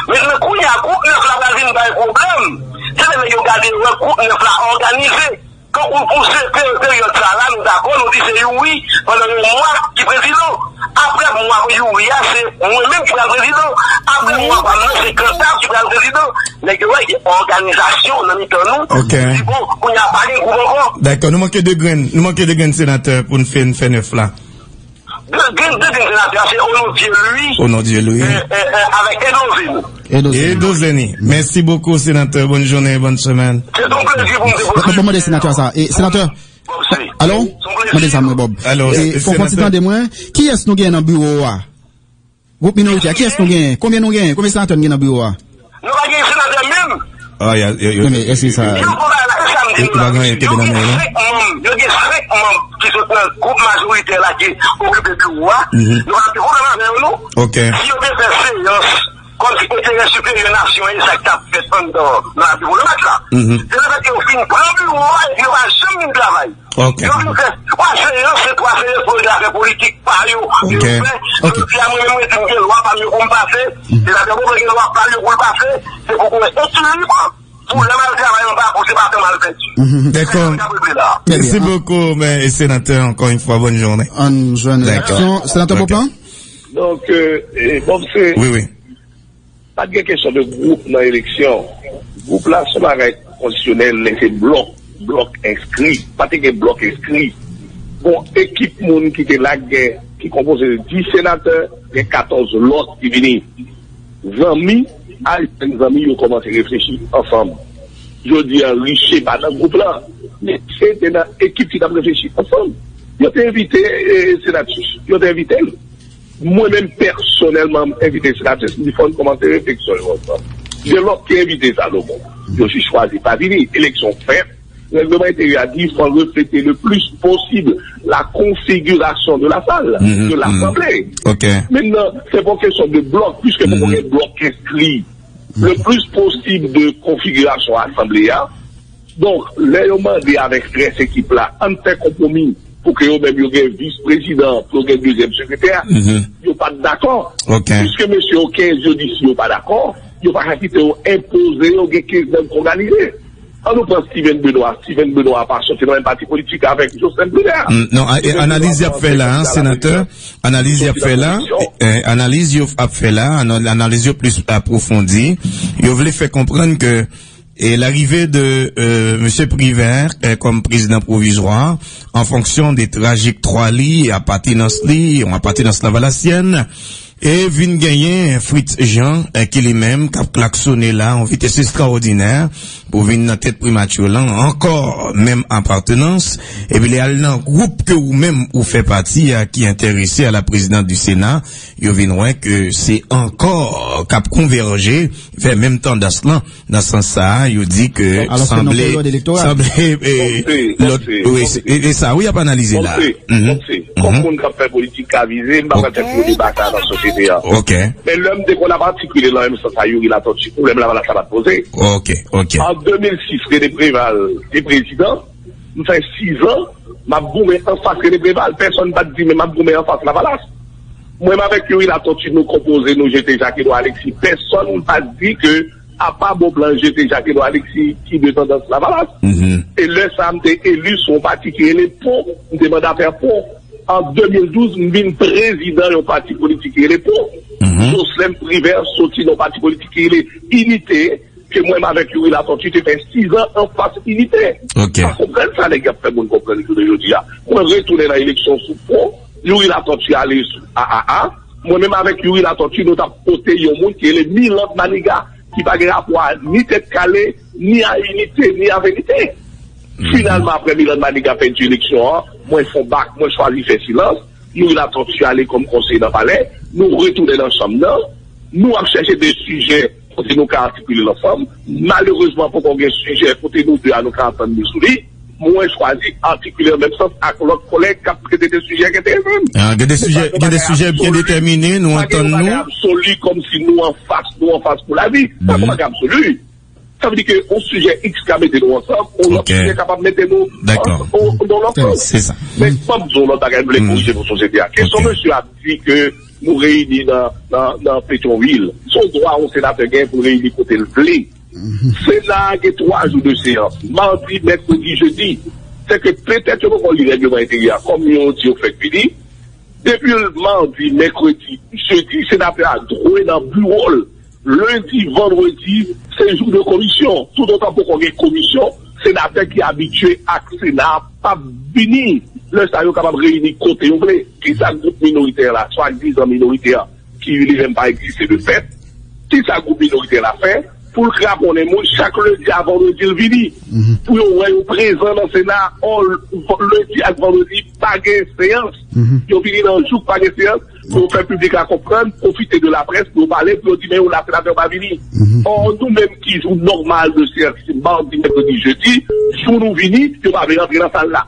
Mentnan, kounye a, gwoup nèf la pral vin bay pwoblèm. Se lè nèg yo gade yo wè gwoup nèf la òganize. Kankou pou se pe- peryòd sa la, nou dakò, nou di se Youri pandan yon mwa ki prezidan. Apre mwa Youri a, se mwen menm ki pral prezidan. Apre mwa pa m nan, se Kantav ki pral prezidan. Nèg yo wè gen òganizasyon nan mitan nou. Ok. Di bon, kounye a pa gen gwoup ankò. Dakò, nou manke de grenn, nou manke de grenn senatè pou n fè, n fè nèf la. De grenn, de grenn Senatè a, se Onodye Louis. Onodye Louis. E, e, e, avèk Edo Zeni. Edo Zeni. Edo Zeni. Mèsi bokou, senatè. Bòn jounen, bòn semèn. Se yon plezi pou m te... Mwen mande senatè sa. E, senatè, alo? Mande sa mwen, Bob. Alo, e, fon, fon ti tande mwen. Kiyès nou gen nan biwo a? Gwoup minorite a, kiyès nou genyen? Konbyen nou genyen? Konbyen senatè nou gen nan biwo a? Nou pa gen senatè menm. Ah, ya, yo, yo, men èske sa, yo, yo pa gen anyen kenbe nan men yo, non? Yo gen senk manm, yo gen senk manm ki sot nan gwoup majoritè la ki okipe biwo a. Nou pa gen pwoblèm avè yo, non. Si yo te fè seyans kòmsi enterè siperyè nasyon an, e sa k t ap fèt anndan nan labiwo yo mèt la. Se lefètke yo fin pran biwo a epi yo pa janm vin travay. Ok. Yo vin fè twa seyans, se twa seyans pou yo te afè politik pa yo. Yo fè, jodi a mwen menm mwen di m gen lwa pa m yo pou m pase, senatè Bobo gen lwa pa l yo pou l pase, se pou gen ekilib pou lè m al travay anba pou se pa tan m al pèdi. Dakò. Mèsi bokou, men, senatè, encore une fois, bonne journée. Ann jwenn reyaksyon. Senatè Popan? Donk, e, bon, se... Wi, wi. Pa t gen kesyon de gwoup nan eleksyon. Gwoup la se yon bagay konstisyonèl, men se blòk, blòk enskri. Pa te gen blòk enskri. Bon, ekip moun ki te la k gen, ki konpoze de dis senatè, gen katòz lòt ki vini. Zanmi, al jwenn zanmi, yo kòmanse reflechi ansanm. Jodi a, Riche pa nan gwoup la, men se te nan ekip ki t ap reflechi ansanm. Yo te envite, e, Senatus, yo te envite l. Mwen menm pèsonèlman, m envite Senatus, m di fò n kòmanse refleksyon yo ansanm. Gen lòt ki envite Salomon. Yo jis chwazi pa vini. Eleksyon fèt. Règleman enteryè a di fò reflete le plus possible la configuration de la salle, de l'Assemblée. Mentnan, se pa yon kesyon de blòk, piske poko gen blòk enskri. Le plus possible de konfigirasyon asanble a. Donk, lè yo mande avèk rès ekip la, ann fè konpwomi pou ke yo menm yo gen vis prezidan, pou yo gen dezyèm sekretè, yo pa t dakò. Piske mesye yo kenz yo di si yo pa dakò, yo pa ka kite yo enpoze yo gen kenz nèg k òganize. An nou pran Steven Benoît. Steven Benoît pa soti nan menm pati politik avèk Jocelyn Privert. Non, analiz y ap fè la, senatè, analiz y ap fè la, analiz yo ap fè la, analiz yo plis apwofondi. Yo vle fè konprann ke, e, larive de, e, mesye Privert, e, kòm prezidan pwovizwa, an fonksyon de trajektwa li, apatenans li, yon apatenans lavalasyèn, e vin genyen Fritz Jean, e, ki li menm k ap klaksone la, yon vitès estrawòdinè, pou vin nan tèt primati lan ankò, menm apatenans, epi li al nan gwoup ke ou menm ou fè pati a, ki enterese a la présidence du Sénat, yo vin wè ke se ankò k ap konvèje vè menm tandans lan. Nan sans sa a, yo di ke sanble, sanble, e, lòt, wi, e, e sa, wi, y ap analize la. Kòm moun k ap fè politik ka vize, m pa pral fè gwo deba sa nan sosyete a. Men lè m te konn ap atikile nan menm sans a Youri Latortue, pwoblèm Lavalas la pa t poze. An de mil sis, René Préval te prezidan, m fè sis an, m ap goumen anfas René Préval. Pèsonn pa t di men m ap goumen anfas Lavalas. Mwen menm avèk Youri Latortue, nou konpoze, nou jete Jak Edouard Alexis. Pèsonn pa t di ke apa bon plan jete Jak Edouard Alexis ki de tandans Lavalas. E lè sa a, m te eli sou yon pati ki rele Pon, m te mandatè Pon. An de mil douz, m vin prezidan yon pati politik ki rele Pon. Jocelyn Privert soti nan yon pati politik ki rele Inite, ke mwen menm avèk Youri Latortue te fè sis an anfas Inite. Pa konprann sa nèg y ap fè moun konprann jounen jodi a. Mwen retounen nan eleksyon sou Pon, Youri Latortue ale sou A A A. Mwen menm avèk Youri Latortue, nou t ap pote yon moun ki rele Mirlande Manigat, ki pa gen rapò a ni Tèt Kale, ni a Inite, ni a Verite. Finalman, apre Mirlande Manigat pèdi eleksyon an, mwen fè yon bak, mwen chwazi fè silans. Youri Latortue ale kòm konseye nan palè. Nou retounen nan chanm nan. Nou ap chèche de sijè kote nou ka atikile l ansanm. Malerezman, poko gen sijè kote nou de a nou ka antann nou sou li. Mwen chwazi atikile nan menm sans ak lòt kòlèg k ap trete de sijè ki enterese m. Gen de sijè, gen de sijè byen detèmine, nou antann nou. Pa gen yon bagay absoli kòmsi nou anfas, nou anfas pou lavi. Pa gen bagay absoli. Sa vle di ke yon sijè X ka mete nou ansanm, yon lòt sijè kapab mete nou ansanm, yon lòt sans. Men fò m di yon lòt bagay, m vle korije pou sosyete a. Kesyon mesye ap di ke nou reyini nan, nan, nan Petyonvil. Se yon dwa yon senatè gen pou l reyini kote l vle. Sena a gen twa jou de seyans, madi, mèkredi, jedi. Sèke petèt yo poko li règleman enteryè a, kòm yo di yo fèk vini. Depi madi, mèkredi, jedi, senatè a dwe nan biwo l. Lendi, vandredi, se jou de komisyon. Toutotan poko gen komisyon, senatè ki abitye ak Sena a p ap vini. Lè sa yo kapab reyini kote yo vle. Kisa gwoup minoritè la, swadizan minoritè, ki li menm pa egziste de fèt, kisa gwoup minoritè la fè pou l kraponnen moun chak lendi a vandredi l vini? Pou yo wè yo prezan nan Sena, ò, lendi ak vandredi pa gen seyans. Yo vini nan jou k pa gen seyans pou yo fè piblik la konprann, pwofite de laprès pou yo pale, pou yo di men yo la senatè pa vini. Ò, nou menm ki jou nòmal de seyans, se madi, mèkredi, jedi, jou nou vini, yo pa vle rantre nan sal la.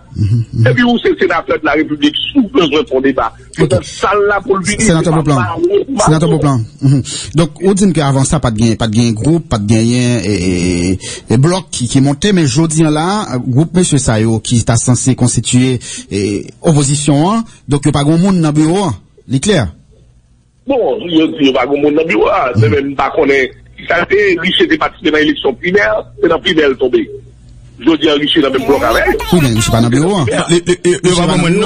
Epi ou se senatè de la repiblik, si w bezwen fè yon deba, se nan sal la pou l vini, se pa ba ou. Senatè Beauplan. Donk, ou di m ke avan sa, pa t gen, pa t gen gwoup, pa t genyen e, e, e blòk ki, ki monte, men jodi an la, gwoup mesye sa yo ki ta sanse konstitiye e, opozisyon an, donk yo pa gen moun nan biwo an. Li klè? Bon, yo di yo pa gen moun nan biwo a, men m pa konnen ki sa l te ye. Riche te patisipe nan eleksyon primè, se nan primè l tonbe. Jodi an, Riche nan menm blòk avè yo. Wi, men Riche pa nan biwo an. Yo pa ban mwen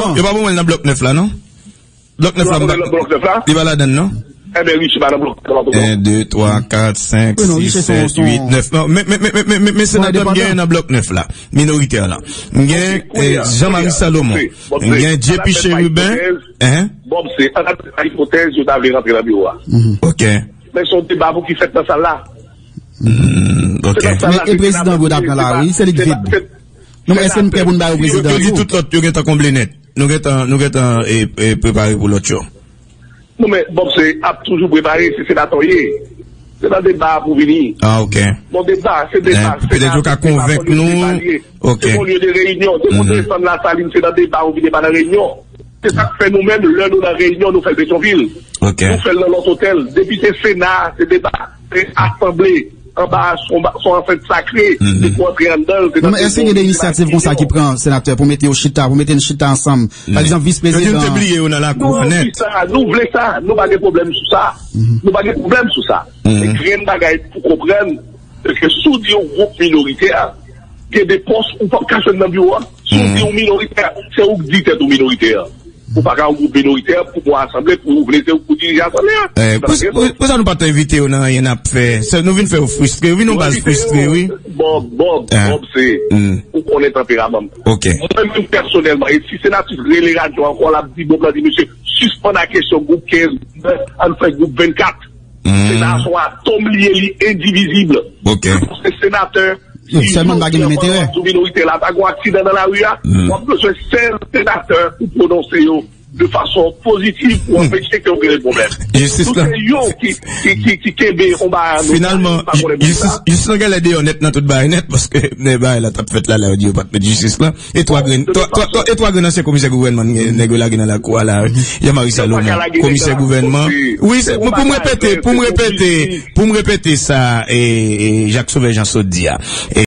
l nan blòk nèf la, non? Blòk nèf la, m pa. Blòk nèf la? Li pa ladann, non? Enben, Riche pa nan blòk nèf la. En, de, twa, kat, senk, sis, sèt, uit, nèf. Non, men, men, men, men, men, men senatè m genyen nan blòk nèf la, minoritè la. M gen, eh, Jean-Marie Salomon. M gen J P Chérubin. Hein? Bob, se an ap fè ipotèz yo ta vle rantre nan biwo a. Ok. Men se yon deba pou ki fèt nan sal la. Hmm, ok. Men e prezidan Godard nan lari, se li k vide. Non, men èske n prè pou n ba yo prezidan? Yo di tout lòt yo gentan konble nèt. Nou gentan, nou gentan e, e prepare pou lòt yo. Non, men Bob, se ap toujou prepare, se senatè w ye. Se nan deba a pou vini. Ah, ok. Bon, deba, se deba. Petèt yo ka konvenk nou. Ok. Se yon lye de reyinyon. Depi w desann Lasalin, se nan deba ou vini, pa nan reyinyon. Se sa k fè nou menm, lè nou nan reyinyon, nou fè l Petyonvil. Ok. Nou fè l nan lòt otèl. Depi se Sena, se deba, se asanble. Anba a, se yon ba-, se yon ansent sakre. Depi w antre anndan l, se nan. Men èske gen de inisyativ konsa ki pran, senatè, pou mete yo chita, pou mete n chita ansanm? Pa egzanp, vis prezidan. Yo di n te bliye yo nan lakou an nèt. Nou anvi sa, nou vle sa, nou pa gen pwoblèm sou sa. Nou pa gen pwoblèm sou sa. Men grenn bagay pou konprann, se ke si w di yon gwoup minoritè, gen de pòs ou p ap ka jwenn nan biwo a. Si w di w minoritè, se ou k di tèt ou minoritè. Ou pa ka yon gwoup minoritè pou pran asanble, pou ou vle se ou pou dirije asanble a. Pou sa nou pa t envite yo nan anyen n ap fè? Se nou vin fè yo fristre, yo vin yon baz fristre, wi. Bob, Bob, Bob, se, ou konnen tanperaman m. Ok. Mwen menm pèsonèlman, e si senatris rele radyo ankò, l ap di, Bob la di, mesye, sispann ak kesyon gwoup kenz, ann fè gwoup vennkat. Sena a se yon atòm li ye, li endivizib. Ok. Se senatè. Yo sèlman pa gen menm enterè. Sou minorite la, pa gen aksidan nan lari a, w ap bezwen sèl senatè pou pwononse yo de fason pozitiv pou anpeche ke yo gen pwoblèm. Jistis la. Se yo ki, ki, ki, ki kenbe konba a nou. Finalman, jistis, jistis la genlè deyò nèt nan tout bagay nèt, paske bagay la t ap fèt la, la yo di yo pa t met jistis la. E twa grenn, twa, twa, twa, e twa grenn ansyen komisè gouvènman nèg yo lage nan lakou a la, Jean-Marie Salomon, komisè gouvènman. Wi, se, pou, pou m repete, pou m repete, pou m repete sa, e, e, Jacques Sauveur Jean sot di a. E,